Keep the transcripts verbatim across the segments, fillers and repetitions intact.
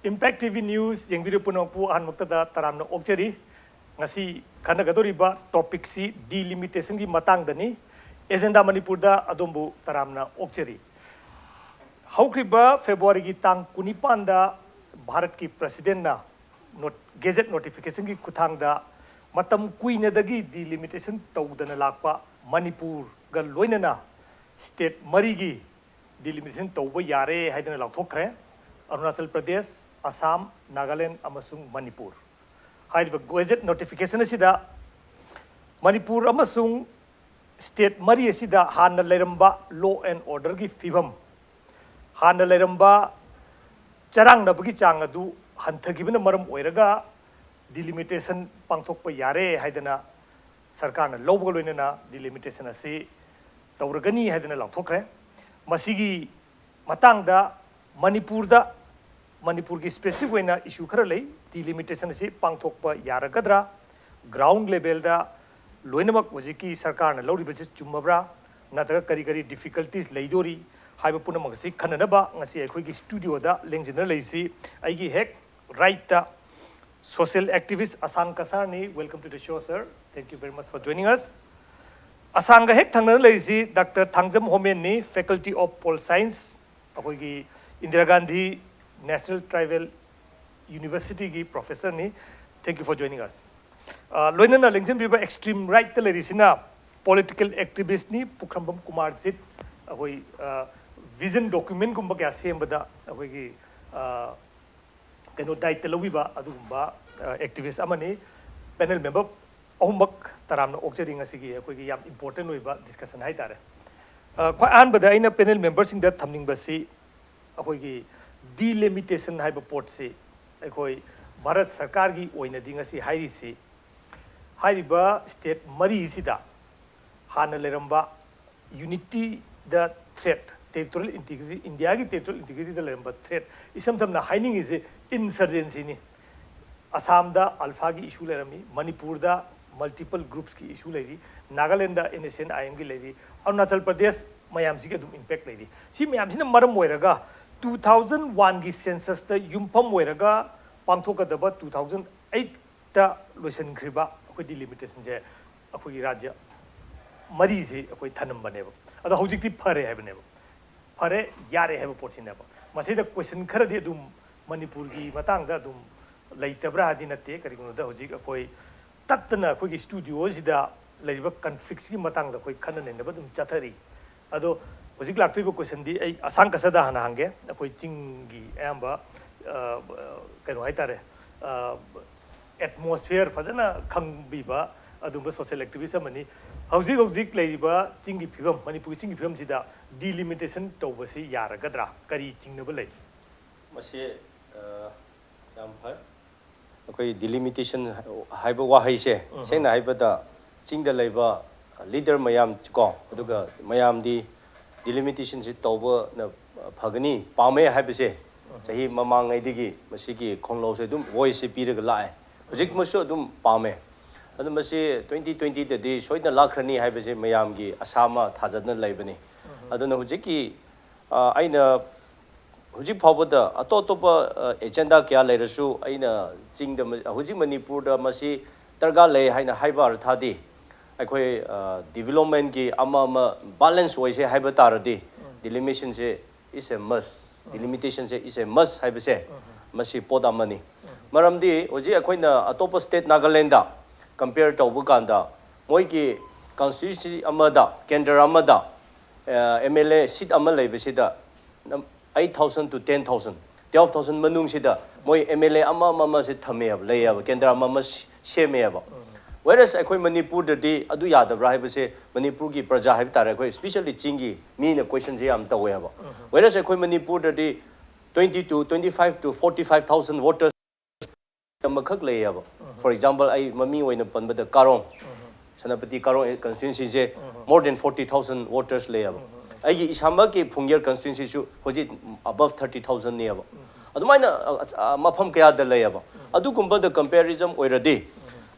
Impact T V News ꯌꯦꯡꯕꯤꯔꯤꯕ ꯄꯨꯝꯅꯃꯛꯄꯨ ꯑꯍꯥꯟꯕꯃꯛꯇꯗ ꯇꯔꯥꯝꯅ ꯑꯣꯛꯆꯔꯤ꯫ ꯉꯁꯤ ꯈꯟꯅꯒꯗꯧꯔꯤꯕ ꯇꯣꯄꯤꯛꯁꯤ ꯗꯤꯂꯤꯃꯤꯇꯦꯁꯟꯒꯤ ꯃꯇꯥꯡꯗꯅꯤ꯫ ꯑꯦꯖꯦꯟꯗꯥ ꯃꯅꯤꯄꯨꯔꯗ ꯑꯗꯣꯝꯕꯨ ꯇꯔꯥꯝꯅ ꯑꯣꯛꯆꯔꯤ꯫ ꯍꯧꯈ꯭ꯔꯤꯕ ꯐꯦꯕ꯭ꯔꯨꯋꯥꯔꯤꯒꯤ ꯇꯥꯡ ꯀꯨꯟꯅꯤꯄꯥꯟꯗ ꯚꯥꯔꯠꯀꯤ ꯄ꯭ꯔꯁꯤꯗꯦꯟꯅ ꯅꯣꯠ-, ꯒꯦꯖꯦꯠ ꯅꯣꯇꯤꯐꯤꯀꯦꯁꯟꯒꯤ ꯈꯨꯠꯊꯥꯡꯗ ꯃꯇꯝ ꯀꯨꯏꯅꯗꯒꯤ ꯗꯤꯂꯤꯃꯤꯇꯦꯁꯟ ꯇꯧꯗꯅ ꯂꯥꯛꯄ ꯃꯅꯤꯄꯨꯔꯒ ꯂꯣꯏꯅꯅ ꯁ꯭ꯇꯦꯠ ꯃꯔꯤꯒꯤ ꯗꯤꯂꯤꯃꯤꯇꯦꯁꯟ ꯇꯧꯕ ꯌꯥꯔꯦ ꯍꯥꯏꯗꯅ ꯂꯥꯎꯊꯣꯛꯈ꯭ꯔꯦ꯫ ꯑꯔꯨꯅꯥꯆꯜ ꯄ꯭ꯔꯗꯦꯁ, ꯑꯁꯥꯝ, ꯅꯥꯒꯥꯂꯦꯟ ꯑꯃꯁꯨꯡ ꯃꯅꯤꯄꯨꯔ꯫ ꯍꯥꯏꯔꯤꯕ ꯒꯦꯖꯦꯠ ꯅꯣꯇꯤꯐꯤꯀꯦꯁꯟ ꯑꯁꯤꯗ ꯃꯅꯤꯄꯨꯔ ꯑꯃꯁꯨꯡ ꯁ꯭ꯇꯦꯠ ꯃꯔꯤ ꯑꯁꯤꯗ ꯍꯥꯟꯅ ꯂꯩꯔꯝꯕ law and orderꯒꯤ ꯐꯤꯕꯝ, ꯍꯥꯟꯅ ꯂꯩꯔꯝꯕ ꯆꯔꯥꯡꯅꯕꯒꯤ ꯆꯥꯡ ꯑꯗꯨ ꯍꯟꯊꯈꯤꯕꯅ ꯃꯔꯝ ꯑꯣꯏꯔꯒ ꯗꯤꯂꯤꯃꯤꯇꯦꯁꯟ ꯄꯥꯡꯊꯣꯛꯄ ꯌꯥꯔꯦ ꯍꯥꯏꯗꯅ ꯁꯔꯀꯥꯔꯅ ꯂꯧꯕꯒ ꯂꯣꯏꯅꯅ ꯗꯤꯂꯤꯃꯤꯇꯦꯁꯟ ꯑꯁꯤ ꯇꯧꯔꯒꯅꯤ ꯍꯥꯏꯗꯅ ꯂꯥꯎꯊꯣꯛꯈ꯭ꯔꯦ꯫ ꯃꯁꯤꯒꯤ ꯃꯇꯥꯡꯗ ꯃꯅꯤꯄꯨꯔꯗ, ꯃꯅꯤꯄꯨꯔꯒꯤ ꯁ꯭ꯄꯦꯁꯤꯐꯤꯛ ꯑꯣꯏꯅ ꯏꯁꯨ ꯈꯔ ꯂꯩ꯫ ꯗꯤꯂꯤꯃꯤꯇꯦꯁꯟ ꯑꯁꯤ ꯄꯥꯡꯊꯣꯛꯄ ꯌꯥꯔꯒꯗ꯭ꯔꯥ? ꯒ꯭ꯔꯥꯎꯟ ꯂꯦꯚꯦꯜꯗ ꯂꯣꯏꯅꯃꯛ ꯍꯧꯖꯤꯛꯀꯤ ꯁꯔꯀꯥꯔꯅ ꯂꯧꯔꯤꯕꯁꯤ ꯆꯨꯝꯃꯕ꯭ꯔꯥ? ꯅꯠꯇ꯭ꯔꯒ ꯀꯔꯤ ꯀꯔꯤ ꯗꯤꯐꯤꯀꯜꯇꯤꯁ ꯂꯩꯗꯣꯔꯤ ꯍꯥꯏꯕ ꯄꯨꯝꯅꯃꯛ ꯑꯁꯤ ꯈꯟꯅꯅꯕ ꯉꯁꯤ ꯑꯩꯈꯣꯏꯒꯤ ꯁ꯭ꯇꯨꯗꯤꯑꯣꯗ ꯂꯦꯡꯁꯤꯟꯅ ꯂꯩꯔꯤꯁꯤ ꯑꯩꯒꯤ ꯍꯦꯛ ꯔꯥꯏꯠꯇ social activist Asang Kasar ꯅꯤ꯫ Welcome to the show, sir. Thank you very much for joining us. ꯑꯁꯥꯡꯒ ꯍꯦꯛ ꯊꯪꯅꯅ ꯂꯩꯔꯤꯁꯤ ꯗꯥꯛꯇꯔ ꯊꯥꯡꯖꯝ ꯍꯣꯃꯦꯟꯅꯤ, Faculty of Pol Science, ꯑꯩꯈꯣꯏꯒꯤ ꯏꯟꯗꯤꯔꯥ ꯒꯥꯟꯙꯤ ꯅꯦꯁꯅꯦꯜ ꯇ꯭ꯔꯥꯏꯕꯦꯜ ꯌꯨꯅꯤꯚꯔꯁꯤꯇꯤꯒꯤ ꯄ꯭ꯔꯣꯐꯦꯁꯔꯅꯤ꯫ Thank you for joining us. ꯑ, ꯂꯣꯏꯅꯅ ꯂꯦꯡꯁꯤꯟꯕꯤꯕ ꯑꯦꯛꯁꯇ꯭ꯔꯤꯝ ꯔꯥꯏꯠꯇ ꯂꯩꯔꯤꯁꯤꯅ ꯄꯣꯂꯤꯇꯤꯀꯦꯜ ꯑꯦꯛꯇꯤꯚꯤꯁ꯭ꯠꯅꯤ ꯄꯨꯈ꯭ꯔꯝꯕꯝ ꯀꯨꯃꯥꯔꯖꯤꯠ, ꯑꯩꯈꯣꯏ, ꯑ, ꯚꯤꯖꯟ ꯗꯣꯀ꯭ꯌꯨꯃꯦꯟꯒꯨꯝꯕ ꯀꯌꯥ ꯁꯦꯝꯕꯗ ꯑꯩꯈꯣꯏꯒꯤ, ꯑ, ꯀꯩꯅꯣ, ꯗꯥꯏꯇ ꯂꯧꯕꯤꯕ ꯑꯗꯨꯒꯨꯝꯕ, ꯑ, ꯑꯦꯛꯇꯤꯚꯤꯁ꯭ꯠ ꯑꯃꯅꯤ꯫ ꯄꯦꯅꯦꯜ ꯃꯦꯝꯕꯔ ꯑꯍꯨꯝꯃꯛ ꯇꯔꯥꯝꯅ ꯑꯣꯛꯆꯔꯤ ꯉꯁꯤꯒꯤ ꯑꯩꯈꯣꯏꯒꯤ ꯌꯥꯝ ꯏꯝꯄꯣꯔꯇꯦꯟ ꯑꯣꯏꯕ ꯗꯤꯁꯀꯁꯟ ꯍꯥꯏꯇꯥꯔꯦ꯫ ꯑ, ꯈ꯭ꯋꯥꯏ ꯑꯍꯥꯟꯕꯗ ꯑꯩꯅ ꯄꯦꯅꯦꯜ ꯃꯦꯝꯕꯔꯁꯤꯡꯗ ꯊꯝꯅꯤꯡꯕꯁꯤ ꯑꯩꯈꯣꯏꯒꯤ ꯗꯤꯂꯤꯃꯤꯇꯦꯁꯟ ꯍꯥꯏꯕ ꯄꯣꯠꯁꯤ ꯑꯩꯈꯣꯏ ꯚꯥꯔꯠ ꯁꯔꯀꯥꯔꯒꯤ ꯑꯣꯏꯅꯗꯤ ꯉꯁꯤ ꯍꯥꯏꯔꯤꯁꯤ, ꯍꯥꯏꯔꯤꯕ ꯁ꯭ꯇꯦꯠ ꯃꯔꯤꯁꯤꯗ ꯍꯥꯟꯅ ꯂꯩꯔꯝꯕ ꯌꯨꯅꯤꯇꯤꯗ ꯊ꯭ꯔꯦꯠ, ꯇꯦꯔꯤꯇꯣꯔꯤꯌꯦꯜ ꯏꯟꯇꯤꯒ꯭ꯔꯤꯇꯤ, ꯏꯟꯗꯤꯌꯥꯒꯤ ꯇꯦꯔꯤꯇꯣꯔꯤꯌꯦꯜ ꯏꯟꯇꯤꯒ꯭ꯔꯤꯇꯤꯗ ꯂꯩꯔꯝꯕ ꯊ꯭ꯔꯦꯠ, ꯏꯁꯝ ꯁꯝꯅ ꯍꯥꯏꯅꯤꯡꯉꯤꯁꯦ ꯏꯟꯁꯔꯖꯦꯟꯁꯤꯅꯤ꯫ ꯑꯁꯥꯝꯗ ꯑꯜꯐꯥꯒꯤ ꯏꯁꯨ ꯂꯩꯔꯝꯃꯤ, ꯃꯅꯤꯄꯨꯔꯗ ꯃꯜꯇꯤꯄꯜ ꯒ꯭ꯔꯨꯞꯁꯀꯤ ꯏꯁꯨ ꯂꯩꯔꯤ, ꯅꯥꯒꯥꯂꯦꯟꯗ ꯑꯦꯟ ꯑꯦꯁ ꯑꯦꯟ ꯑꯥꯏ ꯑꯦꯝꯒꯤ ꯂꯩꯔꯤ, ꯑꯔꯨꯅꯥꯆꯜ ꯄ꯭ꯔꯗꯦꯁ ꯃꯌꯥꯝꯁꯤꯒꯤ ꯑꯗꯨꯝ ꯏꯝꯄꯦꯛ ꯂꯩꯔꯤ꯫ ꯁꯤ ꯃꯌꯥꯝꯁꯤꯅ ꯃꯔꯝ ꯑꯣꯏꯔꯒ ꯇꯨ ꯊꯥꯎꯖꯟ ꯋꯥꯟꯒꯤ ꯁꯦꯟꯁꯁꯇ ꯌꯨꯝꯐꯝ ꯑꯣꯏꯔꯒ ꯄꯥꯡꯊꯣꯛꯀꯗꯕ ꯇꯨ ꯊꯥꯎꯖꯟ ꯑꯩꯠꯇ ꯂꯣꯏꯁꯤꯟꯈ꯭ꯔꯤꯕ ꯑꯩꯈꯣꯏ ꯗꯤꯂꯤꯃꯤꯇꯦꯁꯟꯁꯦ ꯑꯩꯈꯣꯏꯒꯤ ꯔꯥꯖ꯭ꯌ ꯃꯔꯤꯁꯤ ꯑꯩꯈꯣꯏ ꯊꯅꯝꯕꯅꯦꯕ꯫ ꯑꯗꯣ ꯍꯧꯖꯤꯛꯇꯤ ꯐꯔꯦ ꯍꯥꯏꯕꯅꯦꯕ꯫ ꯐꯔꯦ, ꯌꯥꯔꯦ ꯍꯥꯏꯕ ꯄꯣꯠꯁꯤꯅꯦꯕ꯫ ꯃꯁꯤꯗ ꯀꯣꯏꯁꯟ ꯈꯔꯗꯤ ꯑꯗꯨꯝ ꯃꯅꯤꯄꯨꯔꯒꯤ ꯃꯇꯥꯡꯗ ꯑꯗꯨꯝ ꯂꯩꯇꯕ꯭ꯔꯥ ꯍꯥꯏꯗꯤ ꯅꯠꯇꯦ꯫ ꯀꯔꯤꯒꯤꯅꯣꯗ ꯍꯧꯖꯤꯛ ꯑꯩꯈꯣꯏ ꯇꯠꯇꯅ ꯑꯩꯈꯣꯏꯒꯤ ꯁ꯭ꯇꯨꯗꯤꯑꯣꯁꯤꯗ ꯂꯩꯔꯤꯕ ꯀꯟꯐ꯭ꯂꯤꯛꯁꯀꯤ ꯃꯇꯥꯡꯗ ꯑꯩꯈꯣꯏ ꯈꯟꯅ ꯅꯩꯅꯕ ꯑꯗꯨꯝ ꯆꯠꯊꯔꯤ꯫ ꯑꯗꯣ ꯍꯧꯖꯤꯛ ꯂꯥꯛꯇꯣꯏꯕ ꯀꯣꯏꯁꯟꯗꯤ ꯑꯩ ꯑꯁꯥꯡ ꯀꯁꯗ ꯍꯥꯟꯅ ꯍꯪꯒꯦ꯫ ꯑꯩꯈꯣꯏ ꯆꯤꯡꯒꯤ ꯑꯌꯥꯝꯕ, ꯑ, ꯀꯩꯅꯣ ꯍꯥꯏꯇꯥꯔꯦ, ꯑꯦꯠꯃꯣꯁꯐꯤꯌꯔ ꯐꯖꯅ ꯈꯪꯕꯤꯕ ꯑꯗꯨꯝꯕ ꯁꯣꯁꯤꯌꯦꯜ ꯑꯦꯛꯇꯤꯚꯤꯁ ꯑꯃꯅꯤ꯫ ꯍꯧꯖꯤꯛ ꯍꯧꯖꯤꯛ ꯂꯩꯔꯤꯕ ꯆꯤꯡꯒꯤ ꯐꯤꯕꯝ, ꯃꯅꯤꯄꯨꯔꯒꯤ ꯆꯤꯡꯒꯤ ꯐꯤꯕꯝꯁꯤꯗ ꯗꯤꯂꯤꯃꯤꯇꯦꯁꯟ ꯇꯧꯕꯁꯤ ꯌꯥꯔꯒꯗ꯭ꯔꯥ? ꯀꯔꯤ ꯆꯤꯡꯅꯕ ꯂꯩ? ꯃꯁꯤ, ꯑ, ꯌꯥꯝ ꯐꯩ꯫ ꯑꯩꯈꯣꯏ ꯗꯤꯂꯤꯃꯤꯇꯦꯁꯟ ꯍꯥꯏꯕ ꯋꯥꯍꯩꯁꯦ, ꯎꯝ꯫ ꯁꯦꯡꯅ ꯍꯥꯏꯕꯗ, ꯆꯤꯡꯗ ꯂꯩꯕ ꯂꯤꯗꯔ ꯃꯌꯥꯝ ꯀꯣ, ꯑꯗꯨꯒ ꯃꯌꯥꯝꯗꯤ ꯗꯤꯂꯤꯃꯤꯇꯦꯁꯟꯁꯤ ꯇꯧꯕꯅ ꯐꯒꯅꯤ, ꯄꯥꯝꯃꯦ ꯍꯥꯏꯕꯁꯦ ꯆꯍꯤ ꯃꯃꯥꯡꯉꯩꯗꯒꯤ ꯃꯁꯤꯒꯤ ꯈꯣꯡꯂꯧꯁꯦ ꯑꯗꯨꯝ ꯚꯣꯏꯁꯁꯦ ꯄꯤꯔꯒ ꯂꯥꯛꯑꯦ꯫ ꯍꯧꯖꯤꯛꯃꯛꯁꯨ ꯑꯗꯨꯝ ꯄꯥꯝꯃꯦ꯫ ꯑꯗꯨ ꯃꯁꯤ ꯇ꯭ꯋꯦꯟꯇꯤ ꯇ꯭ꯋꯦꯟꯇꯤꯗꯗꯤ ꯁꯣꯏꯗꯅ ꯂꯥꯛꯈ꯭ꯔꯅꯤ ꯍꯥꯏꯕꯁꯦ ꯃꯌꯥꯝꯒꯤ ꯑꯁꯥ ꯑꯃ ꯊꯥꯖꯗꯨꯅ ꯂꯩꯕꯅꯤ꯫ ꯑꯗꯨꯅ ꯍꯧꯖꯤꯛꯀꯤ, ꯑ, ꯑꯩꯅ ꯍꯧꯖꯤꯛ ꯐꯥꯎꯕꯗ ꯑꯇꯣꯞ ꯑꯇꯣꯞꯄ, ꯑ, ꯑꯦꯖꯦꯟꯗꯥ ꯀꯌꯥ ꯂꯩꯔꯁꯨ, ꯑꯩꯅ ꯆꯤꯡꯗ ꯃ-, ꯍꯧꯖꯤꯛ ꯃꯅꯤꯄꯨꯔꯗ ꯃꯁꯤ ꯗꯔꯀꯥꯔ ꯂꯩ ꯍꯥꯏꯅ ꯍꯥꯏꯕ ꯑꯔꯊꯗꯤ, ꯑꯩꯈꯣꯏ, ꯑ, ꯗꯤꯕꯂꯞꯃꯦꯟꯒꯤ ꯑꯃ ꯑꯃ ꯕꯦꯂꯦꯟꯁ ꯑꯣꯏꯁꯦ ꯍꯥꯏꯕ ꯇꯥꯔꯗꯤ, ꯗꯤꯂꯤꯃꯤꯇꯦꯁꯟꯁꯦ is a must, ꯗꯤꯂꯤꯃꯤꯇꯦꯁꯟꯁꯦ is a must ꯍꯥꯏꯕꯁꯦ ꯃꯁꯤ ꯄꯣꯠ ꯑꯃꯅꯤ꯫ ꯃꯔꯝꯗꯤ ꯍꯧꯖꯤꯛ ꯑꯩꯈꯣꯏꯅ ꯑꯇꯣꯞꯄ ꯁ꯭ꯇꯦꯠ ꯅꯥꯒꯥꯂꯦꯟꯗ ꯀꯝꯄꯤꯌꯔ ꯇꯧꯕ ꯀꯥꯟꯗ, ꯃꯣꯏꯒꯤ ꯀꯟꯁꯇꯤꯇ꯭ꯌꯨꯟꯁꯤ ꯑꯃꯗ, ꯀꯦꯟꯗ꯭ꯔ ꯑꯃꯗ, ꯑꯦꯝ ꯑꯦꯜ ꯑꯦ ꯁꯤꯠ ꯑꯃ ꯂꯩꯕꯁꯤꯗ, ꯅꯝ-, eight thousand to ten thousand, twelve thousand ꯃꯅꯨꯡꯁꯤꯗ ꯃꯣꯏ ꯑꯦꯝ ꯑꯦꯜ ꯑꯦ ꯑꯃ ꯑꯃ ꯑꯃꯁꯦ ꯊꯝꯃꯦꯕ, ꯂꯩꯌꯦꯕ, ꯀꯦꯟꯗ꯭ꯔ ꯑꯃ ꯑꯃ ꯁꯤ-, ꯁꯦꯝꯃꯦꯕ꯫ Whereas ꯑꯩꯈꯣꯏ ꯃꯅꯤꯄꯨꯔꯗꯗꯤ ꯑꯗꯨ ꯌꯥꯗꯕ꯭ꯔꯥ ꯍꯥꯏꯕꯁꯦ ꯃꯅꯤꯄꯨꯔꯒꯤ ꯄ꯭ꯔꯖꯥ ꯍꯥꯏꯕ ꯇꯥꯔꯦ, ꯑꯩꯈꯣꯏ especially ꯆꯤꯡꯒꯤ ꯃꯤꯅ ꯀꯣꯏꯁꯟꯁꯦ ꯌꯥꯝ ꯇꯧꯋꯦꯕ꯫ Whereas ꯑꯩꯈꯣꯏ ꯃꯅꯤꯄꯨꯔꯗꯗꯤ twenty to twenty five to forty five thousand voters ꯑꯃꯈꯛ ꯂꯩꯌꯦꯕ꯫ For example, ꯑꯩ ꯃꯃꯤꯡ ꯑꯣꯏꯅ ꯄꯟꯕꯗ ꯀꯥꯔꯣꯡ, ꯁꯦꯅꯥꯄꯇꯤ ꯀꯥꯔꯣꯡ ꯀꯟꯁꯇꯤꯇ꯭ꯌꯨꯟꯁꯤꯁꯦ more than forty thousand voters ꯂꯩꯌꯦꯕ꯫ ꯑꯩꯒꯤ ꯏꯁꯥꯃꯛꯀꯤ ꯐꯨꯡꯒꯦꯔ ꯀꯟꯁꯇꯤꯇ꯭ꯌꯨꯟꯁꯤꯁꯨ ꯍꯧꯖꯤꯛ above thirty thousand ꯅꯦꯕ꯫ ꯑꯗꯨꯃꯥꯏꯅ, ꯑ, ꯑ, ꯃꯐꯝ ꯀꯌꯥꯗ ꯂꯩꯌꯦꯕ꯫ ꯑꯗꯨꯒꯨꯝꯕꯗ ꯀꯝꯄꯦꯔꯤꯖꯝ ꯑꯣꯏꯔꯗꯤ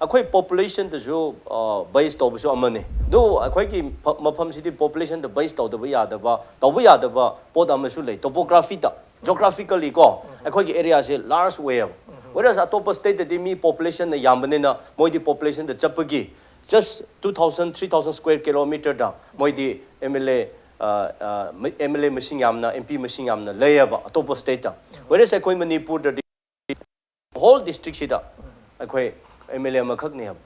ꯑꯩꯈꯣꯏ ꯄꯣꯄꯨꯂꯦꯁꯟꯗꯁꯨ, ꯑ, ꯕꯦꯁ ꯇꯧꯕꯁꯨ ꯑꯃꯅꯤ꯫ ꯑꯗꯨ ꯑꯩꯈꯣꯏꯒꯤ ꯐ- ꯃꯐꯝꯁꯤꯗꯤ ꯄꯣꯄꯨꯂꯦꯁꯟꯗ ꯕꯦꯁ ꯇꯧꯗꯕ ꯌꯥꯗꯕ, ꯇꯧꯕ ꯌꯥꯗꯕ ꯄꯣꯠ ꯑꯃꯁꯨ ꯂꯩ, ꯇꯣꯄꯣꯒ꯭ꯔꯥꯐꯤꯗ, ꯖꯣꯒ꯭ꯔꯥꯐꯤꯀꯦꯜꯂꯤ ꯀꯣ, ꯑꯩꯈꯣꯏꯒꯤ ꯑꯦꯔꯤꯌꯥꯁꯦ ꯂꯥꯔꯖ ꯑꯣꯏꯌꯦꯕ꯫ ꯋꯦꯔꯁ ꯑꯇꯣꯞꯄ ꯁ꯭ꯇꯦꯠꯇꯗꯤ ꯃꯤ ꯄꯣꯄꯨꯂꯦꯁꯟꯅ ꯌꯥꯝꯕꯅꯤꯅ ꯃꯣꯏꯗꯤ ꯄꯣꯄꯨꯂꯦꯁꯟꯗ ꯆꯠꯄꯒꯤ just two thousand, three thousand square kilometerꯗ ꯃꯣꯏꯗꯤ M L A M L A ꯃꯁꯤꯡ ꯌꯥꯝꯅ, ꯑꯦꯝ ꯄꯤ ꯃꯁꯤꯡ ꯌꯥꯝꯅ ꯂꯩꯌꯦꯕ ꯑꯇꯣꯞꯄ ꯁ꯭ꯇꯦꯠꯇ꯫ ꯋꯦꯔꯁ ꯑꯩꯈꯣꯏ ꯃꯅꯤꯄꯨꯔꯗꯗꯤ ꯍꯣꯜ ꯗꯤꯁꯇ꯭ꯔꯤꯛꯁꯤꯗ ꯑꯩꯈꯣꯏ ꯑꯦꯝ ꯑꯦꯜ ꯑꯦ ꯑꯃꯈꯛꯅꯦꯕ꯫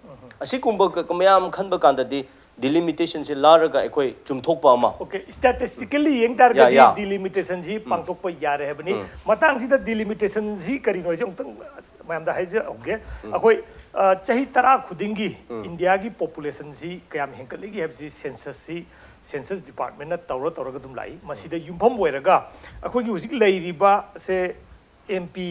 ꯑꯁꯤꯒꯨꯝꯕ ꯀ- ꯃꯌꯥꯝ ꯈꯟꯕ ꯀꯥꯟꯗꯗꯤ ꯗꯤꯂꯤꯃꯤꯇꯦꯁꯟꯁꯤ ꯂꯥꯔꯒ ꯑꯩꯈꯣꯏ ꯆꯨꯝꯊꯣꯛꯄ ꯑꯃ꯫ Okay, statistically ꯌꯦꯡ ꯇꯥꯔꯒꯗꯤ Yeah, yeah. ꯗꯤꯂꯤꯃꯤꯇꯦꯁꯟꯁꯤ ꯄꯥꯡꯊꯣꯛꯄ ꯌꯥꯔꯦ ꯍꯥꯏꯕꯅꯤ꯫ ꯃꯇꯥꯡꯁꯤꯗ ꯗꯤꯂꯤꯃꯤꯇꯦꯁꯟꯁꯤ ꯀꯔꯤꯅꯣ ꯍꯥꯏꯁꯦ ꯑꯃꯨꯛꯇꯪ ꯑꯁ, ꯃꯌꯥꯝꯗ ꯍꯥꯏꯖꯍꯧꯒꯦ꯫ ꯑꯩꯈꯣꯏ ꯑ, ꯆꯍꯤ ꯇꯔꯥ ꯈꯨꯗꯤꯡꯒꯤ ꯏꯟꯗꯤꯌꯥꯒꯤ ꯄꯣꯄꯨꯂꯦꯁꯟꯁꯤ ꯀꯌꯥꯝ ꯍꯦꯟꯒꯠꯂꯤꯒꯦ ꯍꯥꯏꯕꯁꯤ ꯁꯦꯟꯁꯁꯁꯤ, ꯁꯦꯟꯁꯁ ꯗꯤꯄꯥꯔꯠꯃꯦꯟꯅ ꯇꯧꯔ ꯇꯧꯔꯒ ꯑꯗꯨꯝ ꯂꯥꯛꯏ꯫ ꯃꯁꯤꯗ ꯌꯨꯝꯐꯝ ꯑꯣꯏꯔꯒ ꯑꯩꯈꯣꯏꯒꯤ ꯍꯧꯖꯤꯛ ꯂꯩꯔꯤꯕꯁꯦ ꯑꯦꯝ ꯄꯤ,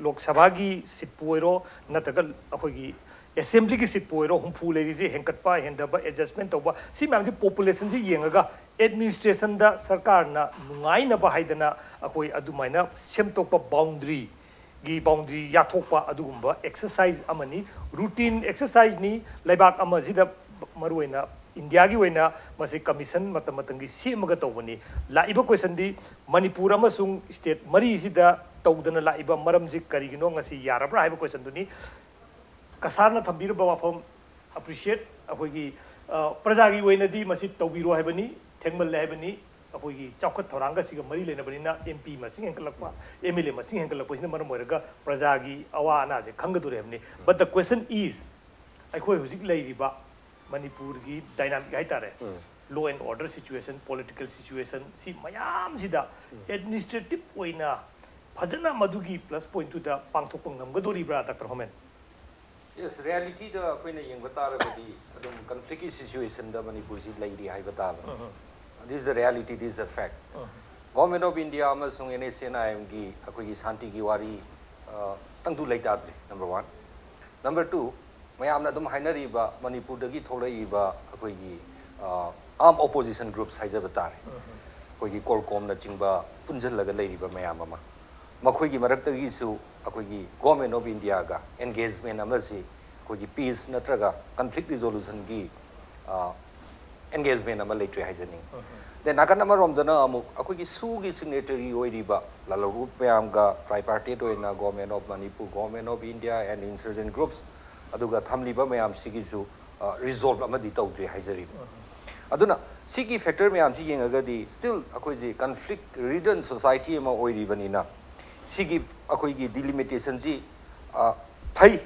ꯂꯣꯛ ꯁꯚꯥꯒꯤ ꯁꯤꯠꯄꯨ ꯑꯣꯏꯔꯣ, ꯅꯠꯇ꯭ꯔꯒ ꯑꯩꯈꯣꯏꯒꯤ ꯑꯦꯁꯦꯝꯕ꯭ꯂꯤꯒꯤ ꯁꯤꯠꯄꯨ ꯑꯣꯏꯔꯣ, ꯍꯨꯝꯐꯨ ꯂꯩꯔꯤꯁꯦ ꯍꯦꯟꯒꯠꯄ ꯍꯦꯟꯊꯕ ꯑꯦꯗꯖꯁꯃꯦꯟ ꯇꯧꯕ, ꯁꯤ ꯃꯌꯥꯝꯁꯦ ꯄꯣꯄꯨꯂꯦꯁꯟꯁꯦ ꯌꯦꯡꯉꯒ ꯑꯦꯗꯃꯤꯅꯤꯁꯇ꯭ꯔꯦꯁꯟꯗ ꯁꯔꯀꯥꯔꯅ ꯅꯨꯡꯉꯥꯏꯅꯕ ꯍꯥꯏꯗꯅ ꯑꯩꯈꯣꯏ ꯑꯗꯨꯃꯥꯏꯅ ꯁꯦꯝꯗꯣꯛꯄ, ꯕꯥꯎꯟꯗ꯭ꯔꯤꯒꯤ ꯕꯥꯎꯟꯗ꯭ꯔꯤ ꯌꯥꯊꯣꯛꯄ, ꯑꯗꯨꯒꯨꯝꯕ ꯑꯦꯛꯁꯔꯁꯥꯏꯁ ꯑꯃꯅꯤ꯫ ꯔꯨꯇꯤꯟ ꯑꯦꯛꯁꯔꯁꯥꯏꯁꯅꯤ꯫ ꯂꯩꯕꯥꯛ ꯑꯃꯁꯤꯗ, ꯃꯔꯨꯑꯣꯏꯅ ꯏꯟꯗꯤꯌꯥꯒꯤ ꯑꯣꯏꯅ, ꯃꯁꯤ ꯀꯃꯤꯁꯟ ꯃꯇꯝ ꯃꯇꯝꯒꯤ ꯁꯦꯝꯃꯒ ꯇꯧꯕꯅꯤ꯫ ꯂꯥꯛꯏꯕ ꯀꯣꯏꯁꯟꯗꯤ, ꯃꯅꯤꯄꯨꯔ ꯑꯃꯁꯨꯡ ꯁ꯭ꯇꯦꯠ ꯃꯔꯤꯁꯤꯗ ꯇꯧꯗꯅ ꯂꯥꯛꯏꯕ ꯃꯔꯝꯁꯤ ꯀꯔꯤꯒꯤꯅꯣ, ꯉꯁꯤ ꯌꯥꯔꯕ꯭ꯔꯥ ꯍꯥꯏꯕ ꯀꯣꯏꯁꯟꯗꯨꯅꯤ꯫ ꯀꯁꯥꯔꯅ ꯊꯝꯕꯤꯔꯝꯕ ꯋꯥꯐꯝ ꯑꯦꯄ꯭ꯔꯤꯁꯤꯌꯦꯠ, ꯑꯩꯈꯣꯏꯒꯤ ꯑ, ꯄ꯭ꯔꯖꯥꯒꯤ ꯑꯣꯏꯅꯗꯤ ꯃꯁꯤ ꯇꯧꯕꯤꯔꯣ ꯍꯥꯏꯕꯅꯤ, ꯊꯦꯡꯃꯜꯂꯦ ꯍꯥꯏꯕꯅꯤ꯫ ꯑꯩꯈꯣꯏꯒꯤ ꯆꯥꯎꯈꯠ ꯊꯧꯔꯥꯡꯒ ꯁꯤꯒ ꯃꯔꯤ ꯂꯩꯅꯕꯅꯤꯅ ꯑꯦꯝ ꯄꯤ ꯃꯁꯤꯡ ꯍꯦꯟꯒꯠꯂꯛꯄ, ꯑꯦꯝ ꯑꯦꯜ ꯑꯦ ꯃꯁꯤꯡ ꯍꯦꯟꯒꯠꯂꯛꯄꯁꯤꯅ ꯃꯔꯝ ꯑꯣꯏꯔꯒ ꯄ꯭ꯔꯖꯥꯒꯤ ꯑꯋꯥ ꯑꯅꯥꯁꯦ ꯈꯪꯒꯗꯣꯔꯦ ꯍꯥꯏꯕꯅꯤ꯫ But the question is, ꯑꯩꯈꯣꯏ ꯍꯧꯖꯤꯛ ꯂꯩꯔꯤꯕ ꯃꯅꯤꯄꯨꯔꯒꯤ ꯗꯥꯏꯅꯥꯃꯤꯛ ꯍꯥꯏꯇꯥꯔꯦ, law and order situation, political situation, ꯁꯤ ꯃꯌꯥꯝꯁꯤꯗ ꯑꯦꯗꯃꯤꯅꯤꯁꯇ꯭ꯔꯦꯇꯤꯞ ꯑꯣꯏꯅ ꯐꯖꯅ ꯃꯗꯨꯒꯤ ꯄ꯭ꯂꯁ ꯄꯣꯏꯟꯠꯇꯨꯗ ꯄꯥꯡꯊꯣꯛꯄ ꯉꯝꯒꯗꯣꯔꯤꯕ꯭ꯔꯥ, ꯗꯥꯛꯇꯔ ꯍꯣꯃꯦꯟ? Yes, ꯔꯤꯌꯦꯂꯤꯇꯤꯗ ꯑꯩꯈꯣꯏꯅ ꯌꯦꯡꯕ ꯇꯥꯔꯒꯗꯤ ꯑꯗꯨꯝ ꯀꯟꯐ꯭ꯂꯤꯛꯀꯤ ꯁꯤꯆꯨꯋꯦꯁꯟꯗ ꯃꯅꯤꯄꯨꯔꯁꯤ ꯂꯩꯔꯤ ꯍꯥꯏꯕ ꯇꯥꯕꯅꯤ꯫ This is the reality, this is the fact. Government of India ꯑꯃꯁꯨꯡ ꯑꯦꯟ ꯑꯦꯁ ꯑꯦꯟ ꯑꯥꯏ ꯑꯦꯝꯒꯤ ꯑꯩꯈꯣꯏꯒꯤ ꯁꯥꯟꯇꯤꯒꯤ ꯋꯥꯔꯤ ꯑ, ꯇꯪꯗꯨ ꯂꯩꯇꯥꯗ꯭ꯔꯤ, ꯅꯝꯕꯔ ꯋꯥꯟ꯫ ꯅꯝꯕꯔ ꯇꯨ, ꯃꯌꯥꯝꯅ ꯑꯗꯨꯝ ꯍꯥꯏꯅꯔꯤꯕ ꯃꯅꯤꯄꯨꯔꯗꯒꯤ ꯊꯣꯛꯂꯛꯏꯕ ꯑꯩꯈꯣꯏꯒꯤ ꯑꯥꯔꯝ ꯑꯣꯄꯣꯖꯤꯁꯟ ꯒ꯭ꯔꯨꯞꯁ ꯍꯥꯏꯖꯕ ꯇꯥꯔꯦ, ꯑꯩꯈꯣꯏꯒꯤ ꯀꯣꯔꯀꯣꯝꯅꯆꯤꯡꯕ ꯄꯨꯟꯁꯤꯜꯂꯒ ꯂꯩꯔꯤꯕ ꯃꯌꯥꯝ ꯑꯃ, ꯃꯈꯣꯏꯒꯤ ꯃꯔꯛꯇꯒꯤꯁꯨ ꯑꯩꯈꯣꯏꯒꯤ ꯒꯣꯔꯃꯦꯟ ꯑꯣꯐ ꯏꯟꯗꯤꯌꯥꯒ ꯑꯦꯟꯒꯦꯖꯃꯦꯟ ꯑꯃꯁꯤ ꯑꯩꯈꯣꯏꯒꯤ ꯄꯤꯁ ꯅꯠꯇ꯭ꯔꯒ ꯀꯟꯐ꯭ꯂꯤꯛ ꯔꯤꯖꯣꯂꯨꯁꯟꯒꯤ ꯑꯦꯡꯒꯦꯖꯃꯦꯟ ꯑꯃ ꯂꯩꯇ꯭ꯔꯦ ꯍꯥꯏꯖꯅꯤꯡꯉꯤ꯫ ꯗꯦꯟ ꯅꯥꯀꯟ ꯑꯃꯔꯣꯝꯗꯅ ꯑꯃꯨꯛ ꯑꯩꯈꯣꯏꯒꯤ ꯁꯨꯒꯤ ꯁꯤꯒꯅꯦꯇꯔꯤ ꯑꯣꯏꯔꯤꯕ ꯂꯂꯣꯟ ꯃꯌꯥꯝꯒ ꯇ꯭ꯔꯥꯏꯄꯥꯔꯇꯦꯠ ꯑꯣꯏꯅ government of Manipur, government of India and insurgent groups ꯑꯗꯨꯒ ꯊꯝꯂꯤꯕ ꯃꯌꯥꯝꯁꯤꯒꯤꯁꯨ ꯔꯤꯖꯣꯜꯕ ꯑꯃꯗꯤ ꯇꯧꯗ꯭ꯔꯤ ꯍꯥꯏꯖꯔꯤꯕ꯫ ꯑꯗꯨꯅ ꯁꯤꯒꯤ ꯐꯦꯛꯇꯔ ꯃꯌꯥꯝꯁꯤ ꯌꯦꯡꯉꯒꯗꯤ ꯁ꯭ꯇꯤꯜ ꯑꯩꯈꯣꯏꯁꯤ ꯀꯟꯐ꯭ꯂꯤꯛ ꯔꯤꯗꯟ ꯁꯣꯁꯥꯏꯇꯤ ꯑꯃ ꯑꯣꯏꯔꯤꯕꯅꯤꯅ ꯁꯤꯒꯤ ꯑꯩꯈꯣꯏꯒꯤ ꯗꯤꯂꯤꯃꯤꯇꯦꯁꯟꯁꯤ ꯐꯩ,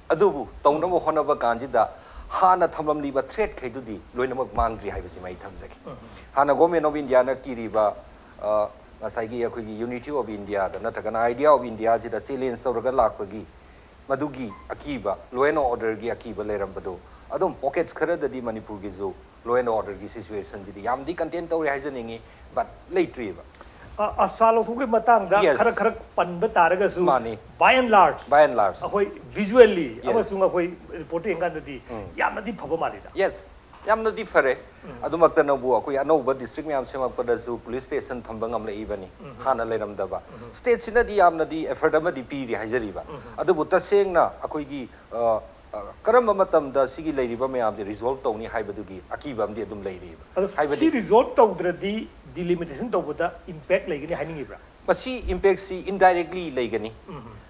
ꯑꯗꯨꯕꯨ ꯇꯧꯅꯕ ꯍꯣꯠꯅꯕ ꯀꯥꯟꯁꯤꯗ ꯍꯥꯟꯅ ꯊꯝꯂꯝꯂꯤꯕ ꯊ꯭ꯔꯦꯠꯈꯩꯗꯨꯗꯤ ꯂꯣꯏꯅꯃꯛ ꯃꯥꯡꯗ꯭ꯔꯤ ꯍꯥꯏꯕꯁꯤꯃ ꯑꯩ ꯊꯝꯖꯒꯦ꯫ ꯍꯥꯟꯅ ꯒꯣꯔꯃꯦꯟ ꯑꯣꯐ ꯏꯟꯗꯤꯌꯥꯅ ꯀꯤꯔꯤꯕ ꯉꯁꯥꯏꯒꯤ ꯑꯩꯈꯣꯏꯒꯤ ꯌꯨꯅꯤꯇꯤ ꯑꯣꯐ ꯏꯟꯗꯤꯌꯥꯗ ꯅꯠꯇ꯭ꯔꯒꯅ ꯑꯥꯏꯗꯤꯌꯥ ꯑꯣꯐ ꯏꯟꯗꯤꯌꯥꯁꯤꯗ ꯆꯦꯂꯦꯟꯖ ꯇꯧꯔꯒ ꯂꯥꯛꯄꯒꯤ ꯃꯗꯨꯒꯤ ꯑꯀꯤꯕ, ꯂꯣ ꯑꯦꯟ ꯑꯣꯔꯗꯔꯒꯤ ꯑꯀꯤꯕ ꯂꯩꯔꯝꯕꯗꯣ ꯑꯗꯨꯝ ꯄꯣꯀꯦꯠꯁ ꯈꯔꯗꯗꯤ ꯃꯅꯤꯄꯨꯔꯒꯤꯁꯨ ꯂꯣ ꯑꯦꯟ ꯑꯣꯔꯗꯔꯒꯤ ꯁꯤꯆꯨꯋꯦꯁꯟꯁꯤꯗꯤ ꯌꯥꯝꯗꯤ ꯀꯟꯇꯦꯟ ꯇꯧꯔꯦ ꯍꯥꯏꯖꯅꯤꯡꯉꯤ, ꯕꯠ ꯂꯩꯇ꯭ꯔꯤꯕ꯫ ꯑꯁꯥ ꯂꯧꯊꯣꯛꯄꯒꯤ ꯃꯇꯥꯡꯗ Yes. ꯈꯔ ꯈꯔ ꯄꯟꯕ ꯇꯥꯔꯒꯁꯨ ꯃꯥꯅꯤ. By and large By and large. ꯑꯩꯈꯣꯏ ꯚꯤꯖꯨꯋꯦꯜꯂꯤ Yes. ꯑꯃꯁꯨꯡ ꯑꯩꯈꯣꯏ ꯔꯤꯄꯣꯔꯠꯇ ꯌꯦꯡꯀꯥꯟꯗꯗꯤ ꯎꯝ. ꯌꯥꯝꯅꯗꯤ ꯐꯕ ꯃꯥꯜꯂꯤꯗ꯫ ꯌꯦꯁ, ꯌꯥꯝꯅꯗꯤ ꯐꯔꯦ꯫ ꯑꯗꯨꯃꯛꯇꯅꯕꯨ ꯑꯩꯈꯣꯏ ꯑꯅꯧꯕ ꯗꯤꯁꯇ꯭ꯔꯤꯛ ꯃꯌꯥꯝ ꯁꯦꯝꯃꯛꯄꯗꯁꯨ ꯄꯨꯂꯤꯁ ꯁ꯭ꯇꯦꯁꯟ ꯊꯝꯕ ꯉꯝꯂꯛꯏꯕꯅꯤ, ꯍꯥꯟꯅ ꯂꯩꯔꯝꯗꯕ꯫ ꯁ꯭ꯇꯦꯠꯁꯤꯅꯗꯤ ꯌꯥꯝꯅꯗꯤ ꯑꯦꯐꯔꯠ ꯑꯃꯗꯤ ꯄꯤꯔꯤ ꯍꯥꯏꯖꯔꯤꯕ꯫ ꯑꯗꯨꯕꯨ ꯇꯁꯦꯡꯅ ꯑꯩꯈꯣꯏꯒꯤ ꯑ, ꯑ, ꯀꯔꯝꯕ ꯃꯇꯝꯗ ꯁꯤꯒꯤ ꯂꯩꯔꯤꯕ ꯃꯌꯥꯝꯁꯦ ꯔꯤꯖꯣꯜꯕ ꯇꯧꯅꯤ ꯍꯥꯏꯕꯗꯨꯒꯤ ꯑꯀꯤꯕ ꯑꯃꯗꯤ ꯑꯗꯨꯝ ꯂꯩꯔꯤꯕ꯫ ꯑꯗꯣ ꯍꯥꯏꯕꯗꯤ ꯁꯤ ꯔꯤꯖꯣꯜꯕ ꯇꯧꯗ꯭ꯔꯗꯤ ꯗꯤꯂꯤꯃꯤꯇꯦꯁꯟ ꯇꯧꯕꯗ ꯏꯝꯄꯦꯛ ꯂꯩꯒꯅꯤ ꯍꯥꯏꯅꯤꯡꯉꯤꯕ꯭ꯔꯥ? ꯃꯁꯤ ꯏꯝꯄꯦꯛꯁꯤ ꯏꯟꯗꯥꯏꯔꯦꯛꯂꯤ ꯂꯩꯒꯅꯤ꯫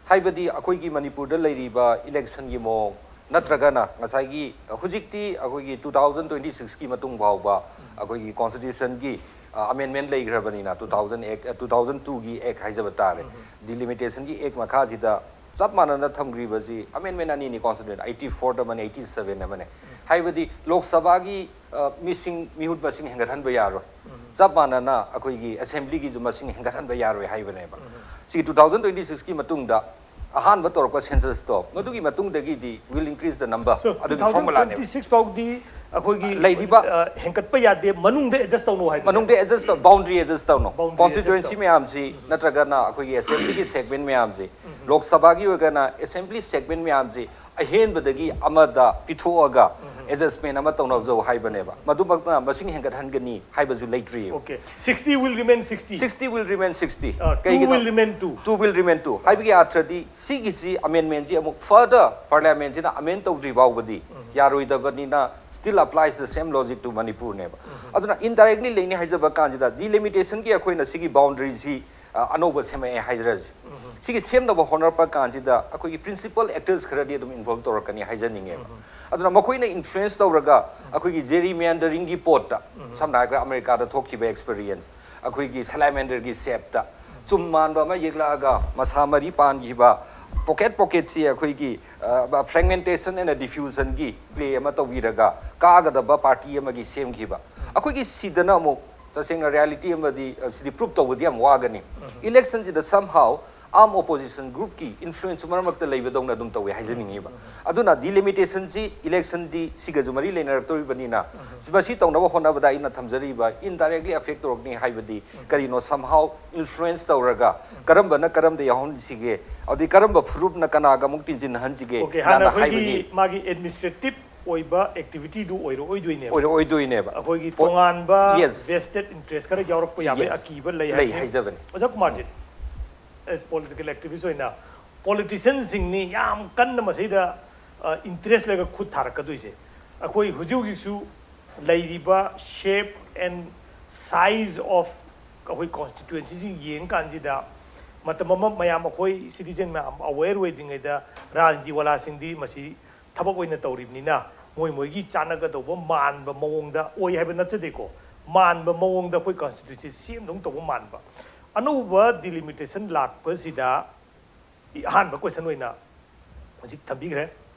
ꯍꯥꯏꯕꯗꯤ ꯑꯩꯈꯣꯏꯒꯤ ꯃꯅꯤꯄꯨꯔꯗ ꯂꯩꯔꯤꯕ ꯏꯂꯦꯛꯁꯟꯒꯤ ꯃꯑꯣꯡ ꯅꯠꯇ꯭ꯔꯒꯅ ꯉꯁꯥꯏꯒꯤ ꯍꯧꯖꯤꯛꯇꯤ ꯑꯩꯈꯣꯏꯒꯤ ꯇꯨ ꯊꯥꯎꯖꯟ ꯇ꯭ꯋꯦꯟꯇꯤ ꯁꯤꯛꯁꯀꯤ ꯃꯇꯨꯡ ꯐꯥꯎꯕ ꯑꯩꯈꯣꯏꯒꯤ ꯀꯣꯟꯁꯇꯤꯇ꯭ꯌꯨꯁꯟꯒꯤ ꯑꯃꯦꯟꯃꯦꯟ ꯂꯩꯈ꯭ꯔꯕꯅꯤꯅ, ꯇꯨ ꯊꯥꯎꯖꯟ ꯑꯦꯛ, ꯇꯨ ꯊꯥꯎꯖꯟ ꯇꯨꯒꯤ ꯑꯦꯛ ꯍꯥꯏꯖꯕ ꯇꯥꯔꯦ, ꯗꯤꯂꯤꯃꯤꯇꯦꯁꯟꯒꯤ ꯑꯦꯛ ꯃꯈꯥꯁꯤꯗ ꯆꯞ ꯃꯥꯟꯅꯅ ꯊꯝꯈ꯭ꯔꯤꯕꯁꯤ ꯑꯃꯦꯟꯃꯦꯟ ꯑꯅꯤꯅꯤ, ꯀꯣꯟꯁꯇꯤꯇ꯭ꯌꯨꯁꯟ ꯑꯩꯠꯇꯤ ꯐꯣꯔ ꯑꯃꯅꯦ, ꯑꯩꯠꯇꯤ ꯁꯚꯦꯟ ꯑꯃꯅꯦ꯫ ꯍꯥꯏꯕꯗꯤ ꯂꯣꯛ ꯁꯚꯥꯒꯤ ꯑ, ꯃꯤꯁꯤꯡ, ꯃꯤꯍꯨꯠ ꯃꯁꯤꯡ ꯍꯦꯟꯒꯠꯍꯟꯕ ꯌꯥꯔꯣꯏ꯫ ꯆꯞ ꯃꯥꯟꯅꯅ ꯑꯩꯈꯣꯏꯒꯤ ꯑꯁꯦꯝꯕ꯭ꯂꯤꯒꯤꯁꯨ ꯃꯁꯤꯡ ꯍꯦꯟꯒꯠꯍꯟꯕ ꯌꯥꯔꯣꯏ ꯍꯥꯏꯕꯅꯦꯕ꯫ ꯁꯤ ꯇꯨ ꯊꯥꯎꯖꯟ ꯇ꯭ꯋꯦꯟꯇꯤ ꯁꯤꯛꯁꯀꯤ ꯃꯇꯨꯡꯗ ꯑꯍꯥꯟꯕ ꯇꯧꯔꯛꯄ ꯁꯦꯟꯁꯁꯇꯣ ꯃꯗꯨꯒꯤ ꯃꯇꯨꯡꯗꯒꯤꯗꯤ will increase the number, ꯑꯗꯨꯒꯤ ꯐꯣꯔꯃꯨꯂꯥꯅꯦꯕ꯫ ꯇ꯭ꯋꯦꯟꯇꯤ ꯁꯤꯛꯁ ꯐꯥꯎꯗꯤ ꯑꯩꯈꯣꯏꯒꯤ ꯂꯩꯔꯤꯕ ꯑ, ꯍꯦꯟꯒꯠꯄ ꯌꯥꯗꯦ, ꯃꯅꯨꯡꯗ ꯑꯦꯗꯖꯁ ꯇꯧꯅꯧ ꯍꯥꯏꯕ꯫ ꯃꯅꯨꯡꯗ ꯑꯦꯗꯖꯁ ꯇꯧ, ꯕꯥꯎꯟꯗ꯭ꯔꯤ ꯑꯦꯗꯖꯁ ꯇꯧꯅꯧ꯫ Boundary ꯀꯣꯟꯁꯇꯤꯇ꯭ꯌꯨꯋꯦꯟꯁꯤ adjust ꯃꯌꯥꯝꯁꯤ ꯅꯠꯇ꯭ꯔꯒꯅ ꯑꯩꯈꯣꯏꯒꯤ ꯑꯁꯦꯝꯕ꯭ꯂꯤꯒꯤ ꯁꯦꯒꯃꯦꯟ ꯃꯌꯥꯝꯁꯤ, ꯂꯣꯛ ꯁꯚꯥꯒꯤ ꯑꯣꯏꯔꯒꯅ ꯑꯁꯦꯝꯕ꯭ꯂꯤ ꯁꯦꯒꯃꯦꯟ ꯃꯌꯥꯝꯁꯤ ꯑꯍꯦꯟꯕꯗꯒꯤ ꯑꯃꯗ ꯄꯤꯊꯣꯛꯑꯒ ꯑꯦꯗꯖꯁꯃꯦꯟ ꯑꯃ ꯇꯧꯅꯖꯧ ꯍꯥꯏꯕꯅꯦꯕ꯫ ꯃꯗꯨꯃꯛꯅ ꯃꯁꯤꯡ ꯍꯦꯟꯒꯠꯍꯟꯒꯅꯤ ꯍꯥꯏꯕꯁꯨ ꯂꯩꯇ꯭ꯔꯤꯌꯦꯕ꯫ Okay, sixty will remain sixty. Sixty will remain sixty. Uh, two will remain two. Two will remain two. ꯍꯥꯏꯕꯒꯤ ꯑꯥꯔꯊꯗꯤ ꯁꯤꯒꯤꯁꯤ ꯑꯃꯦꯟꯃꯦꯟꯁꯤ ꯑꯃꯨꯛ further ꯄꯥꯔꯂꯤꯌꯥꯃꯦꯟꯁꯤꯅ ꯑꯃꯦꯟ ꯇꯧꯗ꯭ꯔꯤ ꯐꯥꯎꯕꯗꯤ ꯌꯥꯔꯣꯏꯗꯕꯅꯤꯅ still applies the same logic to ꯃꯅꯤꯄꯨꯔꯅꯦꯕ꯫ ꯑꯗꯨꯅ indirectly ꯂꯩꯅꯤ ꯍꯥꯏꯖꯕ ꯀꯥꯟꯁꯤꯗ, ꯗꯤꯂꯤꯃꯤꯇꯦꯁꯟꯒꯤ ꯑꯩꯈꯣꯏꯅ ꯁꯤꯒꯤ ꯕꯥꯎꯟꯗꯔꯤꯁꯤ ꯑꯅꯧꯕ ꯁꯦꯝꯃꯛꯑꯦ ꯍꯥꯏꯖꯔꯁꯤ꯫ ꯁꯤꯒꯤ ꯁꯦꯝꯅꯕ ꯍꯣꯠꯅꯔꯛꯄ ꯀꯥꯟꯁꯤꯗ ꯑꯩꯈꯣꯏꯒꯤ ꯄ꯭ꯔꯤꯟꯁꯤꯄꯜ ꯑꯦꯛꯇꯔꯁ ꯈꯔꯗꯤ ꯑꯗꯨꯝ ꯏꯟꯚꯣꯜꯕ ꯇꯧꯔꯛꯀꯅꯤ ꯍꯥꯏꯖꯅꯤꯡꯉꯦꯕ꯫ ꯑꯗꯨꯅ ꯃꯈꯣꯏꯅ ꯏꯟꯐ꯭ꯂꯨꯌꯦꯟꯁ ꯇꯧꯔꯒ ꯑꯩꯈꯣꯏꯒꯤ ꯖꯦꯔꯤ ꯃꯦꯟꯗꯔꯤꯡꯒꯤ ꯄꯣꯠꯇ, ꯁꯝꯅ ꯍꯥꯏꯔꯒ ꯑꯃꯦꯔꯤꯀꯥꯗ ꯊꯣꯛꯈꯤꯕ ꯑꯦꯛꯁꯄꯤꯔꯤꯌꯦꯟꯁ, ꯑꯩꯈꯣꯏꯒꯤ ꯁꯦꯂꯥꯃꯦꯟꯗꯔꯒꯤ ꯁꯦꯞꯇ ꯆꯨꯝ ꯃꯥꯟꯕ ꯑꯃ ꯌꯦꯛꯂꯛꯑꯒ, ꯃꯁꯥ ꯃꯔꯤ ꯄꯥꯟꯈꯤꯕ ꯄꯣꯀꯦꯠ ꯄꯣꯀꯦꯠꯁꯤ ꯑꯩꯈꯣꯏꯒꯤ ꯐ꯭ꯔꯦꯒꯃꯦꯟꯇꯦꯁꯟ ꯑꯦꯟ ꯗꯤꯐ꯭ꯌꯨꯖꯟꯒꯤ ꯄ꯭ꯂꯦ ꯑꯃ ꯇꯧꯕꯤꯔꯒ ꯀꯥꯒꯗꯕ ꯄꯥꯔꯇꯤ ꯑꯃꯒꯤ ꯁꯦꯝꯈꯤꯕ꯫ ꯑꯩꯈꯣꯏꯒꯤ ꯁꯤꯗꯅ ꯑꯃꯨꯛ ꯇꯁꯦꯡꯅ ꯔꯤꯌꯦꯂꯤꯇꯤ ꯑꯃꯗꯤ, ꯑ, ꯁꯤꯗꯤ ꯄ꯭ꯔꯨꯞ ꯇꯧꯕꯗꯤ ꯌꯥꯝ ꯋꯥꯒꯅꯤ꯫ ꯏꯂꯦꯛꯁꯟꯁꯤꯗ somehow armed opposition groupꯀꯤ ꯏꯟꯐ꯭ꯂꯨꯌꯦꯟꯁ ꯃꯔꯛ ꯃꯔꯛꯇ ꯂꯩꯕꯗꯧꯅ ꯑꯗꯨꯝ ꯇꯧꯋꯦ ꯍꯥꯏꯖꯅꯤꯡꯉꯤꯕ꯫ ꯑꯗꯨꯅ ꯗꯤꯂꯤꯃꯤꯇꯦꯁꯟꯁꯤ ꯏꯂꯦꯛꯁꯟꯗꯤ ꯁꯤꯒꯁꯨ ꯃꯔꯤ ꯂꯩꯅꯔꯛꯇꯧꯔꯤꯕꯅꯤꯅ, ꯃꯁꯤ ꯇꯧꯅꯕ ꯍꯣꯠꯅꯕꯗ ꯑꯩꯅ ꯊꯝꯖꯔꯤꯕ indirectly affect ꯇꯧꯔꯛꯅꯤ ꯍꯥꯏꯕꯗꯤ ꯀꯔꯤꯅꯣ, somehow influence ꯇꯧꯔꯒ ꯀꯔꯝꯕꯅ ꯀꯔꯝꯗ ꯌꯥꯎꯍꯟꯁꯤꯒꯦ, ꯑꯗꯨꯗꯤ ꯀꯔꯝꯕ ꯐꯨꯔꯨꯞꯅ ꯀꯅꯥꯒ ꯑꯃꯨꯛ ꯇꯤꯟꯁꯤꯟꯅꯍꯟꯁꯤꯒꯦ, ꯑꯣꯀꯦ, ꯍꯥꯟꯅ ꯂꯥꯟꯅ ꯑꯩꯈꯣꯏꯒꯤ ꯍꯥꯏꯕꯒꯤ ꯃꯥꯒꯤ ꯑꯦꯗꯃꯤꯅꯤꯁꯇ꯭ꯔꯦꯇꯤꯞ ꯑꯣꯏꯕ ꯑꯦꯛꯇꯤꯚꯤꯇꯤꯗꯨ ꯑꯣꯏꯔꯛꯑꯣꯏꯗꯣꯏꯅꯦꯕ꯫ ꯑꯣꯏꯔꯛꯑꯣꯏꯗꯣꯏꯅꯦꯕ꯫ ꯑꯩꯈꯣꯏꯒꯤ ꯄꯣ-, ꯇꯣꯉꯥꯟꯕ yes꯫ ꯚꯦꯁꯇꯦꯠ ꯏꯟꯇꯔꯦꯁ ꯈꯔ ꯌꯥꯎꯔꯛꯄ ꯌꯥꯕꯒꯤ Yes꯫ ꯑꯀꯤꯕ ꯂꯩ ꯂꯩ ꯍꯥꯏꯕꯅꯤ꯫ ꯍꯥꯏꯖꯕꯅꯤ꯫ ꯑꯣꯖꯥ ꯀꯨꯃꯥꯔꯖꯤꯠ, ꯑꯦꯁ ꯄꯣꯂꯤꯇꯤꯀꯦꯜ ꯑꯦꯛꯇꯤꯚꯤꯁ ꯑꯣꯏꯅ ꯄꯣꯂꯤꯇꯤꯁꯤꯌꯟꯁꯤꯡꯅꯤ ꯌꯥꯝ ꯀꯟꯅ ꯃꯁꯤꯗ, ꯑ, ꯏꯟꯇꯔꯦꯁ ꯂꯩꯔꯒ ꯈꯨꯠ ꯊꯥꯔꯛꯀꯗꯣꯏꯁꯦ꯫ ꯑꯩꯈꯣꯏ ꯍꯧꯖꯤꯛ ꯍꯧꯖꯤꯛꯁꯨ ꯂꯩꯔꯤꯕ shape and size of ꯑꯩꯈꯣꯏ ꯀꯣꯟꯁꯇꯤꯇ꯭ꯋꯦꯟꯁꯤꯁꯤ ꯌꯦꯡꯀꯥꯟꯁꯤꯗ, ꯃꯇꯝ ꯑꯃ ꯃꯌꯥꯝ, ꯑꯩꯈꯣꯏ ꯁꯤꯇꯤꯖꯟ ꯃꯌꯥꯝ ꯑꯋꯦꯌꯔ ꯑꯣꯏꯗ꯭ꯔꯤꯉꯩꯗ ꯔꯥꯖꯅꯤꯇꯤ ꯋꯥꯂꯥꯁꯤꯡꯗꯤ ꯃꯁꯤ ꯊꯕꯛ ꯑꯣꯏꯅ ꯇꯧꯔꯤꯕꯅꯤꯅ ꯃꯣꯏ ꯃꯣꯏꯒꯤ ꯆꯥꯟꯅꯒꯗꯧꯕ ꯃꯥꯟꯕ ꯃꯑꯣꯡꯗ ꯑꯣꯏ ꯍꯥꯏꯕ ꯅꯠꯆꯗꯦꯀꯣ, ꯃꯥꯟꯕ ꯃꯑꯣꯡꯗ ꯑꯩꯈꯣꯏ ꯀꯣꯟꯁꯇꯤꯇ꯭ꯋꯦꯟꯁꯤ ꯁꯦꯝꯗꯧ ꯇꯧꯕ ꯃꯥꯟꯕ꯫ ꯑꯅꯧꯕ ꯗꯤꯂꯤꯃꯤꯇꯦꯁꯟ ꯂꯥꯛꯄꯁꯤꯗ ꯑꯍꯥꯟꯕ ꯀꯣꯏꯁꯟ ꯑꯣꯏꯅ ꯍꯧꯖꯤꯛ ꯊꯝꯕꯤꯈ꯭ꯔꯦ,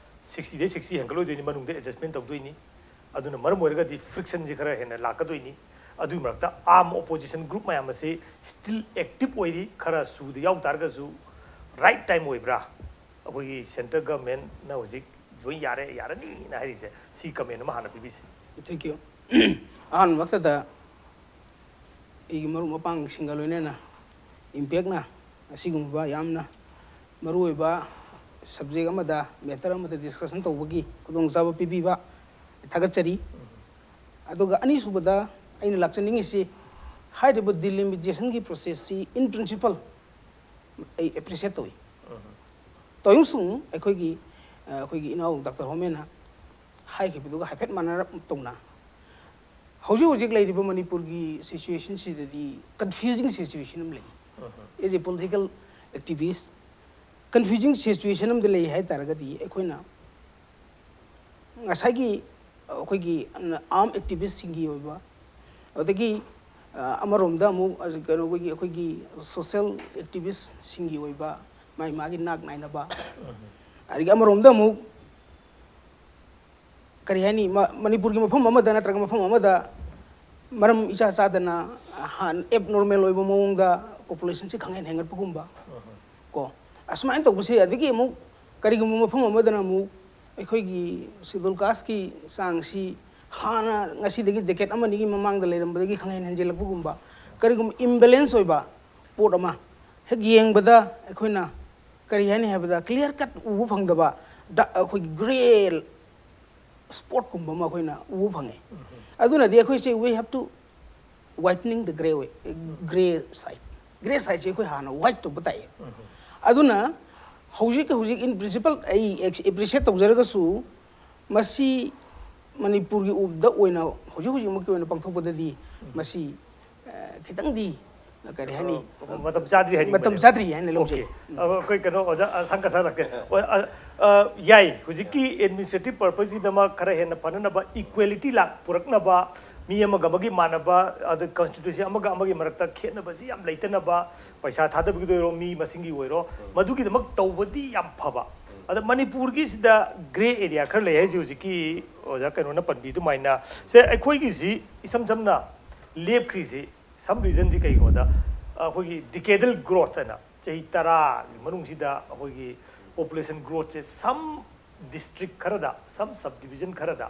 ꯁꯤꯛꯁꯇꯤꯗꯩ ꯁꯤꯛꯁꯇꯤ ꯍꯦꯟꯒꯠꯂꯣꯏꯗꯣꯏꯅꯤ, ꯃꯅꯨꯡꯗ ꯑꯦꯗꯖꯁꯃꯦꯟ ꯇꯧꯗꯣꯏꯅꯤ꯫ ꯑꯗꯨꯅ ꯃꯔꯝ ꯑꯣꯏꯔꯒꯗꯤ ꯐ꯭ꯔꯤꯛꯁꯟꯁꯤ ꯈꯔ ꯍꯦꯟꯅ ꯂꯥꯛꯀꯗꯣꯏꯅꯤ꯫ ꯑꯗꯨꯒꯤ ꯃꯔꯛꯇ ꯑꯥꯔꯝ ꯑꯣꯄꯣꯖꯤꯁꯟ ꯒ꯭ꯔꯨꯞ ꯃꯌꯥꯝ ꯑꯁꯤ ꯁ꯭ꯇꯤꯜ ꯑꯦꯛꯇꯤꯞ ꯑꯣꯏꯔꯤ, ꯈꯔ ꯁꯨꯗ ꯌꯥꯎ ꯇꯥꯔꯒꯁꯨ ꯔꯥꯏꯠ ꯇꯥꯏꯝ ꯑꯣꯏꯕ꯭ꯔꯥ? ꯑꯩꯈꯣꯏꯒꯤ ꯁꯦꯟꯇ꯭ꯔꯦꯜ ꯒꯚꯔꯟꯃꯦꯟꯠꯅ ꯍꯧꯖꯤꯛ ꯂꯣꯏ ꯌꯥꯔꯦ, ꯌꯥꯔꯅꯤꯅ ꯍꯥꯏꯔꯤꯁꯦ, ꯁꯤ ꯀꯃꯦꯟ ꯑꯃ ꯍꯥꯟꯅ ꯄꯤꯕꯤꯁꯤ꯫ Thank you꯫ ꯑꯍꯥꯟꯕꯃꯛꯇꯗ ꯑꯩꯒꯤ ꯃꯔꯨꯞ ꯃꯄꯥꯡꯁꯤꯡꯒ ꯂꯣꯏꯅꯅ ꯏꯝꯄꯦꯛꯅ ꯑꯁꯤꯒꯨꯝꯕ ꯌꯥꯝꯅ ꯃꯔꯨꯑꯣꯏꯕ ꯁꯕꯖꯦꯛ ꯑꯃꯗ, ꯃꯦꯇꯔ ꯑꯃꯗ ꯗꯤꯁꯀꯁꯟ ꯇꯧꯕꯒꯤ ꯈꯨꯗꯣꯡꯆꯥꯕ ꯄꯤꯕꯤꯕ ꯊꯥꯒꯠꯆꯔꯤ꯫ ꯑꯗꯨꯒ ꯑꯅꯤꯁꯨꯕꯗ ꯑꯩꯅ ꯂꯥꯛꯆꯅꯤꯡꯉꯤꯁꯤ, ꯍꯥꯏꯔꯤꯕ ꯗꯤꯂꯤꯃꯤꯇꯦꯁꯟꯒꯤ ꯄ꯭ꯔꯣꯁꯦꯁꯁꯤ in principle ꯑꯩ ꯑꯦꯄ꯭ꯔꯤꯁꯤꯌꯦꯠ ꯇꯧꯏ꯫ ꯇꯧꯏ ꯑꯃꯁꯨꯡ ꯑꯩꯈꯣꯏꯒꯤ, ꯑ, ꯑꯩꯈꯣꯏꯒꯤ ꯏꯅꯥꯎ ꯗꯥꯛꯇꯔ ꯍꯣꯃꯦꯟꯅ ꯍꯥꯏꯈꯤꯕꯗꯨꯒ ꯍꯥꯏꯐꯦꯠ ꯃꯥꯟꯅꯔꯞ ꯇꯧꯅ, ꯍꯧꯖꯤꯛ ꯍꯧꯖꯤꯛ ꯂꯩꯔꯤꯕ ꯃꯅꯤꯄꯨꯔꯒꯤ ꯁꯤꯆꯨꯋꯦꯁꯟꯁꯤꯗꯗꯤ ꯀꯟꯐ꯭ꯌꯨꯖꯤꯡ ꯁꯤꯆꯨꯋꯦꯁꯟ ꯑꯃ ꯂꯩ꯫ As a political activist, confusing situation ꯑꯃꯗ ꯂꯩ ꯍꯥꯏ ꯇꯥꯔꯒꯗꯤ, ꯑꯩꯈꯣꯏꯅ ꯉꯁꯥꯏꯒꯤ ꯑꯩꯈꯣꯏꯒꯤ ꯑꯥꯔꯝ ꯑꯦꯛꯇꯤꯚꯤꯁꯁꯤꯡꯒꯤ ꯑꯣꯏꯕ, ꯑꯗꯒꯤ ꯑ, ꯑꯃꯔꯣꯝꯗ ꯑꯃꯨꯛ, ꯑ, ꯀꯩꯅꯣ, ꯑꯩꯈꯣꯏꯒꯤ, ꯑꯩꯈꯣꯏꯒꯤ ꯁꯣꯁꯦꯜ ꯑꯦꯛꯇꯤꯚꯤꯁꯁꯤꯡꯒꯤ ꯑꯣꯏꯕ ꯃꯥꯒꯤ ꯃꯥꯒꯤ ꯅꯥꯛ ꯅꯥꯏꯅꯕ, ꯑꯗꯒꯤ ꯑꯃꯔꯣꯝꯗ ꯑꯃꯨꯛ ꯀꯔꯤ ꯍꯥꯏꯅꯤ, ꯃ-, ꯃꯅꯤꯄꯨꯔꯒꯤ ꯃꯐꯝ ꯑꯃꯗ ꯅꯠꯇ꯭ꯔꯒ ꯃꯐꯝ ꯑꯃꯗ ꯃꯔꯝ ꯏꯆꯥ ꯆꯥꯗꯅ, ꯑ, ꯍꯥꯟ-, ꯑꯦꯕꯅꯣꯔꯃꯦꯜ ꯑꯣꯏꯕ ꯃꯑꯣꯡꯗ ꯄꯣꯄꯨꯂꯦꯁꯟꯁꯤ ꯈꯪꯍꯦꯟ ꯍꯦꯟꯒꯠꯄꯒꯨꯝꯕ, ꯀꯣ, ꯑꯁꯨꯃꯥꯏꯅ ꯇꯧꯕꯁꯦ꯫ ꯑꯗꯒꯤ ꯑꯃꯨꯛ ꯀꯔꯤꯒꯨꯝꯕ ꯃꯐꯝ ꯑꯃꯗꯅ ꯑꯃꯨꯛ ꯑꯩꯈꯣꯏꯒꯤ ꯁꯦꯗꯨꯜ ꯀꯥꯁꯀꯤ ꯆꯥꯡꯁꯤ ꯍꯥꯟꯅ ꯉꯁꯤꯗꯒꯤ ꯗꯦꯀꯦꯠ ꯑꯃ ꯑꯅꯤꯒꯤ ꯃꯃꯥꯡꯗ ꯂꯩꯔꯝꯕꯗꯒꯤ ꯈꯪꯍꯦꯟ ꯍꯦꯟꯖꯤꯜꯂꯛꯄꯒꯨꯝꯕ, ꯀꯔꯤꯒꯨꯝꯕ ꯏꯝꯕꯦꯂꯦꯟꯁ ꯑꯣꯏꯕ ꯄꯣꯠ ꯑꯃ ꯍꯦꯛ ꯌꯦꯡꯕꯗ ꯑꯩꯈꯣꯏꯅ ꯀꯔꯤ ꯍꯥꯏꯅꯤ ꯍꯥꯏꯕꯗ, ꯀ꯭ꯂꯤꯌꯥꯔ ꯀꯠ ꯎꯕ ꯐꯪꯗꯕ, ꯗ-, ꯑꯩꯈꯣꯏꯒꯤ ꯒ꯭ꯔꯦ ꯁ꯭ꯄꯣꯠꯀꯨꯝꯕ ꯑꯃ ꯑꯩꯈꯣꯏꯅ ꯎꯕ ꯐꯪꯉꯦ꯫ ꯑꯗꯨꯅꯗꯤ ꯑꯩꯈꯣꯏꯁꯦ, we have to whitening the grey way, grey side, grey ꯁꯥꯏꯠꯁꯦ ꯑꯩꯈꯣꯏ ꯍꯥꯟꯅ ꯋꯥꯏꯠ ꯇꯧꯕ ꯇꯥꯏꯌꯦ꯫ ꯑꯗꯨꯅ ꯍꯧꯖꯤꯛ ꯍꯧꯖꯤꯛ, in principle, ꯑꯩ ꯑꯦꯄ꯭ꯔꯤꯁꯤꯌꯦꯠ ꯇꯧꯖꯔꯒꯁꯨ, ꯃꯁꯤ ꯃꯅꯤꯄꯨꯔꯒꯤ ꯎꯕꯗ ꯑꯣꯏꯅ, ꯍꯧꯖꯤꯛ ꯍꯧꯖꯤꯛꯃꯛꯀꯤ ꯑꯣꯏꯅ ꯄꯥꯡꯊꯣꯛꯄꯗꯗꯤ ꯃꯁꯤ, ꯑ, ꯈꯤꯇꯪꯗꯤ, ꯀꯔꯤ ꯍꯥꯏꯅꯤ, ꯃꯇꯝ ꯆꯥꯗ꯭ꯔꯤ ꯍꯥꯏꯅꯤꯡꯕꯅꯦ꯫ ꯃꯇꯝ ꯆꯥꯗ꯭ꯔꯤ ꯍꯥꯏꯅ ꯂꯧꯖꯩ꯫ ꯑꯣꯀꯦ꯫ ꯑ, ꯑꯩꯈꯣꯏ ꯀꯩꯅꯣ, ꯑꯣꯖꯥ, ꯑ, ꯁꯪꯀ ꯁꯥꯔꯛꯀꯦ꯫ ꯑꯣ, ꯑ, ꯑ, ꯌꯥꯏ, ꯍꯧꯖꯤꯛꯀꯤ ꯑꯦꯗꯃꯤꯅꯤꯁꯇ꯭ꯔꯦꯇꯤꯚ ꯄꯔꯄꯁꯀꯤꯗꯃꯛ ꯈꯔ ꯍꯦꯟꯅ ꯐꯅꯅꯕ, ꯏꯀ꯭ꯋꯦꯂꯤꯇꯤ ꯂꯥꯛ ꯄꯨꯔꯛꯅꯕ, ꯃꯤ ꯑꯃꯒ ꯑꯃꯒꯤ ꯃꯥꯟꯅꯕ, ꯑꯗ ꯀꯟꯁꯇꯤꯇ꯭ꯌꯨꯁꯟ ꯑꯃꯒ ꯑꯃꯒꯤ ꯃꯔꯛꯇ ꯈꯦꯠꯅꯕꯁꯤ ꯌꯥꯝ ꯂꯩꯇꯅꯕ, ꯄꯩꯁꯥ ꯊꯥꯗꯕꯒꯤꯗ ꯑꯣꯏꯔꯣ, ꯃꯤ ꯃꯁꯤꯡꯒꯤ ꯑꯣꯏꯔꯣ, ꯃꯗꯨꯒꯤꯗꯃꯛ ꯇꯧꯕꯗꯤ ꯌꯥꯝ ꯐꯕ꯫ ꯑꯗ ꯃꯅꯤꯄꯨꯔꯒꯤꯁꯤꯗ ꯒ꯭ꯔꯦ ꯑꯦꯔꯤꯌꯥ ꯈꯔ ꯂꯩ ꯍꯥꯏꯁꯦ, ꯍꯧꯖꯤꯛꯀꯤ ꯑꯣꯖꯥ ꯀꯩꯅꯣꯅ ꯄꯟꯕꯤ ꯑꯗꯨꯃꯥꯏꯅ꯫ ꯁꯦ, ꯑꯩꯈꯣꯏꯒꯤꯁꯤ ꯏꯁꯝ ꯁꯝꯅ ꯂꯦꯞꯈ꯭ꯔꯤꯁꯤ, ꯁꯝ ꯔꯤꯖꯟꯁꯤ ꯀꯩꯒꯤꯅꯣꯗ, ꯑꯩꯈꯣꯏꯒꯤ ꯗꯤꯀꯦꯗꯦꯜ ꯒ꯭ꯔꯣꯊ ꯍꯥꯏꯅ, ꯆꯍꯤ ꯇꯔꯥꯒꯤ ꯃꯅꯨꯡꯁꯤꯗ ꯑꯩꯈꯣꯏꯒꯤ ꯄꯣꯄꯨꯂꯦꯁꯟ ꯒ꯭ꯔꯣꯊꯁꯦ ꯁꯝ ꯗꯤꯁꯇ꯭ꯔꯤꯛ ꯈꯔꯗ, ꯁꯝ ꯁꯕ ꯗꯤꯕꯤꯖꯟ ꯈꯔꯗ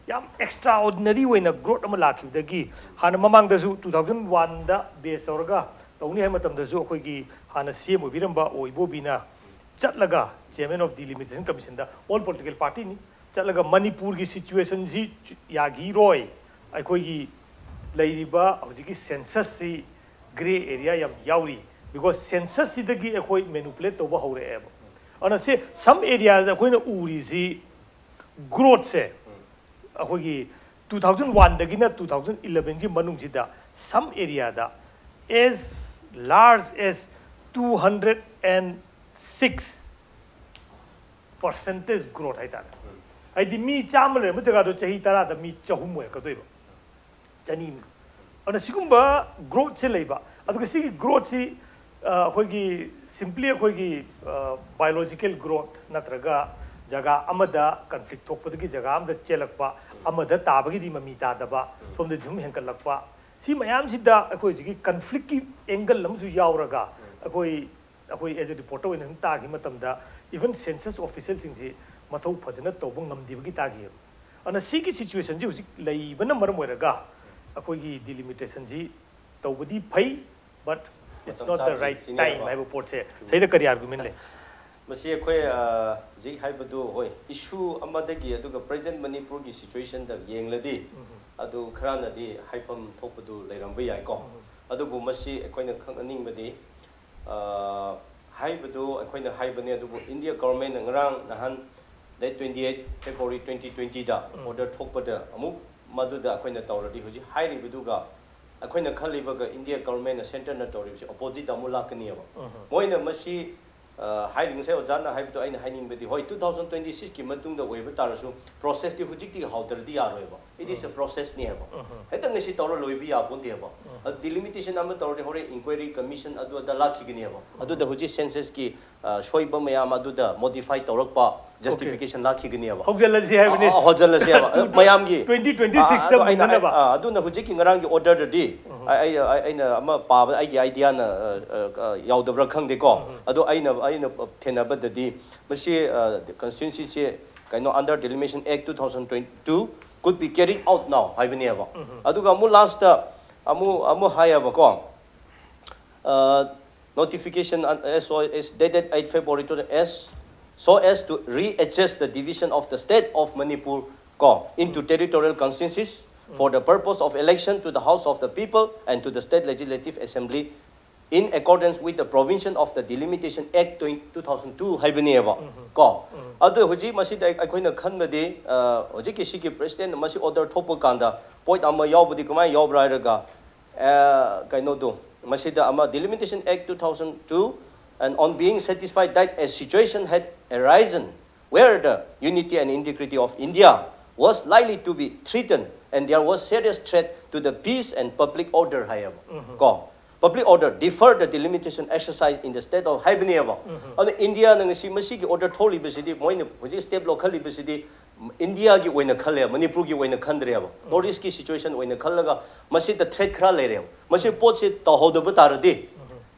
ꯌꯥꯝ ꯑꯦꯛꯁꯇ꯭ꯔꯥ ꯑꯣꯔꯗꯤꯅꯔꯤ ꯑꯣꯏꯅ ꯒ꯭ꯔꯣꯊ ꯑꯃ ꯂꯥꯛꯈꯤꯕꯗꯒꯤ, ꯍꯥꯟꯅ ꯃꯃꯥꯡꯗꯁꯨ ꯇꯨ ꯊꯥꯎꯖꯟ ꯋꯥꯟꯗ ꯕꯦꯁ ꯇꯧꯔꯒ ꯇꯧꯅꯤ ꯍꯥꯏꯕ ꯃꯇꯝꯗꯁꯨ ꯑꯩꯈꯣꯏꯒꯤ ꯍꯥꯟꯅ ꯁꯤ ꯑꯦꯝ ꯑꯣꯏꯕꯤꯔꯝꯕ ꯑꯣ ꯏꯕꯣꯕꯤꯅ ꯆꯠꯂꯒ, ꯆꯤꯌꯔꯃꯦꯟ ꯑꯣꯐ ꯗꯤꯂꯤꯃꯤꯇꯦꯁꯟ ꯀꯃꯤꯁꯟꯗ, ꯑꯣꯜ ꯄꯣꯂꯤꯇꯤꯀꯦꯜ ꯄꯥꯔꯇꯤꯅꯤ, ꯆꯠꯂꯒ ꯃꯅꯤꯄꯨꯔꯒꯤ ꯁꯤꯆꯨꯋꯦꯁꯟꯁꯤ ꯌꯥꯈꯤꯔꯣꯏ, ꯑꯩꯈꯣꯏꯒꯤ ꯂꯩꯔꯤꯕ ꯍꯧꯖꯤꯛꯀꯤ ꯁꯦꯟꯁꯁꯁꯤ ꯒ꯭ꯔꯦ ꯑꯦꯔꯤꯌꯥ ꯌꯥꯝ ꯌꯥꯎꯔꯤ꯫ ꯕꯤꯀꯣꯖ ꯁꯦꯟꯁꯁꯁꯤꯗꯒꯤ ꯑꯩꯈꯣꯏ ꯃꯦꯅꯨꯄꯨꯂꯦꯠ ꯇꯧꯕ ꯍꯧꯔꯛꯑꯦꯕ꯫ ꯑꯗꯨꯅ ꯁꯤ ꯁꯝ ꯑꯦꯔꯤꯌꯥꯁ ꯑꯩꯈꯣꯏꯅ ꯎꯔꯤꯁꯤ ꯒ꯭ꯔꯣꯠꯁꯦ ꯑꯩꯈꯣꯏꯒꯤ two thousand one ꯗꯒꯤꯅ two thousand eleven ꯒꯤ ꯃꯅꯨꯡꯁꯤꯗ some area the as large as two hundred and six percentage growth ꯍꯥꯏꯇꯥꯔꯦ꯫ ꯍꯥꯏꯗꯤ ꯃꯤ ꯆꯥꯝꯃ ꯂꯩꯔꯝꯕ ꯖꯒꯥꯗꯣ ꯆꯍꯤ ꯇꯔꯥꯗ ꯃꯤ ꯆꯍꯨꯝ ꯑꯣꯏꯔꯛꯀꯗꯣꯏꯕ, ꯆꯅꯤ꯫ ꯑꯗꯨꯅ ꯁꯤꯒꯨꯝꯕ ꯒ꯭ꯔꯣꯠꯁꯦ ꯂꯩꯕ, ꯑꯗꯨꯒ ꯁꯤꯒꯤ ꯒ꯭ꯔꯣꯠꯁꯤ ꯑꯩꯈꯣꯏꯒꯤ simply ꯑꯩꯈꯣꯏꯒꯤ biological growth ꯅꯠꯇ꯭ꯔꯒ ꯖꯒꯥ ꯑꯃꯗ ꯀꯟꯐ꯭ꯂꯤꯛ ꯊꯣꯛꯄꯗꯒꯤ ꯖꯒꯥ ꯑꯃꯗ ꯆꯦꯜꯂꯛꯄ, ꯑꯃꯗ ꯇꯥꯕꯒꯤꯗꯤ ꯃꯃꯤ ꯇꯥꯗꯕ, ꯁꯣꯝꯗ ꯁꯨꯝ ꯍꯦꯟꯒꯠꯂꯛꯄ, ꯁꯤ ꯃꯌꯥꯝꯁꯤꯗ ꯑꯩꯈꯣꯏ ꯍꯧꯖꯤꯛꯀꯤ ꯀꯟꯐ꯭ꯂꯤꯛꯀꯤ ꯑꯦꯡꯒꯜ ꯑꯃꯁꯨ ꯌꯥꯎꯔꯒ ꯑꯩꯈꯣꯏ ꯑꯩꯈꯣꯏ as a reporter ꯑꯣꯏꯅ ꯁꯨꯝ ꯇꯥꯈꯤꯕ ꯃꯇꯝꯗ even census official ꯁꯤꯡꯁꯤ ꯃꯊꯧ ꯐꯖꯅ ꯇꯧꯕ ꯉꯝꯗꯦꯕꯒꯤ ꯇꯥꯈꯤꯑꯕ꯫ ꯑꯗꯨꯅ ꯁꯤꯒꯤ situation ꯁꯤ ꯍꯧꯖꯤꯛ ꯂꯩꯕꯅ ꯃꯔꯝ ꯑꯣꯏꯔꯒ ꯑꯩꯈꯣꯏꯒꯤ delimitation ꯁꯤ ꯇꯧꯕꯗꯤ ꯐꯩ, but it's not the right time ꯍꯥꯏꯕ ꯄꯣꯠꯁꯦ ꯁꯤꯗ ꯀꯔꯤ argument ꯂꯩ? ꯃꯁꯤ ꯑꯩꯈꯣꯏ ꯍꯧꯖꯤꯛ ꯍꯥꯏꯕꯗꯨ ꯍꯣꯏ, issue ꯑꯃꯗꯒꯤ ꯑꯗꯨꯒ present ꯃꯅꯤꯄꯨꯔꯒꯤ situation ꯗ ꯌꯦꯡꯂꯗꯤ ꯑꯗꯨ ꯈꯔꯅꯗꯤ ꯍꯥꯏꯐꯝ ꯊꯣꯛꯄꯗꯨ ꯂꯩꯔꯝꯕ ꯌꯥꯏꯀꯣ꯫ ꯑꯗꯨꯕꯨ ꯃꯁꯤ ꯑꯩꯈꯣꯏꯅ ꯈꯪꯍꯟꯅꯤꯡꯕꯗꯤ ꯍꯥꯏꯕꯗꯨ ꯑꯩꯈꯣꯏꯅ ꯍꯥꯏꯕꯅꯤ, ꯑꯗꯨꯕꯨ India government ꯅ ꯉꯔꯥꯡ ꯅꯍꯥꯟ date twenty eight February twenty twenty ꯗ order ꯊꯣꯛꯄꯗ ꯑꯃꯨꯛ ꯃꯗꯨꯗ ꯑꯩꯈꯣꯏꯅ ꯇꯧꯔꯗꯤ ꯍꯧꯖꯤꯛ ꯍꯥꯏꯔꯤꯕꯗꯨꯒ ꯑꯩꯈꯣꯏꯅ ꯈꯜꯂꯤꯕꯒ India government ꯅ centre ꯅ ꯇꯧꯔꯤꯕꯁꯤ opposite ꯑꯃꯨꯛ ꯂꯥꯛꯀꯅꯤꯕ꯫ ꯃꯣꯏꯅ ꯃꯁꯤ ꯍꯥꯏꯔꯤ, ꯉꯁꯥꯏ ꯑꯣꯖꯥꯅ ꯍꯥꯏꯕꯗꯣ ꯑꯩꯅ ꯍꯥꯏꯅꯤꯡꯕꯗꯤ, ꯍꯣꯏ, two thousand twenty six ꯀꯤ ꯃꯇꯨꯡꯗ ꯑꯣꯏꯕ ꯇꯥꯔꯁꯨ process ꯇꯤ ꯍꯧꯖꯤꯛꯇꯤ ꯍꯧꯗ꯭ꯔꯗꯤ ꯌꯥꯔꯣꯏꯕ꯫ It is a process ꯅꯦ ꯍꯥꯏꯕ꯫ ꯍꯦꯛꯇ ꯉꯁꯤ ꯇꯧꯔ ꯂꯣꯏꯕ ꯌꯥꯄꯣꯟꯇꯦꯕ꯫ ꯑꯗꯨ delimitation ꯑꯃ ꯇꯧꯔꯗꯤ ꯍꯣꯔꯦꯟ inquiry commission ꯑꯗꯨ ꯑꯗ ꯂꯥꯛꯈꯤꯒꯅꯦꯕ꯫ ꯑꯗꯨꯗ ꯍꯧꯖꯤꯛ census ꯀꯤ ꯁꯣꯏꯕ ꯃꯌꯥꯝ ꯑꯗꯨꯗ modify ꯇꯧꯔꯛꯄ justification ꯂꯥꯛꯈꯤꯒꯅꯦꯕ꯫ ꯍꯧꯖꯤꯜꯂꯁꯤ ꯍꯥꯏꯕꯅꯤ꯫ ꯍꯧꯖꯤꯜꯂꯁꯤ ꯍꯥꯏꯕ ꯃꯌꯥꯝꯒꯤ꯫ Twenty twenty six ꯇ ꯃꯨꯟꯅꯅꯕ꯫ ꯑꯗꯨꯅ ꯍꯧꯖꯤꯛꯀꯤ ꯉꯔꯥꯡꯒꯤ order ꯗꯗꯤ ꯑꯩꯅ ꯑꯃ ꯄꯥꯕ ꯑꯩꯒꯤ idea ꯅ ꯌꯥꯎꯗꯕ꯭ꯔꯥ ꯈꯪꯗꯦꯀꯣ꯫ ꯑꯗꯣ ꯑꯩꯅ ꯑꯩꯅ ꯊꯦꯡꯅꯕꯗꯗꯤ ꯃꯁꯤ constituency ꯁꯦ ꯀꯩꯅꯣ under Delimitation Act two thousand twenty two could be carried out now ꯍꯥꯏꯕꯅꯦꯕ꯫ ꯑꯗꯨꯒ ꯑꯃꯨꯛ last ꯇ ꯑꯃꯨꯛ ꯑꯃꯨꯛ ꯍꯥꯏꯌꯦꯕꯀꯣ, notification as so as dated eight February two thousand as so as to readjust the division of the state of Manipur ꯀꯣ into territorial constituencies for the purpose of election to the House of the People and to the State Legislative Assembly in accordance with the provision of the Delimitation Act twenty two thousand two ꯍꯥꯏꯕꯅꯦꯕ꯫ ꯀꯣ, ꯑꯗꯨ ꯍꯧꯖꯤꯛ ꯃꯁꯤꯗ ꯑꯩ- ꯑꯩꯈꯣꯏꯅ ꯈꯟꯕꯗꯤ, ꯑ, ꯍꯧꯖꯤꯛꯀꯤ ꯁꯤꯒꯤ president ꯃꯁꯤ order ꯊꯣꯛꯄ ꯀꯥꯟꯗ point ꯑꯃ ꯌꯥꯎꯕꯗꯤ ꯀꯃꯥꯏꯅ ꯌꯥꯎꯕ꯭ꯔꯥ ꯍꯥꯏꯔꯒ, ꯑ, ꯀꯩꯅꯣꯗꯣ, ꯃꯁꯤꯗ ꯑꯃ, Delimitation Act two thousand two, and on being satisfied that a situation had arisen where the unity and integrity of India was likely to be threatened and there was serious threat to the peace and public order ꯍꯥꯏꯌꯦꯕ꯫ ꯀꯣ, public order defer the delimitation exercise in the state of ꯍꯥꯏꯕꯅꯦꯕ꯫ ꯑꯗꯨꯅ ꯏꯟꯗꯤꯌꯥꯅ ꯉꯁꯤ ꯃꯁꯤꯒꯤ order ꯊꯣꯛꯂꯤꯕꯁꯤꯗꯤ, ꯃꯣꯏꯅ ꯍꯧꯖꯤꯛ step ꯂꯧꯈꯠꯂꯤꯕꯁꯤꯗꯤ ꯏꯟꯗꯤꯌꯥꯒꯤ ꯑꯣꯏꯅ ꯈꯜꯂꯦ, ꯃꯅꯤꯄꯨꯔꯒꯤ ꯑꯣꯏꯅ ꯈꯟꯗ꯭ꯔꯦꯕ꯫ North East ꯀꯤ situation ꯑꯣꯏꯅ ꯈꯜꯂꯒ ꯃꯁꯤꯗ threat ꯈꯔ ꯂꯩꯔꯦꯕ꯫ ꯃꯁꯤ ꯄꯣꯠꯁꯤ ꯇꯧꯍꯧꯗꯕ ꯇꯥꯔꯗꯤ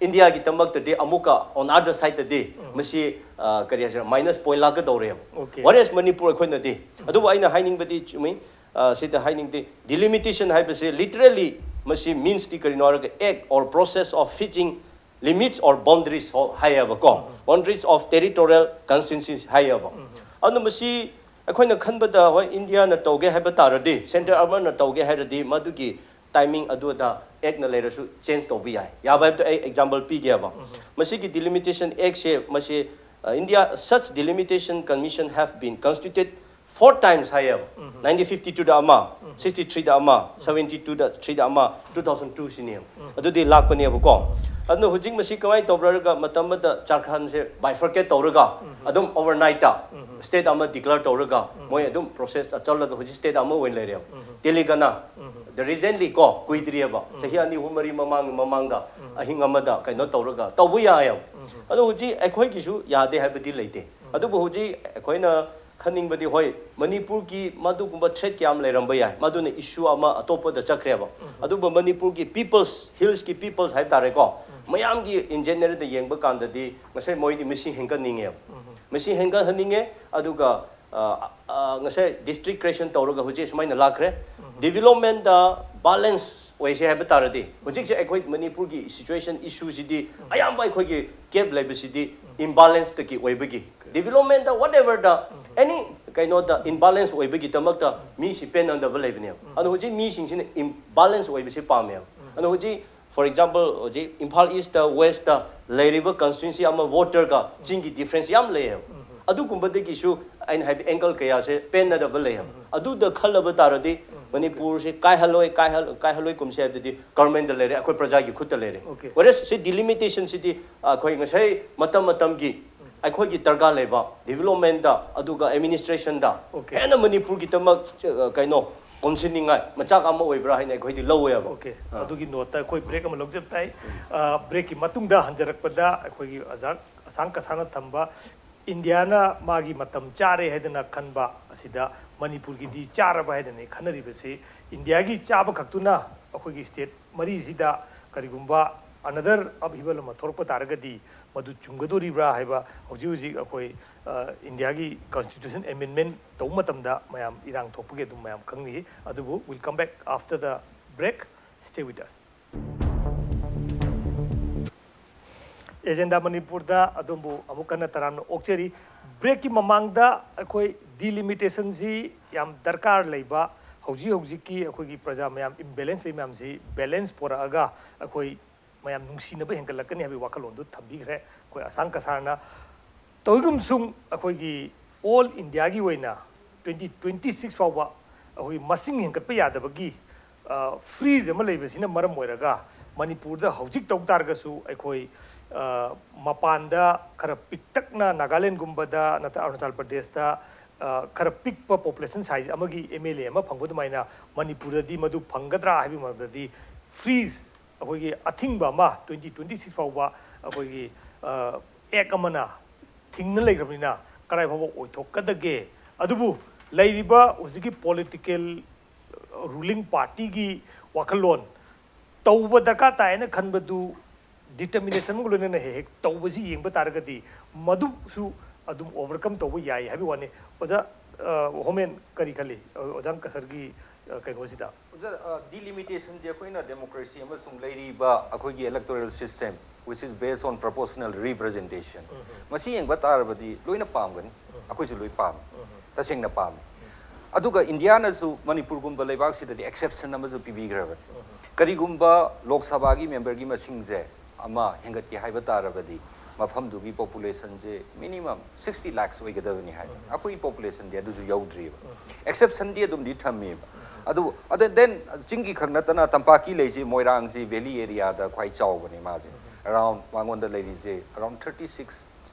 ꯏꯟꯗꯤꯌꯥꯒꯤꯗꯃꯛꯇꯗꯤ ꯑꯃꯨꯛꯀ on other side ꯇꯗꯤ ꯃꯁꯤ, ꯑ, ꯀꯔꯤ ꯍꯥꯏꯁꯤꯔ, minus point ꯂꯥꯛꯀꯗꯧꯔꯦꯕ꯫ Okay. Whereas Manipur ꯑꯩꯈꯣꯏꯅꯗꯤ, ꯑꯗꯨꯕꯨ ꯑꯩꯅ ꯍꯥꯏꯅꯤꯡꯕꯗꯤ ꯆꯨꯝꯃꯤ, ꯑ, ꯁꯤꯗ ꯍꯥꯏꯅꯤꯡꯗꯤ, delimitation ꯍꯥꯏꯕꯁꯤ literally ꯃꯁꯤ means ꯇꯤ ꯀꯔꯤꯅꯣ ꯍꯥꯏꯔꯒ act or process of fixing limits or boundaries ꯍꯥꯏꯌꯦꯕꯀꯣ, boundaries of territorial constituencies ꯍꯥꯏꯌꯦꯕ꯫ ꯑꯗꯨꯅ ꯃꯁꯤ ꯑꯩꯈꯣꯏꯅ ꯈꯟꯕꯗ, ꯍꯣꯏ, ꯏꯟꯗꯤꯌꯥꯅ ꯇꯧꯒꯦ ꯍꯥꯏꯕ ꯇꯥꯔꯗꯤ, centre ꯑꯃꯅ ꯇꯧꯒꯦ ꯍꯥꯏꯔꯗꯤ, ꯃꯗꯨꯒꯤ timing ꯑꯗꯨꯗ act ꯅ ꯂꯩꯔꯁꯨ change ꯇꯧꯕ ꯌꯥꯏ꯫ ꯌꯥꯕ ꯍꯥꯏꯕꯗꯣ ꯑꯩ example ꯄꯤꯒꯦꯕ꯫ ꯃꯁꯤꯒꯤ Delimitation Act ꯁꯦ, ꯃꯁꯤ, ꯑ, India, such delimitation commission have been constituted four times ꯍꯥꯏꯌꯦꯕ꯫ Nineteen fifty two ꯗ ꯑꯃ, sixty three ꯗ ꯑꯃ, seventy two ꯗ ꯊ꯭ꯔꯤꯗ ꯑꯃ, two thousand two ꯁꯤꯅꯦꯕ꯫ ꯑꯗꯨꯗꯤ ꯂꯥꯛꯄꯅꯦꯕꯀꯣ꯫ ꯑꯗꯨꯅ ꯍꯧꯖꯤꯛ ꯃꯁꯤ ꯀꯃꯥꯏꯅ ꯇꯧꯕ꯭ꯔꯥ ꯍꯥꯏꯔꯒ, ꯃꯇꯝ ꯑꯃꯗ ꯖꯥꯔꯈꯟꯁꯦ bifurcate ꯇꯧꯔꯒ ꯑꯗꯨꯝ overnight ꯇ state ꯑꯃ declare ꯇꯧꯔꯒ ꯃꯣꯏ ꯑꯗꯨꯝ process ꯇ ꯆꯠꯂꯒ ꯍꯧꯖꯤꯛ state ꯑꯃ ꯑꯣꯏꯅ ꯂꯩꯔꯦꯕ꯫ ꯇꯦꯂꯪꯒꯥꯅꯥ, the recently ꯀꯣ, ꯀꯨꯏꯗ꯭ꯔꯤꯑꯕ, ꯆꯍꯤ ꯑꯅꯤ ꯑꯍꯨꯝ ꯃꯔꯤ ꯃꯃꯥꯡ ꯃꯃꯥꯡꯗ ꯑꯍꯤꯡ ꯑꯃꯗ ꯀꯩꯅꯣ ꯇꯧꯔꯒ ꯇꯧꯕ ꯌꯥꯏꯑꯕ꯫ ꯑꯗꯣ ꯍꯧꯖꯤꯛ ꯑꯩꯈꯣꯏꯒꯤꯁꯨ ꯌꯥꯗꯦ ꯍꯥꯏꯕꯗꯤ ꯂꯩꯇꯦ꯫ ꯑꯗꯨꯕꯨ ꯍꯧꯖꯤꯛ ꯑꯩꯈꯣꯏꯅ ꯈꯟꯅꯤꯡꯕꯗꯤ, ꯍꯣꯏ, ꯃꯅꯤꯄꯨꯔꯒꯤ ꯃꯗꯨꯒꯨꯝꯕ threat ꯀꯌꯥꯝ ꯂꯩꯔꯝꯕ ꯌꯥꯏ, ꯃꯗꯨꯅ issue ꯑꯃ ꯑꯇꯣꯞꯄꯗ ꯆꯠꯈ꯭ꯔꯦꯕ꯫ ꯑꯗꯨꯕꯨ ꯃꯅꯤꯄꯨꯔꯒꯤ peoples, hills ꯀꯤ peoples ꯍꯥꯏꯕ ꯇꯥꯔꯦꯀꯣ, ꯃꯌꯥꯝꯒꯤ in general ꯗ ꯌꯦꯡꯕ ꯀꯥꯟꯗꯗꯤ ꯉꯁꯥꯏ ꯃꯣꯏꯗꯤ ꯃꯁꯤꯡ ꯍꯦꯟꯒꯠꯅꯤꯡꯉꯦꯕ꯫ ꯃꯁꯤꯡ ꯍꯦꯟꯒꯠꯍꯟꯅꯤꯡꯉꯦ, ꯑꯗꯨꯒ, ꯑ, ꯑ, ꯉꯁꯥꯏ district creation ꯇꯧꯔꯒ ꯍꯧꯖꯤꯛ ꯁꯨꯃꯥꯏꯅ ꯂꯥꯛꯈ꯭ꯔꯦ꯫ Development ꯇ balance ꯑꯣꯏꯁꯦ ꯍꯥꯏꯕ ꯇꯥꯔꯗꯤ, ꯍꯧꯖꯤꯛꯁꯦ ꯑꯩꯈꯣꯏ ꯃꯅꯤꯄꯨꯔꯒꯤ situation issue ꯁꯤꯗꯤ ꯑꯌꯥꯝꯕ ꯑꯩꯈꯣꯏꯒꯤ gap ꯂꯩꯕꯁꯤꯗꯤ imbalance ꯇꯒꯤ ꯑꯣꯏꯕꯒꯤ, development ꯇ whatever ꯗ any ꯀꯩꯅꯣꯗ imbalance ꯑꯣꯏꯕꯒꯤꯗꯃꯛꯇ ꯃꯤꯁꯤ ꯄꯦꯟꯅꯗꯕ ꯂꯩꯕꯅꯦꯕ꯫ ꯑꯗꯣ ꯍꯧꯖꯤꯛ ꯃꯤꯁꯤꯡꯁꯤꯅ imbalance ꯑꯣꯏꯕꯁꯤ ꯄꯥꯝꯃꯦꯕ꯫ ꯑꯗꯣ ꯍꯧꯖꯤꯛ For example, ꯍꯧꯖꯤꯛ ꯏꯝꯐꯥꯜ ꯏꯁꯇ, ꯋꯦꯁꯇ ꯂꯩꯔꯤꯕ ꯀꯟꯁꯇꯤꯇ꯭ꯋꯦꯟꯁꯤ ꯑꯃ ꯚꯣꯇꯔꯒ ꯆꯤꯡꯒꯤ ꯗꯤꯐ꯭ꯔꯦꯟꯁ ꯌꯥꯝ ꯂꯩꯌꯦꯕ꯫ ꯑꯗꯨꯒꯨꯝꯕꯗꯒꯤꯁꯨ ꯑꯩꯅ ꯍꯥꯏꯕ ꯑꯦꯡꯒꯜ ꯀꯌꯥꯁꯦ ꯄꯦꯟꯅꯗꯕ ꯂꯩꯌꯦꯕ꯫ ꯑꯗꯨꯗ ꯈꯜꯂꯕ ꯇꯥꯔꯗꯤ ꯃꯅꯤꯄꯨꯔꯁꯦ ꯀꯥꯏꯍꯜꯂꯣꯏ, ꯀꯥꯏꯍꯜ-, ꯀꯥꯏꯍꯜꯂꯣꯏ ꯀꯨꯝꯁꯦ ꯍꯥꯏꯕꯗꯨꯗꯤ ꯒꯚꯔꯟꯃꯦꯟꯗ ꯂꯩꯔꯦ, ꯑꯩꯈꯣꯏ ꯄ꯭ꯔꯖꯥꯒꯤ ꯈꯨꯠꯇ ꯂꯩꯔꯦ꯫ Okay. Whereas ꯁꯤ ꯗꯤꯂꯤꯃꯤꯇꯦꯁꯟꯁꯤꯗꯤ ꯑꯩꯈꯣꯏ ꯉꯁꯥꯏ ꯃꯇꯝ ꯃꯇꯝꯒꯤ ꯑꯩꯈꯣꯏꯒꯤ ꯗꯔꯀꯥꯔ ꯂꯩꯕ ꯗꯤꯕꯦꯂꯞꯃꯦꯟꯗ ꯑꯗꯨꯒ ꯑꯦꯗꯃꯤꯅꯤꯁꯇ꯭ꯔꯦꯁꯟꯗ Okay. ꯍꯦꯟꯅ ꯃꯅꯤꯄꯨꯔꯒꯤꯗꯃꯛ ꯑ, ꯀꯩꯅꯣ ꯀꯣꯟꯁꯤꯟꯅꯤꯡꯉꯥꯏ ꯃꯆꯥꯛ ꯑꯃ ꯑꯣꯏꯕ꯭ꯔꯥ ꯍꯥꯏꯅ ꯑꯩꯈꯣꯏꯗꯤ ꯂꯧꯋꯦꯕ꯫ Okay. ꯑꯥ꯫ ꯑꯗꯨꯒꯤ ꯅꯣꯠꯇ ꯑꯩꯈꯣꯏ ꯕ꯭ꯔꯦꯛ ꯑꯃ ꯂꯧꯖꯕ ꯇꯥꯏ꯫ ꯑ, ꯕ꯭ꯔꯦꯛꯀꯤ ꯃꯇꯨꯡꯗ ꯍꯟꯖꯔꯛꯄꯗ ꯑꯩꯈꯣꯏꯒꯤ ꯑꯣꯖꯥ ꯑꯁꯥꯡ ꯀꯁꯥꯅ ꯊꯝꯕ ꯏꯟꯗꯤꯌꯥꯅ ꯃꯥꯒꯤ ꯃꯇꯝ ꯆꯥꯔꯦ ꯍꯥꯏꯗꯅ ꯈꯟꯕ ꯑꯁꯤꯗ ꯃꯅꯤꯄꯨꯔꯒꯤꯗꯤ ꯆꯥꯔꯕ ꯍꯥꯏꯗꯅ ꯈꯟꯅꯔꯤꯕꯁꯤ ꯏꯟꯗꯤꯌꯥꯒꯤ ꯆꯥꯕ ꯈꯛꯇꯨꯅ ꯑꯩꯈꯣꯏꯒꯤ ꯁ꯭ꯇꯦꯠ ꯃꯔꯤꯁꯤꯗ ꯀꯔꯤꯒꯨꯝꯕ ꯑꯅꯗꯔ ꯑꯞꯍꯤꯕꯜ ꯑꯃ ꯊꯣꯛꯂꯛꯄ ꯇꯥꯔꯒꯗꯤ ꯃꯗꯨ ꯆꯨꯝꯒꯗꯣꯔꯤꯕ꯭ꯔꯥ ꯍꯥꯏꯕ ꯍꯧꯖꯤꯛ ꯍꯧꯖꯤꯛ ꯑꯩꯈꯣꯏ, ꯑ, ꯏꯟꯗꯤꯌꯥꯒꯤ ꯀꯟꯁꯇꯤꯇ꯭ꯌꯨꯁꯟ ꯑꯦꯃꯦꯟꯃꯦꯟ ꯇꯧꯕ ꯃꯇꯝꯗ ꯃꯌꯥꯝ ꯏꯔꯥꯡ ꯊꯣꯛꯄꯒꯤ ꯑꯗꯨꯝ ꯃꯌꯥꯝ ꯈꯪꯅꯩ꯫ ꯑꯗꯨꯕꯨ we'll come back after the break. Stay with us. Agenda ꯃꯅꯤꯄꯨꯔꯗ ꯑꯗꯣꯝꯕꯨ ꯑꯃꯨꯛ ꯍꯟꯅ ꯇꯔꯥꯝꯅ ꯑꯣꯛꯆꯔꯤ꯫ ꯕ꯭ꯔꯦꯛꯀꯤ ꯃꯃꯥꯡꯗ ꯑꯩꯈꯣꯏ ꯗꯤꯂꯤꯃꯤꯇꯦꯁꯟꯁꯤ ꯌꯥꯝ ꯗꯔꯀꯥꯔ ꯂꯩꯕ, ꯍꯧꯖꯤꯛ ꯍꯧꯖꯤꯛꯀꯤ ꯑꯩꯈꯣꯏꯒꯤ ꯄ꯭ꯔꯖꯥ ꯃꯌꯥꯝ ꯏꯝꯕꯦꯂꯦꯟꯁ ꯂꯩ ꯃꯌꯥꯝꯁꯤ ꯕꯦꯂꯦꯟꯁ ꯄꯨꯔꯛꯑꯒ ꯑꯩꯈꯣꯏ ꯃꯌꯥꯝ ꯅꯨꯡꯁꯤꯅꯕ ꯍꯦꯟꯒꯠꯂꯛꯀꯅꯤ ꯍꯥꯏꯕꯒꯤ ꯋꯥꯈꯜꯂꯣꯟꯗꯨ ꯊꯝꯕꯤꯈ꯭ꯔꯦ ꯑꯩꯈꯣꯏ ꯑꯁꯥꯡ ꯀꯁꯥꯔꯅ꯫ ꯇꯧꯏꯒꯨꯝꯁꯨꯡ ꯑꯩꯈꯣꯏꯒꯤ ꯑꯣꯜ ꯏꯟꯗꯤꯌꯥꯒꯤ ꯑꯣꯏꯅ ꯇ꯭ꯋꯦꯟꯇꯤ ꯇ꯭ꯋꯦꯟꯇꯤ ꯁꯤꯛꯁ ꯐꯥꯎꯕ ꯑꯩꯈꯣꯏ ꯃꯁꯤꯡ ꯍꯦꯟꯒꯠꯄ ꯌꯥꯗꯕꯒꯤ, ꯑ, ꯐ꯭ꯔꯤꯖ ꯑꯃ ꯂꯩꯕꯁꯤꯅ ꯃꯔꯝ ꯑꯣꯏꯔꯒ ꯃꯅꯤꯄꯨꯔꯗ ꯍꯧꯖꯤꯛ ꯇꯧ ꯇꯥꯔꯒꯁꯨ ꯑꯩꯈꯣꯏ, ꯑ, ꯃꯄꯥꯟꯗ ꯈꯔ ꯄꯤꯛꯇꯛꯅ ꯅꯥꯒꯥꯂꯦꯟꯒꯨꯝꯕꯗ ꯅꯠꯇ꯭ꯔ ꯑꯔꯨꯅꯥꯆꯜ ꯄ꯭ꯔꯗꯦꯁꯇ, ꯑ, ꯈꯔ ꯄꯤꯛꯄ ꯄꯣꯄꯨꯂꯦꯁꯟ ꯁꯥꯏꯖ ꯑꯃꯒꯤ ꯑꯦꯝ ꯑꯦꯜ ꯑꯦ ꯑꯃ ꯐꯪꯕ ꯑꯗꯨꯃꯥꯏꯅ ꯃꯅꯤꯄꯨꯔꯗꯗꯤ ꯃꯗꯨ ꯐꯪꯒꯗ꯭ꯔꯥ ꯍꯥꯏꯕꯒꯤ ꯃꯔꯝꯗꯗꯤ ꯐ꯭ꯔꯤꯖ ꯑꯩꯈꯣꯏꯒꯤ ꯑꯊꯤꯡꯕ ꯑꯃ ꯇ꯭ꯋꯦꯟꯇꯤ ꯇ꯭ꯋꯦꯟꯇꯤ ꯁꯤꯛꯁ ꯐꯥꯎꯕ ꯑꯩꯈꯣꯏꯒꯤ, ꯑ, ꯑꯦꯛ ꯑꯃꯅ ꯊꯤꯡꯅ ꯂꯩꯈ꯭ꯔꯕꯅꯤꯅ ꯀꯗꯥꯏ ꯐꯥꯎꯕ ꯑꯣꯏꯊꯣꯛꯀꯗꯒꯦ? ꯑꯗꯨꯕꯨ ꯂꯩꯔꯤꯕ ꯍꯧꯖꯤꯛꯀꯤ ꯄꯣꯂꯤꯇꯤꯀꯦꯜ ꯔꯨꯂꯤꯡ ꯄꯥꯔꯇꯤꯒꯤ ꯋꯥꯈꯜꯂꯣꯟ ꯇꯧꯕ ꯗꯔꯀꯥꯔ ꯇꯥꯏ ꯍꯥꯏꯅ ꯈꯟꯕꯗꯨ ꯗꯤꯇꯔꯃꯤꯅꯦꯁꯟꯒ ꯂꯣꯏꯅꯅ ꯍꯦꯛ ꯍꯦꯛ ꯇꯧꯕꯁꯤ ꯌꯦꯡꯕ ꯇꯥꯔꯒꯗꯤ ꯃꯗꯨꯁꯨ ꯑꯗꯨꯝ ꯑꯣꯚꯔꯀꯝ ꯇꯧꯕ ꯌꯥꯏ ꯍꯥꯏꯕꯒꯤ ꯋꯥꯅꯤ꯫ ꯑꯣꯖꯥ, ꯑ, ꯍꯣꯃꯦꯟ ꯀꯔꯤ ꯈꯜꯂꯤ? ꯑ, ꯑꯣꯖꯥ ꯀꯁꯔꯒꯤ, ꯑ, ꯀꯩꯅꯣꯁꯤꯗ? ꯑꯣꯖꯥ, ꯑ, ꯗꯤꯂꯤꯃꯤꯇꯦꯁꯟꯁꯦ ꯑꯩꯈꯣꯏꯅ ꯗꯦꯃꯣꯀ꯭ꯔꯦꯁꯤ ꯑꯃꯁꯨꯡ ꯂꯩꯔꯤꯕ ꯑꯩꯈꯣꯏꯒꯤ electoral system, which is based on proportional representation, ꯃꯁꯤ ꯌꯦꯡꯕ ꯇꯥꯔꯕꯗꯤ ꯂꯣꯏꯅ ꯄꯥꯝꯒꯅꯤ꯫ ꯑꯩꯈꯣꯏꯁꯨ ꯂꯣꯏ ꯄꯥꯝꯃꯤ, ꯇꯁꯦꯡꯅ ꯄꯥꯝꯃꯤ꯫ ꯑꯗꯨꯒ ꯏꯟꯗꯤꯌꯥꯅꯁꯨ ꯃꯅꯤꯄꯨꯔꯒꯨꯝꯕ ꯂꯩꯕꯥꯛꯁꯤꯗꯗꯤ ꯑꯦꯛꯁꯦꯞꯁꯟ ꯑꯃꯁꯨ ꯄꯤꯕꯤꯈ꯭ꯔꯕꯅꯤ꯫ ꯀꯔꯤꯒꯨꯝꯕ ꯂꯣꯛ ꯁꯚꯥꯒꯤ ꯃꯦꯝꯕꯔꯒꯤ ꯃꯁꯤꯡꯁꯦ ꯑꯃ ꯍꯦꯟꯒꯠꯀꯦ ꯍꯥꯏꯕ ꯇꯥꯔꯕꯗꯤ ꯃꯐꯝꯗꯨꯒꯤ ꯄꯣꯄꯨꯂꯦꯁꯟꯁꯦ ꯃꯤꯅꯤꯃꯝ ꯁꯤꯛꯁꯇꯤ ꯂꯥꯛꯁ ꯑꯣꯏꯒꯗꯕꯅꯤ ꯍꯥꯏ꯫ ꯑꯩꯈꯣꯏꯒꯤ ꯄꯣꯄꯨꯂꯦꯁꯟꯗꯤ ꯑꯗꯨꯁꯨ ꯌꯧꯗ꯭ꯔꯤꯕ꯫ ꯑꯦꯛꯁꯦꯞꯁꯟꯗꯤ ꯑꯗꯨꯝꯗꯤ ꯊꯝꯃꯦꯕ꯫ ꯑꯗꯨꯕꯨ ꯑꯗ ꯗꯦꯟ ꯆꯤꯡꯒꯤ ꯈꯛ ꯅꯠꯇꯅ ꯇꯝꯄꯥꯛꯀꯤ ꯂꯩꯁꯤ ꯃꯣꯏꯔꯥꯡꯁꯤ ꯚꯦꯂꯤ ꯑꯦꯔꯤꯌꯥꯗ ꯈ꯭ꯋꯥꯏ ꯆꯥꯎꯕꯅꯤ ꯃꯥꯁꯦ꯫ ꯑꯦꯔꯥꯎꯟ ꯃꯉꯣꯟꯗ ꯂꯩꯔꯤꯁꯦ ꯑꯦꯔꯥꯎꯟ ꯊꯥꯔꯇꯤ ꯁꯤꯛꯁ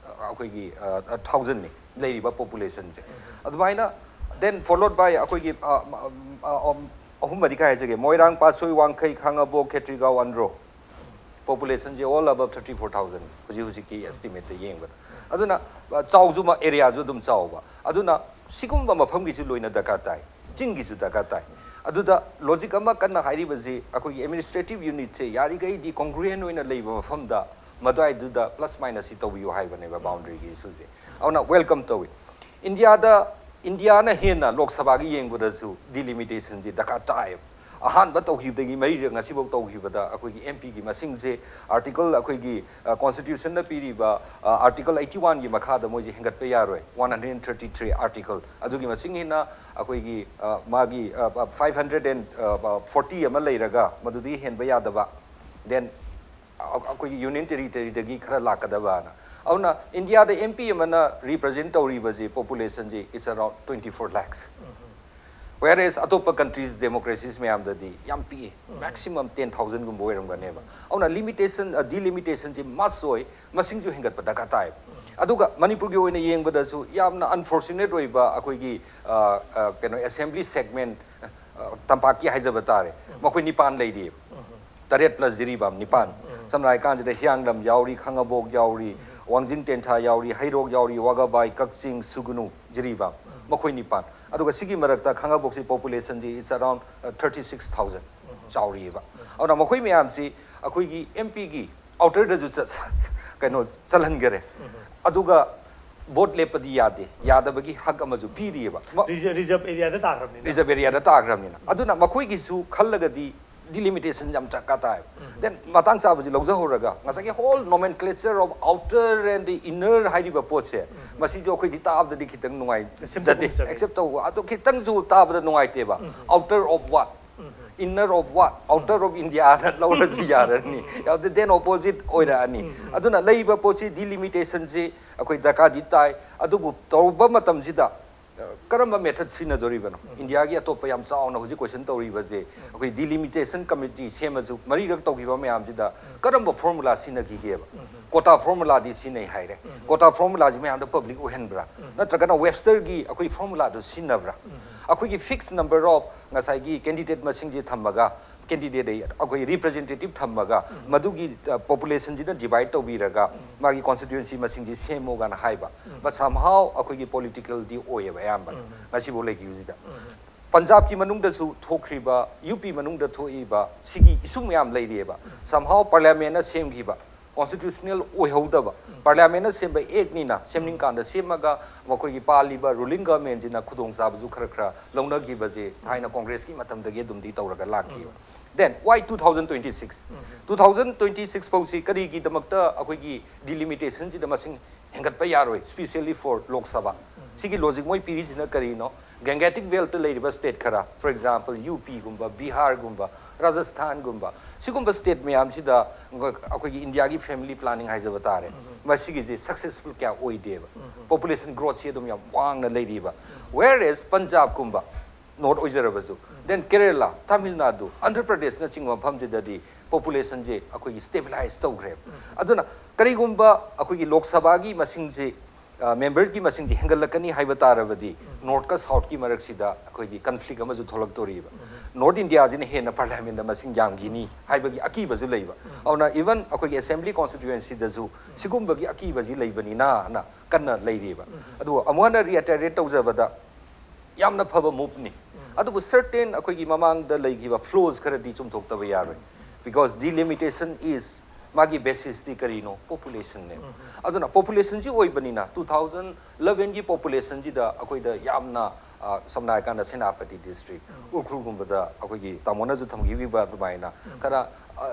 ꯑꯩꯈꯣꯏꯒꯤ ꯊꯥꯎꯖꯟꯅꯤ ꯂꯩꯔꯤꯕ ꯄꯣꯄꯨꯂꯦꯁꯟꯁꯦ꯫ ꯑꯗꯨꯃꯥꯏꯅ ꯗꯦꯟ ꯐꯣꯂꯣꯠ ꯕꯥꯏ ꯑꯩꯈꯣꯏꯒꯤ ꯑ, ꯃ- ꯑ, ꯑ, ꯑꯍꯨꯝ ꯃꯔꯤ ꯈꯥꯏꯖꯒꯦ, ꯃꯣꯏꯔꯥꯡ, ꯄꯥꯠꯁꯣꯏ, ꯋꯥꯡꯈꯩ, ꯈꯥꯉꯕꯣꯛ, ꯈꯦꯇ꯭ꯔꯤꯒꯥꯎ, ꯑꯟꯗ꯭ꯔꯣ꯫ ꯄꯣꯄꯨꯂꯦꯁꯟꯁꯦ ꯑꯣꯜ ꯑꯕꯞ ꯊꯥꯔꯇꯤ ꯐꯣꯔ ꯊꯥꯎꯖꯟ ꯍꯧꯖꯤꯛ ꯍꯧꯖꯤꯛꯀꯤ ꯑꯦꯁꯇꯤꯃꯦꯠꯇ ꯌꯦꯡꯕꯗ꯫ ꯑꯗꯨꯅ ꯑ, ꯆꯥꯎꯁꯨ ꯑꯦꯔꯤꯌꯥꯁꯨ ꯑꯗꯨꯝ ꯆꯥꯎꯕ꯫ ꯑꯗꯨꯅ ꯁꯤꯒꯨꯝꯕ ꯃꯐꯝꯒꯤꯁꯨ ꯂꯣꯏꯅ ꯗꯔꯀꯥꯔ ꯇꯥꯏ, ꯆꯤꯡꯒꯤꯁꯨ ꯗꯔꯀꯥꯔ ꯇꯥꯏ꯫ ꯑꯗꯨꯗ ꯂꯣꯖꯤꯛ ꯑꯃ ꯀꯟꯅ ꯍꯥꯏꯔꯤꯕꯁꯤ ꯑꯩꯈꯣꯏꯒꯤ ꯑꯦꯗꯃꯤꯅꯤꯁꯇ꯭ꯔꯦꯇꯤꯞ ꯌꯨꯅꯤꯠꯁꯦ ꯌꯥꯔꯤꯈꯩꯗꯤ ꯀꯣꯡꯒ꯭ꯔꯨꯌꯦꯟ ꯑꯣꯏꯅ ꯂꯩꯕ ꯃꯐꯝꯗ ꯃꯗꯨꯋꯥꯏꯗꯨꯗ ꯄ꯭ꯂꯁ ꯃꯥꯏꯅꯁꯁꯤ ꯇꯧꯕꯤꯌꯨ ꯍꯥꯏꯕꯅꯦꯕ ꯕꯥꯎꯟꯗ꯭ꯔꯤꯒꯤ ꯏꯁꯨꯁꯦ꯫ ꯑꯗꯨꯅ ꯋꯦꯜꯀꯝ ꯇꯧꯏ꯫ ꯏꯟꯗꯤꯌꯥꯗ, ꯏꯟꯗꯤꯌꯥꯅ ꯍꯦꯟꯅ ꯂꯣꯛ ꯁꯚꯥꯒꯤ ꯌꯦꯡꯕꯗꯁꯨ ꯗꯤꯂꯤꯃꯤꯇꯦꯁꯟꯁꯤ ꯗꯔꯀꯥꯔ ꯇꯥꯏꯌꯦꯕ꯫ ꯑꯍꯥꯟꯕ ꯇꯧꯈꯤꯕꯗꯒꯤ ꯃꯔꯤꯔꯛ ꯉꯁꯤꯐꯥꯎ ꯇꯧꯈꯤꯕꯗ ꯑꯩꯈꯣꯏꯒꯤ ꯑꯦꯝ ꯄꯤꯒꯤ ꯃꯁꯤꯡꯁꯦ ꯑꯥꯔꯇꯤꯀꯜ, ꯑꯩꯈꯣꯏꯒꯤ ꯀꯣꯟꯁꯇꯤꯇ꯭ꯌꯨꯁꯟꯅ ꯄꯤꯔꯤꯕ ꯑꯥꯔꯇꯤꯀꯜ ꯑꯩꯠꯇꯤ ꯋꯥꯟꯒꯤ ꯃꯈꯥꯗ ꯃꯣꯏꯁꯦ ꯍꯦꯟꯒꯠꯄ ꯌꯥꯔꯣꯏ꯫ One hundred thirty three article ꯑꯗꯨꯒꯤ ꯃꯁꯤꯡ ꯍꯦꯟꯅ ꯑꯩꯈꯣꯏꯒꯤ ꯑ, ꯃꯥꯒꯤ ꯐꯥꯏꯚ ꯍꯟꯗ꯭ꯔꯦꯠ ꯑꯦꯟ ꯐꯣꯔꯇꯤ ꯑꯃ ꯂꯩꯔꯒ ꯃꯗꯨꯗꯒꯤ ꯍꯦꯟꯕ ꯌꯥꯗꯕ, ꯗꯦꯟ ꯑꯩꯈꯣꯏꯒꯤ ꯌꯨꯅꯤꯌꯟ ꯇꯦꯔꯤꯇꯔꯤꯗꯒꯤ ꯈꯔ ꯂꯥꯛꯀꯗꯕꯅ꯫ ꯑꯗꯨꯅ ꯏꯟꯗꯤꯌꯥꯗ ꯑꯦꯝ ꯄꯤ ꯑꯃꯅ ꯔꯤꯄ꯭ꯔꯖꯦꯟ ꯇꯧꯔꯤꯕꯁꯤ ꯄꯣꯄꯨꯂꯦꯁꯟꯁꯤ it's around twenty four lakhs, whereas ꯑꯇꯣꯞꯄ ꯀꯟꯇ꯭ꯔꯤꯁ ꯗꯦꯃꯣꯀ꯭ꯔꯦꯁꯤꯁ ꯃꯌꯥꯝꯗꯗꯤ ꯌꯥꯝ ꯄꯤꯛꯏ꯫ ꯃꯦꯛꯁꯤꯃꯝ ꯇꯦꯟ ꯊꯥꯎꯖꯟꯒꯨꯝꯕ ꯑꯣꯏꯔꯝꯒꯅꯦꯕ꯫ ꯑꯗꯨꯅ ꯂꯤꯃꯤꯇꯦꯁꯟ, ꯗꯤꯂꯤꯃꯤꯇꯦꯁꯟꯁꯤ ꯃꯁ ꯑꯣꯏ, ꯃꯁꯤꯡꯁꯨ ꯍꯦꯟꯒꯠꯄ ꯗꯔꯀꯥꯔ ꯇꯥꯏꯕ꯫ ꯑꯗꯨꯒ ꯃꯅꯤꯄꯨꯔꯒꯤ ꯑꯣꯏꯅ ꯌꯦꯡꯕꯗꯁꯨ ꯌꯥꯝꯅ ꯑꯟꯐꯣꯔꯆꯨꯅꯦꯠ ꯑꯣꯏꯕ ꯑꯩꯈꯣꯏꯒꯤ ꯑ, ꯑ, ꯀꯩꯅꯣ ꯑꯦꯁꯦꯝꯕ꯭ꯂꯤ ꯁꯦꯒꯃꯦꯟ, ꯑ, ꯇꯝꯄꯥꯛꯀꯤ ꯍꯥꯏꯖꯕ ꯇꯥꯔꯦ, ꯃꯈꯣꯏ ꯅꯤꯄꯥꯟ ꯂꯩꯔꯤꯑꯕ꯫ ꯇꯔꯦꯠ ꯄ꯭ꯂꯁ ꯖꯤꯔꯤꯕꯥꯝ ꯅꯤꯄꯥꯟ꯫ ꯁꯝꯅ ꯍꯥꯏ ꯀꯥꯟꯁꯤꯗ ꯍꯤꯌꯥꯡꯂꯝ ꯌꯥꯎꯔꯤ, ꯈꯥꯉꯕꯣꯛ ꯌꯥꯎꯔꯤ, ꯋꯥꯡꯖꯤꯡ ꯇꯦꯟꯊꯥ ꯌꯥꯎꯔꯤ, ꯍꯩꯔꯣꯛ ꯌꯥꯎꯔꯤ, ꯋꯥꯒꯥꯕꯥꯏ, ꯀꯛꯆꯤꯡ, ꯁꯨꯒꯅꯨ, ꯖꯤꯔꯤꯕꯥꯝ, ꯃꯈꯣꯏ ꯅꯤꯄꯥꯟ꯫ ꯑꯗꯨꯒ ꯁꯤꯒꯤ ꯃꯔꯛꯇ ꯈꯥꯉꯕꯣꯛꯁꯤ ꯄꯣꯄꯨꯂꯦꯁꯟꯁꯤ it's around thirty six thousand ꯆꯥꯎꯔꯤꯑꯕ꯫ ꯑꯗꯨꯅ ꯃꯈꯣꯏ ꯃꯌꯥꯝꯁꯤ ꯑꯩꯈꯣꯏꯒꯤ ꯑꯦꯝ ꯄꯤꯒꯤ ꯑꯥꯎꯇꯔꯗꯁꯨ ꯆꯠ-, ꯀꯩꯅꯣ ꯆꯜꯍꯟꯈꯔꯦ꯫ ꯑꯗꯨꯒ ꯚꯣꯠ ꯂꯦꯞꯄꯗꯤ ꯌꯥꯗꯦ, ꯌꯥꯗꯕꯒꯤ ꯍꯛ ꯑꯃꯁꯨ ꯄꯤꯔꯤꯑꯕ꯫ ꯃ- ꯔꯤꯖ-, ꯔꯤꯖꯔꯚ ꯑꯦꯔꯤꯌꯥꯗ ꯇꯥꯈ꯭ꯔꯕꯅꯤꯅ꯫ ꯔꯤꯖꯔꯚ ꯑꯦꯔꯤꯌꯥꯗ ꯇꯥꯈ꯭ꯔꯕꯅꯤꯅ꯫ ꯑꯗꯨꯅ ꯃꯈꯣꯏꯒꯤꯁꯨ ꯈꯜꯂꯒꯗꯤ ꯗꯤꯂꯤꯃꯤꯇꯦꯁꯟ ꯌꯥꯝ ꯗꯔꯀꯥꯔ ꯇꯥꯏꯕ꯫ ꯗꯦꯟ ꯃꯇꯥꯡ ꯆꯥꯕꯁꯤ ꯂꯧꯖꯍꯧꯔꯒ ꯉꯁꯥꯏꯒꯤ whole nomenclature of outer and the inner ꯍꯥꯏꯔꯤꯕ ꯄꯣꯠꯁꯦ, ꯃꯁꯤꯁꯨ ꯑꯩꯈꯣꯏꯗꯤ ꯇꯥꯕꯗꯗꯤ ꯈꯤꯇꯪ ꯅꯨꯡꯉꯥꯏꯖꯗꯦ꯫ ꯁꯦꯝꯗꯣꯛꯄ ꯑꯃ ꯆꯪꯉꯦ꯫ ꯑꯦꯛꯁꯦꯞ ꯇꯧꯕ ꯑꯗꯣ ꯈꯤꯇꯪꯁꯨ ꯇꯥꯕꯗ ꯅꯨꯡꯉꯥꯏꯇꯦꯕ꯫ Outer of what? Inner of what? Outer of India ꯅ ꯂꯧꯔꯁꯨ ꯌꯥꯔꯅꯤ꯫ ꯑꯗꯨ then opposite ꯑꯣꯏꯔꯛꯑꯅꯤ꯫ ꯑꯗꯨꯅ ꯂꯩꯔꯤꯕ ꯄꯣꯠꯁꯤ, delimitation ꯁꯤ ꯑꯩꯈꯣꯏ ꯗꯔꯀꯥꯔꯗꯤ ꯇꯥꯏ꯫ ꯑꯗꯨꯕꯨ ꯇꯧꯕ ꯃꯇꯝꯁꯤꯗ, ꯑ, ꯀꯔꯝꯕ method ꯁꯤꯖꯤꯟꯅꯗꯣꯔꯤꯕꯅꯣ? ꯏꯟꯗꯤꯌꯥꯒꯤ ꯑꯇꯣꯞꯄ ꯌꯥꯝ ꯆꯥꯎꯅ ꯍꯧꯖꯤꯛ question ꯇꯧꯔꯤꯕꯁꯦ, ꯑꯩꯈꯣꯏ delimitation committee ꯁꯦꯝꯃꯁꯨ, ꯃꯔꯤꯔꯛ ꯇꯧꯈꯤꯕ ꯃꯌꯥꯝꯁꯤꯗ ꯀꯔꯝꯕ formula ꯁꯤꯖꯤꯟꯅꯈꯤꯒꯦꯕ? Quota formula ꯗꯤ ꯁꯤꯖꯤꯟꯅꯩ ꯍꯥꯏꯔꯦ꯫ Quota formula ꯁꯤ ꯃꯌꯥꯝꯗ public ꯑꯣꯏꯍꯟꯕ꯭ꯔꯥ? ꯅꯠꯇ꯭ꯔꯒꯅ Webster ꯒꯤ ꯑꯩꯈꯣꯏ formula ꯗꯨ ꯁꯤꯖꯤꯟꯅꯕ꯭ꯔꯥ? ꯑꯩꯈꯣꯏꯒꯤ fixed number of ꯉꯁꯥꯏꯒꯤ candidate ꯃꯁꯤꯡꯁꯦ ꯊꯝꯃꯒ, candidate ꯑꯩ, ꯑꯩꯈꯣꯏ representative ꯊꯝꯃꯒ, ꯃꯗꯨꯒꯤ, ꯑ, population ꯁꯤꯅ divide ꯇꯧꯕꯤꯔꯒ ꯃꯥꯒꯤ constituency ꯃꯁꯤꯡꯁꯤ ꯁꯦꯝꯃꯣ ꯀꯥꯏꯅ ꯍꯥꯏꯕ꯫ But somehow ꯑꯩꯈꯣꯏꯒꯤ political ꯗꯤ ꯑꯣꯏꯌꯦꯕ ꯑꯌꯥꯝꯕꯅ ꯉꯁꯤꯐꯥꯎ ꯂꯩꯈꯤꯕꯁꯤꯗ꯫ ꯄꯟꯖꯥꯕꯀꯤ ꯃꯅꯨꯡꯗꯁꯨ ꯊꯣꯛꯈ꯭ꯔꯤꯕ, ꯌꯨ ꯄꯤ ꯃꯅꯨꯡꯗ ꯊꯣꯛꯏꯕ ꯁꯤꯒꯤ issue ꯃꯌꯥꯝ ꯂꯩꯔꯤꯑꯕ꯫ Somehow parliament ꯅ ꯁꯦꯝꯈꯤꯕ constitutional ꯑꯣꯏꯍꯧꯗꯕ, parliament ꯅ ꯁꯦꯝꯕ act ꯅꯤꯅ ꯁꯦꯝꯅꯤꯡꯀꯥꯟꯗ ꯁꯦꯝꯃꯒ, ꯃꯈꯣꯏꯒꯤ ꯄꯥꯜꯂꯤꯕ ruling government ꯁꯤꯅ ꯈꯨꯗꯣꯡꯆꯥꯕꯁꯨ ꯈꯔ ꯈꯔ ꯂꯧꯅꯈꯤꯕꯁꯦ ꯊꯥꯏꯅ Congress ꯀꯤ ꯃꯇꯝꯗꯒꯤ ꯑꯗꯨꯝꯗꯤ ꯇꯧꯔꯒ ꯂꯥꯛꯈꯤꯕ꯫ Then why two thousand twenty six? Two thousand twenty six ꯐꯥꯎꯁꯤ ꯀꯔꯤꯒꯤꯗꯃꯛꯇ ꯑꯩꯈꯣꯏꯒꯤ delimitation ꯁꯤꯗ ꯃꯁꯤꯡ ꯍꯦꯟꯒꯠꯄ ꯌꯥꯔꯣꯏ, specially for Lok Sabha? ꯁꯤꯒꯤ logic ꯃꯣꯏ ꯄꯤꯔꯤꯁꯤꯅ ꯀꯔꯤꯅꯣ? Gangetic belt ꯇ ꯂꯩꯔꯤꯕ state ꯈꯔ, for example, ꯌꯨ ꯄꯤ ꯒꯨꯝꯕ, ꯕꯤꯍꯥꯔꯒꯨꯝꯕ, ꯔꯥꯖꯁꯊꯥꯟꯒꯨꯝꯕ, ꯁꯤꯒꯨꯝꯕ state ꯃꯌꯥꯝꯁꯤꯗ ꯑꯩꯈꯣꯏꯒꯤ ꯏꯟꯗꯤꯌꯥꯒꯤ family planning ꯍꯥꯏꯖꯕ ꯇꯥꯔꯦ, ꯃꯁꯤꯒꯤꯁꯦ successful ꯀꯌꯥ ꯑꯣꯏꯗꯦꯕ꯫ Population growth ꯁꯤ ꯑꯗꯨꯝ ꯌꯥꯝ ꯋꯥꯡꯅ ꯂꯩꯔꯤꯕ꯫ Whereas ꯄꯟꯖꯥꯕꯀꯨꯝꯕ, north ꯑꯣꯏꯖꯔꯕꯁꯨ, then Kerala, Tamil Nadu, Andhra ꯄ꯭ꯔꯗꯦꯁꯅꯆꯤꯡꯕ ꯃꯐꯝꯁꯤꯗꯗꯤ population ꯁꯦ ꯑꯩꯈꯣꯏꯒꯤ stabilize ꯇꯧꯈ꯭ꯔꯦꯕ꯫ ꯑꯗꯨꯅ ꯀꯔꯤꯒꯨꯝꯕ ꯑꯩꯈꯣꯏꯒꯤ ꯂꯣꯛ ꯁꯚꯥꯒꯤ ꯃꯁꯤꯡꯁꯦ, ꯑ, member ꯒꯤ ꯃꯁꯤꯡꯁꯦ ꯍꯦꯟꯒꯠꯂꯛꯀꯅꯤ ꯍꯥꯏꯕ ꯇꯥꯔꯕꯗꯤ, north ꯀ south ꯀꯤ ꯃꯔꯛꯁꯤꯗ ꯑꯩꯈꯣꯏꯒꯤ conflict ꯑꯃꯁꯨ ꯊꯣꯛꯂꯛꯇꯣꯔꯤꯕ꯫ North India ꯁꯤꯅ ꯍꯦꯟꯅ parliament ꯗ ꯃꯁꯤꯡ ꯌꯥꯝꯈꯤꯅꯤ ꯍꯥꯏꯕꯒꯤ ꯑꯀꯤꯕꯁꯨ ꯂꯩꯕ꯫ ꯑꯗꯨꯅ even ꯑꯩꯈꯣꯏꯒꯤ assembly constituency ꯗꯁꯨ ꯁꯤꯒꯨꯝꯕꯒꯤ ꯑꯀꯤꯕꯁꯤ ꯂꯩꯕꯅꯤꯅꯅ ꯀꯟꯅ ꯂꯩꯔꯤꯕ꯫ ꯑꯗꯨꯕꯨ ꯑꯃꯨꯛ ꯍꯟꯅ reiterate ꯇꯧꯖꯕꯗ, ꯌꯥꯝꯅ ꯐꯕ move ꯅꯤ꯫ ꯑꯗꯨꯕꯨ certain ꯑꯩꯈꯣꯏꯒꯤ ꯃꯃꯥꯡꯗ ꯂꯩꯈꯤꯕ flaws ꯈꯔꯗꯤ ꯆꯨꯝꯊꯣꯛꯇꯕ ꯌꯥꯔꯣꯏ꯫ Because delimitation is, ꯃꯥꯒꯤ basis ꯇꯤ ꯀꯔꯤꯅꯣ? Population ꯅꯦ꯫ ꯑꯗꯨꯅ population ꯁꯤ ꯑꯣꯏꯕꯅꯤꯅ, two thousand eleven ꯒꯤ population ꯁꯤꯗ ꯑꯩꯈꯣꯏꯗ ꯌꯥꯝꯅ, ꯑ, ꯁꯝꯅ ꯍꯥꯏꯔꯀꯥꯟꯗ ꯁꯦꯅꯥꯄꯇꯤ district, ꯎꯈ꯭ꯔꯨꯜꯒꯨꯝꯕꯗ ꯑꯩꯈꯣꯏꯒꯤ ꯇꯥꯃꯣꯅꯁꯨ ꯊꯝꯕꯤꯈꯤꯕ ꯑꯗꯨꯃꯥꯏꯅ ꯈꯔ, ꯑ,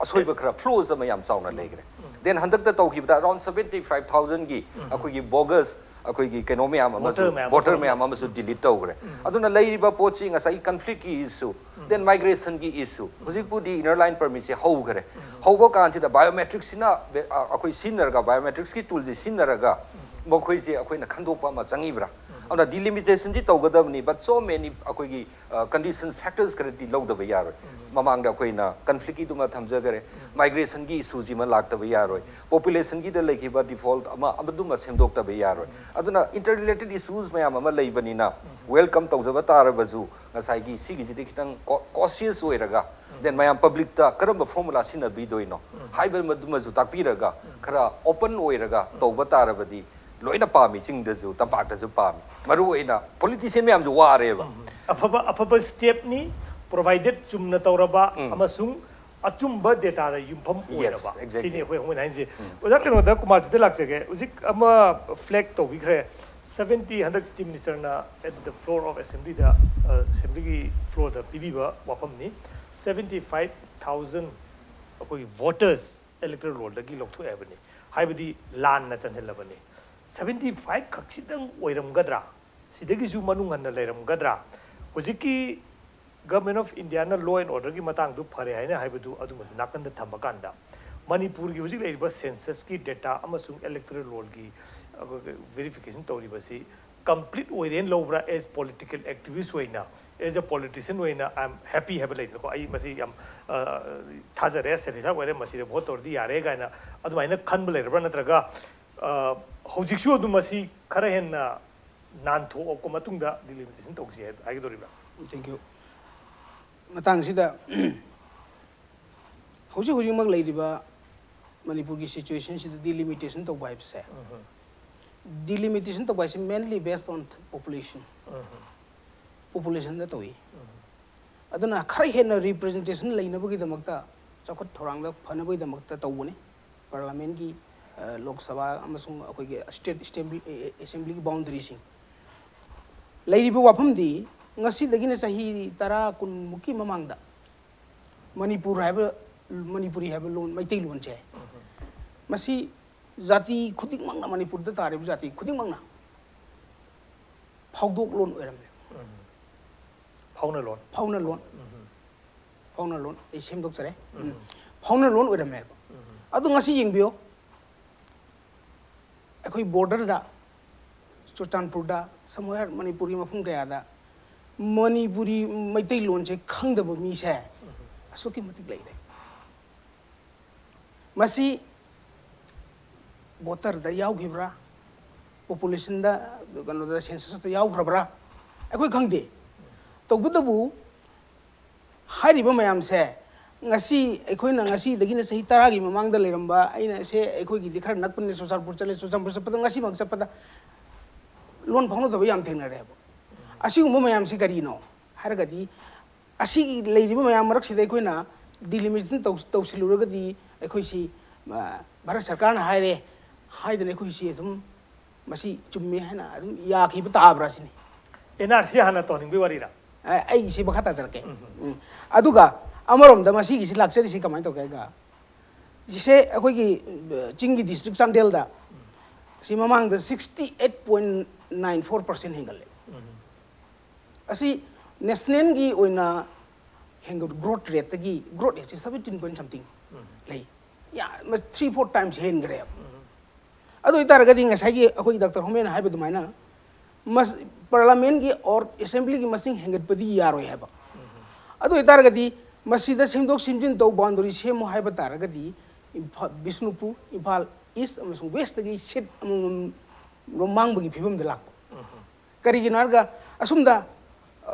ꯑꯁꯣꯏꯕ ꯈꯔ, flaws ꯑꯃ ꯌꯥꯝ ꯆꯥꯎꯅ ꯂꯩꯈ꯭ꯔꯦ꯫ Then ꯍꯟꯗꯛꯇ ꯇꯧꯈꯤꯕꯗ around seventy five thousand ꯒꯤ ꯑꯩꯈꯣꯏꯒꯤ bogus ꯑꯩꯈꯣꯏꯒꯤ ꯀꯩꯅꯣ ꯃꯌꯥꯝ ꯑꯃꯁꯨ Voter ꯃꯌꯥꯝ voter ꯑꯃ ꯃꯌꯥꯝ ꯑꯃꯁꯨ delete ꯇꯧꯈ꯭ꯔꯦ꯫ ꯑꯗꯨꯅ ꯂꯩꯔꯤꯕ ꯄꯣꯠꯁꯤ ꯉꯁꯥꯏꯒꯤ conflict ꯀꯤ issue, then migration ꯒꯤ issue, ꯍꯧꯖꯤꯛꯄꯨꯗꯤ inner line permit ꯁꯦ ꯍꯧꯈ꯭ꯔꯦ꯫ ꯍꯧꯕ ꯀꯥꯟꯁꯤꯗ biometric ꯁꯤꯅ ꯑꯩꯈꯣꯏ ꯁꯤꯖꯤꯟꯅꯔꯒ, biometrics ꯀꯤ tool ꯁꯤ ꯁꯤꯖꯤꯟꯅꯔꯒ ꯃꯈꯣꯏꯁꯦ ꯑꯩꯈꯣꯏꯅ ꯈꯟꯗꯣꯛꯄ ꯑꯃ ꯆꯪꯉꯤꯕ꯭ꯔꯥ? ꯑꯗꯨꯅ delimitation ꯗꯤ ꯇꯧꯒꯗꯕꯅꯤ, but so many ꯑꯩꯈꯣꯏꯒꯤ condition factors ꯈꯔꯗꯤ ꯂꯧꯗꯕ ꯌꯥꯔꯣꯏ꯫ ꯃꯃꯥꯡꯗ ꯑꯩꯈꯣꯏꯅ conflict ꯀꯤꯗꯨꯃ ꯊꯝꯖꯈ꯭ꯔꯦ, migration ꯒꯤ issue ꯁꯤꯃ ꯂꯥꯛꯇꯕ ꯌꯥꯔꯣꯏ, population ꯒꯤꯗ ꯂꯩꯈꯤꯕ default ꯑꯃ ꯑꯗꯨꯃ ꯁꯦꯝꯗꯣꯛꯇꯕ ꯌꯥꯔꯣꯏ꯫ ꯑꯗꯨꯅ interrelated issues ꯃꯌꯥꯝ ꯑꯃ ꯂꯩꯕꯅꯤꯅ welcome ꯇꯧꯖꯕ ꯇꯥꯔꯕꯁꯨ ꯉꯁꯥꯏꯒꯤ ꯁꯤꯒꯤꯁꯤꯗꯤ ꯈꯤꯇꯪ cautious ꯑꯣꯏꯔꯒ, then ꯃꯌꯥꯝ public ꯇ ꯀꯔꯝꯕ formula ꯁꯤꯖꯤꯟꯅꯕꯤꯗꯣꯏꯅꯣ ꯍꯥꯏꯕ ꯃꯗꯨꯃꯁꯨ ꯇꯥꯛꯄꯤꯔꯒ, ꯈꯔ open ꯑꯣꯏꯔꯒ ꯇꯧꯕ ꯇꯥꯔꯕꯗꯤ ꯂꯣꯏꯅ ꯄꯥꯝꯃꯤ, ꯆꯤꯡꯗꯁꯨ ꯇꯝꯄꯥꯛꯇꯁꯨ ꯄꯥꯝꯃꯤ꯫ ꯃꯔꯨ ꯑꯣꯏꯅ politician ꯃꯌꯥꯝꯁꯨ ꯋꯥꯔꯦꯕ꯫ ꯑꯐꯕ ꯑꯐꯕ step ꯅꯤ, provided ꯆꯨꯝꯅ ꯇꯧꯔꯕ ꯑꯃꯁꯨꯡ ꯑꯆꯨꯝꯕ data ꯗ ꯌꯨꯝꯐꯝ ꯑꯣꯏꯔꯕ꯫ Exactly. ꯁꯤꯅꯤ ꯑꯩꯈꯣꯏ ꯑꯩꯈꯣꯏꯅ ꯍꯥꯏꯁꯦ꯫ ꯑꯣꯖꯥ, ꯀꯩꯅꯣꯗ ꯀꯨꯃꯥꯔꯖꯤꯗ ꯂꯥꯛꯆꯒꯦ꯫ ꯍꯧꯖꯤꯛ ꯑꯃ flag ꯇꯧꯕꯤꯈ꯭ꯔꯦ꯫ Seventy, ꯍꯟꯗꯛ Chief Minister ꯅ at the floor of assembly ꯗ, ꯑ, assembly ꯒꯤ floor ꯗ ꯄꯤꯕꯤꯕ ꯋꯥꯐꯝꯅꯤ꯫ Seventy five thousand ꯑꯩꯈꯣꯏꯒꯤ voters electoral roll ꯗꯒꯤ ꯂꯧꯊꯣꯛꯑꯦ ꯍꯥꯏꯕꯅꯤ꯫ ꯍꯥꯏꯕꯗꯤ ꯂꯥꯟꯅ ꯆꯟꯁꯤꯜꯂꯕꯅꯤ꯫ Seventy five ꯈꯛꯁꯤꯗꯪ ꯑꯣꯏꯔꯝꯒꯗ꯭ꯔꯥ? ꯁꯤꯗꯒꯤꯁꯨ ꯃꯅꯨꯡ ꯍꯟꯅ ꯂꯩꯔꯝꯒꯗ꯭ꯔꯥ? ꯍꯧꯖꯤꯛꯀꯤ Government of India ꯅ law and order ꯒꯤ ꯃꯇꯥꯡꯗꯨ ꯐꯔꯦ ꯍꯥꯏꯅ ꯍꯥꯏꯕꯗꯨ ꯑꯗꯨꯃꯁꯨ ꯅꯥꯀꯟꯗ ꯊꯝꯕ ꯀꯥꯟꯗ, ꯃꯅꯤꯄꯨꯔꯒꯤ ꯍꯧꯖꯤꯛ ꯂꯩꯔꯤꯕ census ꯀꯤ data ꯑꯃꯁꯨꯡ electoral roll ꯒꯤ, ꯑ, verification ꯇꯧꯔꯤꯕꯁꯤ complete ꯑꯣꯏꯔꯦꯅ ꯂꯧꯕ꯭ꯔꯥ? As political activist ꯑꯣꯏꯅ, as a politician ꯑꯣꯏꯅ I am happy ꯍꯥꯏꯕ ꯂꯩꯗꯅꯀꯣ, ꯑꯩ ꯃꯁꯤ ꯌꯥꯝ, ꯑ, ꯊꯥꯖꯔꯦ, satisfied ꯑꯣꯏꯔꯦ, ꯃꯁꯤꯗ vote ꯇꯧꯔꯗꯤ ꯌꯥꯔꯦ ꯀꯥꯏꯅ ꯑꯗꯨꯃꯥꯏꯅ ꯈꯟꯕ ꯂꯩꯔꯕ꯭ꯔꯥ? ꯅꯠꯇ꯭ꯔꯒ, ꯑ, ꯍꯧꯖꯤꯛꯁꯨ ꯑꯗꯨꯝ ꯃꯁꯤ ꯈꯔ ꯍꯦꯟꯅ ꯅꯥꯟꯊꯣꯛꯑꯛꯄ ꯃꯇꯨꯡꯗ delimitation ꯇꯧꯁꯤ ꯍꯥꯏ-, ꯍꯥꯏꯒꯗꯧꯔꯤꯕ꯭ꯔꯥ? Thank you. ꯃꯇꯥꯡꯁꯤꯗ ꯍꯧꯖꯤꯛ ꯍꯧꯖꯤꯛꯃꯛ ꯂꯩꯔꯤꯕ ꯃꯅꯤꯄꯨꯔꯒꯤ situation ꯁꯤꯗ delimitation ꯇꯧꯕ ꯍꯥꯏꯕꯁꯦ, delimitation ꯇꯧꯕ ꯍꯥꯏꯁꯦ mainly based on population, population ꯗ ꯇꯧꯏ꯫ ꯑꯗꯨꯅ ꯈꯔ ꯍꯦꯟꯅ representation ꯂꯩꯅꯕꯒꯤꯗꯃꯛꯇ, ꯆꯥꯎꯈꯠ ꯊꯧꯔꯥꯡꯗ ꯐꯅꯕꯒꯤꯗꯃꯛꯇ ꯇꯧꯕꯅꯤ꯫ Parliament ꯀꯤ, ꯑ, ꯂꯣꯛ ꯁꯚꯥ ꯑꯃꯁꯨꯡ ꯑꯩꯈꯣꯏꯒꯤ state assembly, ꯑꯦ, assembly ꯒꯤ boundary ꯁꯤꯡ꯫ ꯂꯩꯔꯤꯕ ꯋꯥꯐꯝꯗꯤ ꯉꯁꯤꯗꯒꯤꯅ ꯆꯍꯤ ꯇꯔꯥ, ꯀꯨꯟ ꯃꯨꯛꯀꯤ ꯃꯃꯥꯡꯗ ꯃꯅꯤꯄꯨꯔ ꯍꯥꯏꯕ, ꯃꯅꯤꯄꯨꯔꯤ ꯍꯥꯏꯕ ꯂꯣꯟ, ꯃꯩꯇꯩꯂꯣꯟꯁꯦ, ꯃꯁꯤ ꯖꯥꯇꯤ ꯈꯨꯗꯤꯡꯃꯛꯅ, ꯃꯅꯤꯄꯨꯔꯗ ꯇꯥꯔꯤꯕ ꯖꯥꯇꯤ ꯈꯨꯗꯤꯡꯃꯛꯅ ꯐꯥꯎꯗꯣꯛ ꯂꯣꯟ ꯑꯣꯏꯔꯝꯃꯦ꯫ ꯎꯝ. ꯐꯥꯎꯅ ꯂꯣꯟ. ꯐꯥꯎꯅ ꯂꯣꯟ ꯎꯝ. ꯐꯥꯎꯅ ꯂꯣꯟ ꯑꯩ ꯁꯦꯝꯗꯣꯛꯆꯔꯦ꯫ ꯎꯝ. ꯎꯝ. ꯐꯥꯎꯅ ꯂꯣꯟ ꯑꯣꯏꯔꯝꯃꯦꯕ꯫ ꯎꯝ. ꯑꯗꯣ ꯉꯁꯤ ꯌꯦꯡꯕꯤꯌꯣ, ꯑꯩꯈꯣꯏ ꯕꯣꯔꯗꯔꯗ, ꯆꯨꯔꯆꯥꯟꯄꯨꯔꯗ, ꯁꯃꯨꯍꯔ ꯃꯅꯤꯄꯨꯔꯒꯤ ꯃꯐꯝ ꯀꯌꯥꯗ ꯃꯅꯤꯄꯨꯔꯤ ꯃꯩꯇꯩꯂꯣꯟꯁꯦ ꯈꯪꯗꯕ ꯃꯤꯁꯦ ꯑꯁꯨꯛꯀꯤ ꯃꯇꯤꯛ ꯂꯩꯔꯦ꯫ ꯃꯁꯤ ꯚꯣꯇꯔꯗ ꯌꯥꯎꯈꯤꯕ꯭ꯔꯥ, ꯄꯣꯄꯨꯂꯦꯁꯟꯗ, ꯀꯩꯅꯣꯗ, ꯁꯦꯟꯁꯁꯇ ꯌꯥꯎꯈ꯭ꯔꯕ꯭ꯔꯥ, ꯑꯩꯈꯣꯏ ꯈꯪꯗꯦ꯫ ꯇꯧꯕꯇꯕꯨ ꯍꯥꯏꯔꯤꯕ ꯃꯌꯥꯝꯁꯦ ꯉꯁꯤ ꯑꯩꯈꯣꯏꯅ, ꯉꯁꯤꯗꯒꯤꯅ ꯆꯍꯤ ꯇꯔꯥꯒꯤ ꯃꯃꯥꯡꯗ ꯂꯩꯔꯝꯕ, ꯑꯩꯅ ꯁꯦ ꯑꯩꯈꯣꯏꯒꯤꯗꯤ ꯈꯔ ꯅꯛꯄꯅꯤꯅ ꯆꯨꯔꯆꯥꯟꯄꯨꯔ ꯆꯠꯂꯦ, ꯆꯨꯔꯆꯥꯟꯄꯨꯔ ꯆꯠꯄꯗ ꯉꯁꯤꯃꯛ ꯆꯠꯄꯗ ꯂꯣꯟ ꯐꯥꯎꯅꯗꯕ ꯌꯥꯝ ꯊꯦꯡꯅꯔꯦꯕ꯫ ꯑꯁꯤꯒꯨꯝꯕ ꯃꯌꯥꯝꯁꯤ ꯀꯔꯤꯅꯣ ꯍꯥꯏꯔꯒꯗꯤ, ꯑꯁꯤꯒꯤ ꯂꯩꯔꯤꯕ ꯃꯌꯥꯝ ꯃꯔꯛꯁꯤꯗ ꯑꯩꯈꯣꯏꯅ ꯗꯤꯂꯤꯃꯤꯇꯦꯁꯟ ꯇꯧ-, ꯇꯧꯁꯤꯜꯂꯨꯔꯒꯗꯤ ꯑꯩꯈꯣꯏꯁꯤ, ꯑ, ꯚꯥꯔꯠ ꯁꯔꯀꯥꯔꯅ ꯍꯥꯏꯔꯦ ꯍꯥꯏꯗꯅ ꯑꯩꯈꯣꯏꯁꯤ ꯑꯗꯨꯝ ꯃꯁꯤ ꯆꯨꯝꯃꯦ ꯍꯥꯏꯅ ꯑꯗꯨꯝ ꯌꯥꯈꯤꯕ ꯇꯥꯕ꯭ꯔꯥ ꯁꯤꯅꯤ꯫ ꯑꯦꯟ ꯑꯥꯔ ꯁꯤ ꯍꯥꯟꯅ ꯇꯧꯍꯟꯅꯤꯡꯕꯒꯤ ꯋꯥꯔꯤꯔꯥ? ꯑ, ꯑꯩ ꯁꯤ ꯃꯈꯥ ꯇꯥꯖꯔꯛꯀꯦ꯫ ꯎꯝ꯫ ꯑꯗꯨꯒ ꯑꯃꯔꯣꯝꯗ ꯃꯁꯤꯒꯤꯁꯤ ꯂꯥꯛꯆꯔꯤꯁꯤ ꯀꯃꯥꯏꯅ ꯇꯧꯒꯦ ꯍꯥꯏꯒ, ꯁꯤꯁꯦ ꯑꯩꯈꯣꯏꯒꯤ, ꯑ, ꯆꯤꯡꯒꯤ ꯗꯤꯁꯇ꯭ꯔꯤꯛ ꯆꯥꯟꯗꯦꯜꯗ ꯁꯤ ꯃꯃꯥꯡꯗ sixty eight point nine four percent ꯍꯦꯟꯒꯠꯂꯦ꯫ ꯎꯝ. ꯑꯁꯤ ꯅꯦꯁꯅꯦꯜꯒꯤ ꯑꯣꯏꯅ ꯍꯦꯟꯒꯠ-, ꯒ꯭ꯔꯣꯠ ꯔꯦꯠꯇꯒꯤ, ꯒ꯭ꯔꯣꯠ ꯔꯦꯠꯁꯤ seventeen point something ꯎꯝ. ꯂꯩ꯫ ꯌꯥꯝ, three four times ꯍꯦꯟꯈ꯭ꯔꯦꯕ꯫ ꯎꯝ. ꯑꯗꯨ ꯑꯣꯏꯇꯥꯔꯒꯗꯤ ꯉꯁꯥꯏꯒꯤ ꯑꯩꯈꯣꯏꯒꯤ ꯗꯥꯛꯇꯔ ꯍꯣꯃꯦꯅ ꯍꯥꯏꯕ ꯑꯗꯨꯃꯥꯏꯅ ꯃꯁ-, ꯄꯥꯔꯂꯥꯃꯦꯟꯒꯤ ꯑꯣꯔ ꯑꯦꯁꯦꯝꯕ꯭ꯂꯤꯒꯤ ꯃꯁꯤꯡ ꯍꯦꯟꯒꯠꯄꯗꯤ ꯌꯥꯔꯣꯏ ꯍꯥꯏꯕ꯫ ꯑꯗꯨ ꯑꯣꯏꯇꯥꯔꯒꯗꯤ ꯃꯁꯤꯗ ꯁꯦꯝꯗꯣꯛ ꯁꯦꯝꯖꯤꯟ ꯇꯧ, ꯕꯥꯎꯟꯗꯔꯤ ꯁꯦꯝꯃꯨ ꯍꯥꯏꯕ ꯇꯥꯔꯒꯗꯤ ꯏꯝꯐꯥꯜ, ꯕꯤꯁꯅꯨꯄꯨꯔ, ꯏꯝꯐꯥꯜ ꯏꯁ ꯑꯃꯁꯨꯡ ꯋꯦꯁꯇꯒꯤ ꯁꯤꯠ ꯑꯃꯃꯝ ꯔꯣꯝ ꯃꯥꯡꯕꯒꯤ ꯐꯤꯕꯝꯗ ꯂꯥꯛꯄ꯫ ꯀꯔꯤꯒꯤꯅꯣ ꯍꯥꯏꯔꯒ ꯑꯁꯨꯝꯗ, ꯑ,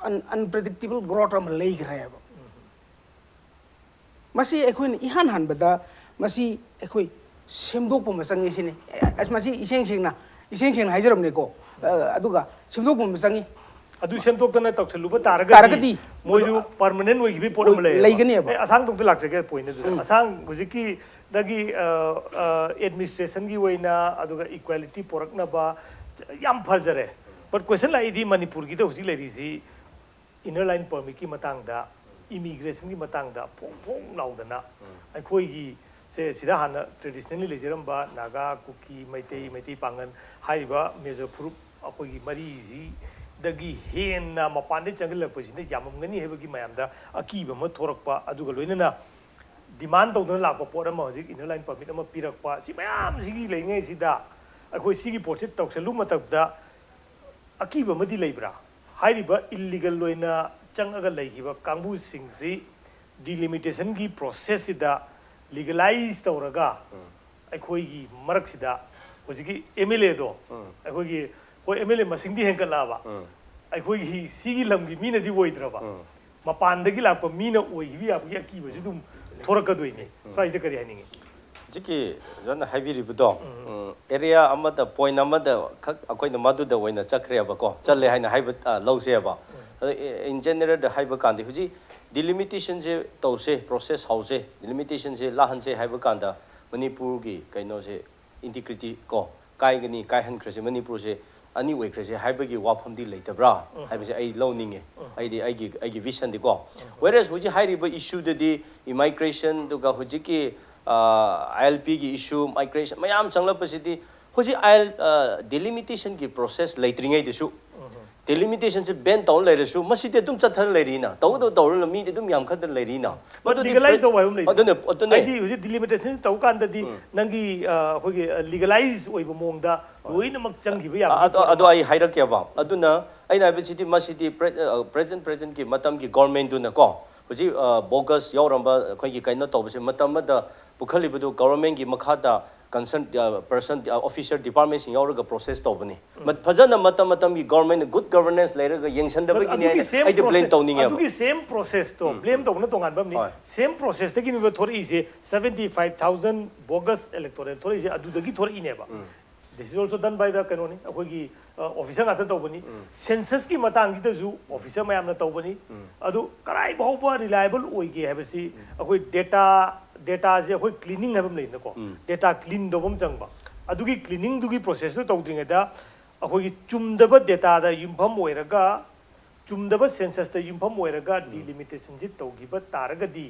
ꯑꯟ-, ꯑꯟꯄ꯭ꯔꯤꯗꯤꯛꯇꯦꯕꯜ ꯒ꯭ꯔꯣꯠ ꯑꯃ ꯂꯩꯈ꯭ꯔꯦꯕ꯫ ꯃꯁꯤ ꯑꯩꯈꯣꯏꯅ ꯏꯍꯥꯟ ꯍꯥꯟꯕꯗ ꯃꯁꯤ ꯑꯩꯈꯣꯏ ꯁꯦꯝꯗꯣꯛꯄ ꯑꯃ ꯆꯪꯉꯤ ꯁꯤꯅꯤ꯫ ꯑꯁ, ꯃꯁꯤ ꯏꯁꯦꯡ ꯁꯦꯡꯅ, ꯏꯁꯦꯡ ꯁꯦꯡꯅ ꯍꯥꯏꯖꯔꯕꯅꯤꯀꯣ꯫ ꯑ, ꯑꯗꯨꯒ ꯁꯦꯝꯗꯣꯛꯄ ꯑꯃ ꯆꯪꯉꯤ꯫ ꯑꯗꯨ ꯁꯦꯝꯗꯣꯛꯇꯅ ꯇꯧꯁꯜꯂꯨꯕ ꯇꯥꯔꯒꯗꯤ ꯇꯥꯔꯒꯗꯤ ꯃꯣꯏꯁꯨ ꯃꯗꯨ ꯄꯔꯃꯅꯦꯟ ꯑꯣꯏꯈꯤꯕꯒꯤ ꯄꯣꯠ ꯑꯃ ꯑꯣꯏ-, ꯂꯩꯌꯦꯕ꯫ ꯂꯩꯒꯅꯦꯕ꯫ ꯑꯩ ꯑꯁꯥꯡꯗꯧꯗ ꯂꯥꯛꯆꯒꯦ ꯄꯣꯏꯟ ꯑꯗꯨꯗ꯫ ꯎꯝ. ꯑꯁꯥꯡ ꯍꯧꯖꯤꯛꯀꯤꯗꯒꯤ, ꯑ, ꯑ, ꯑꯦꯗꯃꯤꯅꯤꯁꯇ꯭ꯔꯦꯁꯟꯒꯤ ꯑꯣꯏꯅ, ꯑꯗꯨꯒ ꯏꯀ꯭ꯋꯦꯂꯤꯇꯤ ꯄꯣꯔꯛꯅꯕ ꯌꯥꯝ ꯐꯖꯔꯦ꯫ ꯕꯠ ꯀ꯭ꯋꯦꯁꯟ ꯂꯥꯛꯏꯗꯤ ꯃꯅꯤꯄꯨꯔꯒꯤꯗ ꯍꯧꯖꯤꯛ ꯂꯩꯔꯤꯁꯤ ꯏꯅꯔ ꯂꯥꯏꯟ ꯄꯔꯃꯤꯠꯀꯤ ꯃꯇꯥꯡꯗ, ꯏꯃꯤꯒ꯭ꯔꯦꯁꯟꯒꯤ ꯃꯇꯥꯡꯗ ꯐꯣꯡ ꯐꯣꯡ ꯂꯥꯎꯗꯅ ꯑꯩꯈꯣꯏꯒꯤ ꯁꯦ ꯁꯤꯗ ꯍꯥꯟꯅ ꯇ꯭ꯔꯦꯗꯤꯁꯅꯦꯜꯂꯤ ꯂꯩꯖꯔꯝꯕ ꯅꯥꯒꯥ, ꯀꯨꯀꯤ, ꯃꯩꯇꯩ, ꯃꯩꯇꯩ ꯄꯥꯉꯜ ꯍꯥꯏꯔꯤꯕ ꯃꯦꯖꯔ ꯐꯨꯔꯨꯞ ꯑꯩꯈꯣꯏꯒꯤ ꯃꯔꯤꯁꯤꯗꯒꯤ ꯍꯦꯟꯅ ꯃꯄꯥꯟꯗꯒꯤ ꯆꯪꯁꯤꯜꯂꯛꯄꯁꯤꯅ ꯌꯥꯝꯃꯝꯒꯅꯤ ꯍꯥꯏꯕꯒꯤ ꯃꯌꯥꯝꯗ ꯑꯀꯤꯕ ꯑꯃ ꯊꯣꯔꯛꯄ, ꯑꯗꯨꯒ ꯂꯣꯏꯅꯅ demand ꯇꯧꯗꯨꯅ ꯂꯥꯛꯄ ꯄꯣꯠ ꯑꯃ ꯍꯧꯖꯤꯛ inner line permit ꯑꯃ ꯄꯤꯔꯛꯄ, ꯁꯤ ꯃꯌꯥꯝꯁꯤꯒꯤ ꯂꯩꯉꯩꯁꯤꯗ ꯑꯩꯈꯣꯏ ꯁꯤꯒꯤ ꯄꯣꯠꯁꯤ ꯇꯧꯁꯜꯂꯨ ꯃꯇꯝꯗ ꯑꯀꯤꯕ ꯑꯃꯗꯤ ꯂꯩꯕ꯭ꯔꯥ? ꯍꯥꯏꯔꯤꯕ illegal ꯑꯣꯏꯅ ꯆꯪꯉꯒ ꯂꯩꯈꯤꯕ ꯀꯥꯡꯕꯨꯁꯤꯡꯁꯤ delimitationꯒꯤ processꯁꯤꯗ legalize ꯇꯧꯔꯒ ꯑꯩꯈꯣꯏꯒꯤ ꯃꯔꯛꯁꯤꯗ ꯍꯧꯖꯤꯛꯀꯤ MLAꯗꯣ, ꯑꯩꯈꯣꯏꯒꯤ, ꯍꯣꯏ, MLA ꯃꯁꯤꯡꯗꯤ ꯍꯦꯟꯒꯠꯂꯛꯑꯕ, ꯑꯩꯈꯣꯏꯒꯤ ꯁꯤꯒꯤ ꯂꯝꯒꯤ ꯃꯤꯅꯗꯤ ꯑꯣꯏꯗ꯭ꯔꯕ, ꯃꯄꯥꯟꯗꯒꯤ ꯂꯥꯛꯄ ꯃꯤꯅ ꯑꯣꯏꯈꯤꯕ ꯌꯥꯕꯒꯤ ꯑꯀꯤꯕꯁꯨ ꯑꯗꯨꯝ ꯊꯣꯔꯛꯀꯗꯣꯏꯅꯤ꯫ ꯁ꯭ꯋꯥꯏꯁꯤꯗ ꯀꯔꯤ ꯍꯥꯏꯅꯤꯡꯉꯤ? ꯍꯧꯖꯤꯛꯀꯤ ꯑꯣꯖꯥꯅ ꯍꯥꯏꯕꯤꯔꯤꯕꯗꯣ, ꯎꯝ, area ꯑꯃꯗ, point ꯑꯃꯗ ꯈꯛ ꯑꯩꯈꯣꯏꯅ ꯃꯗꯨꯗ ꯑꯣꯏꯅ ꯆꯠꯈ꯭ꯔꯦꯕꯀꯣ, ꯆꯠꯂꯦ ꯍꯥꯏꯅ ꯍꯥꯏꯕ, ꯑ, ꯂꯧꯁꯦꯕ꯫ ꯑꯗꯣ, in generalꯗ ꯍꯥꯏꯕ ꯀꯥꯟꯗ ꯍꯧꯖꯤꯛ delimitationꯁꯦ ꯇꯧꯁꯦ, process ꯍꯧꯁꯦ, delimitationꯁꯦ ꯂꯥꯛꯍꯟꯁꯦ ꯍꯥꯏꯕ ꯀꯥꯟꯗ ꯃꯅꯤꯄꯨꯔꯒꯤ ꯀꯩꯅꯣꯁꯦ, integrity ꯀꯣ, ꯀꯥꯏꯒꯅꯤ, ꯀꯥꯏꯍꯟꯈ꯭ꯔꯁꯦ, ꯃꯅꯤꯄꯨꯔꯁꯦ ꯑꯅꯤ ꯑꯣꯏꯈ꯭ꯔꯁꯦ ꯍꯥꯏꯕꯒꯤ ꯋꯥꯐꯝꯗꯤ ꯂꯩꯇꯕ꯭ꯔꯥ ꯍꯥꯏꯕꯁꯦ ꯑꯩ ꯂꯧꯅꯤꯡꯉꯦ꯫ ꯑꯩꯗꯤ ꯑꯩꯒꯤ, ꯑꯩꯒꯤ visionꯗꯤꯀꯣ꯫ Whereas ꯍꯧꯖꯤꯛ ꯍꯥꯏꯔꯤꯕ issueꯗꯗꯤ immigration, ꯑꯗꯨꯒ ꯍꯧꯖꯤꯛꯀꯤ, ꯑ, ILPꯒꯤ issue, migration ꯃꯌꯥꯝ ꯆꯪꯂꯛꯄꯁꯤꯗꯤ ꯍꯧꯖꯤꯛ IL, ꯑ, delimitationꯒꯤ process ꯂꯩꯇ꯭ꯔꯤꯉꯩꯗꯁꯨ, delimitationꯁꯦ ban ꯇꯧꯔ ꯂꯩꯔꯁꯨ ꯃꯁꯤꯗꯤ ꯑꯗꯨꯝ ꯆꯠꯊꯔ ꯂꯩꯔꯤꯅ, ꯇꯧꯗꯧ ꯇꯧꯔꯅ ꯃꯤꯗꯤ ꯑꯗꯨꯝ ꯌꯥꯝꯈꯠꯇꯅ ꯂꯩꯔꯤꯅ꯫ ꯃꯗꯨꯗꯤ legalize ꯇꯧꯕ ꯍꯥꯏꯕ ꯑꯃ ꯂꯩꯗꯅ꯫ ꯑꯗꯨꯅꯦ, ꯑꯗꯨꯅꯦ꯫ ꯍꯥꯏꯗꯤ ꯍꯧꯖꯤꯛ delimitation ꯇꯧ ꯀꯥꯟꯗꯗꯤ ꯅꯪꯒꯤ, ꯑ, ꯑꯩꯈꯣꯏꯒꯤ, ꯑ, legalize ꯑꯣꯏꯕ ꯃꯑꯣꯡꯗ ꯂꯣꯏꯅꯃꯛ ꯆꯪꯈꯤꯕ ꯌꯥꯕꯒꯤ ꯑꯗꯣ, ꯄꯣꯠ ꯑꯗꯣ ꯑꯃ꯫ ꯑꯩ ꯍꯥꯏꯔꯛꯀꯦꯕ꯫ ꯑꯗꯨꯅ ꯑꯩꯅ ꯍꯥꯏꯕꯁꯤꯗꯤ ꯃꯁꯤꯗꯤ pre-, ꯑ, present, presentꯀꯤ ꯃꯇꯝꯒꯤ governmentꯗꯨꯅꯀꯣ, ꯍꯧꯖꯤꯛ, ꯑ, bogus ꯌꯥꯎꯔꯝꯕ ꯑꯩꯈꯣꯏꯒꯤ ꯀꯩꯅꯣ ꯇꯧꯕꯁꯦ ꯃꯇꯝ ꯑꯃꯗ ꯄꯨꯈꯠꯂꯤꯕꯗꯨ governmentꯀꯤ ꯃꯈꯥꯗ concern, ꯑ, person, ꯑ, officer departmentꯁꯤꯡ ꯌꯥꯎꯔꯒ process ꯇꯧꯕꯅꯤ꯫ ꯃ-, ꯐꯖꯅ ꯃꯇꯝ ꯃꯇꯝꯒꯤ governmentꯅ good governance ꯂꯩꯔꯒ ꯌꯦꯡꯁꯤꯟꯗꯕꯒꯤꯅꯤ ꯑꯗꯨꯒꯤ ꯍꯥꯏꯅ same ꯑꯩꯗꯤ blame process, ꯇꯧꯅꯤꯡꯉꯦꯕ꯫ ꯑꯗꯨꯒꯤ same processꯇꯣ blame ꯇꯧꯕꯅ ꯇꯣꯉꯥꯟꯕ ꯑꯃꯅꯤ꯫ ꯍꯣꯏ꯫ Same processꯇꯒꯤꯅꯦꯕ ꯊꯣꯔꯛꯏꯁꯦ, seventy five thousand bogus electoral ꯊꯣꯔꯛꯏꯁꯦ ꯑꯗꯨꯗꯒꯤ ꯊꯣꯔꯛꯏꯅꯦꯕ꯫ This is also done by the ꯀꯩꯅꯣꯅꯤ, ꯑꯩꯈꯣꯏꯒꯤ, ꯑ, officer ꯉꯥꯛꯇ ꯇꯧꯕꯅꯤ꯫ Censusꯀꯤ ꯃꯇꯥꯡꯁꯤꯗꯁꯨ officer ꯃꯌꯥꯝꯅ ꯇꯧꯕꯅꯤ꯫ ꯑꯗꯨ ꯀꯔꯥꯏ ꯐꯥꯎꯕ reliable ꯑꯣꯏꯒꯦ ꯍꯥꯏꯕꯁꯤ ꯑꯩꯈꯣꯏ data, dataꯁꯦ ꯑꯩꯈꯣꯏ cleaning ꯍꯥꯏꯕ ꯑꯃ ꯂꯩꯗꯅꯀꯣ, data clean ꯇꯧꯕ ꯑꯃ ꯆꯪꯕ꯫ ꯑꯗꯨꯒꯤ cleaningꯗꯨꯒꯤ processꯇꯨ ꯇꯧꯗ꯭ꯔꯤꯉꯩꯗ ꯑꯩꯈꯣꯏꯒꯤ ꯆꯨꯝꯗꯕ dataꯗ ꯌꯨꯝꯐꯝ ꯑꯣꯏꯔꯒ ꯆꯨꯝꯗꯕ ꯁꯦꯟꯁꯁꯇ ꯌꯨꯝꯐꯝ ꯑꯣꯏꯔꯒ ꯗꯤꯂꯤꯃꯤꯇꯦꯁꯟꯁꯤ ꯇꯧꯈꯤꯕ ꯇꯥꯔꯒꯗꯤ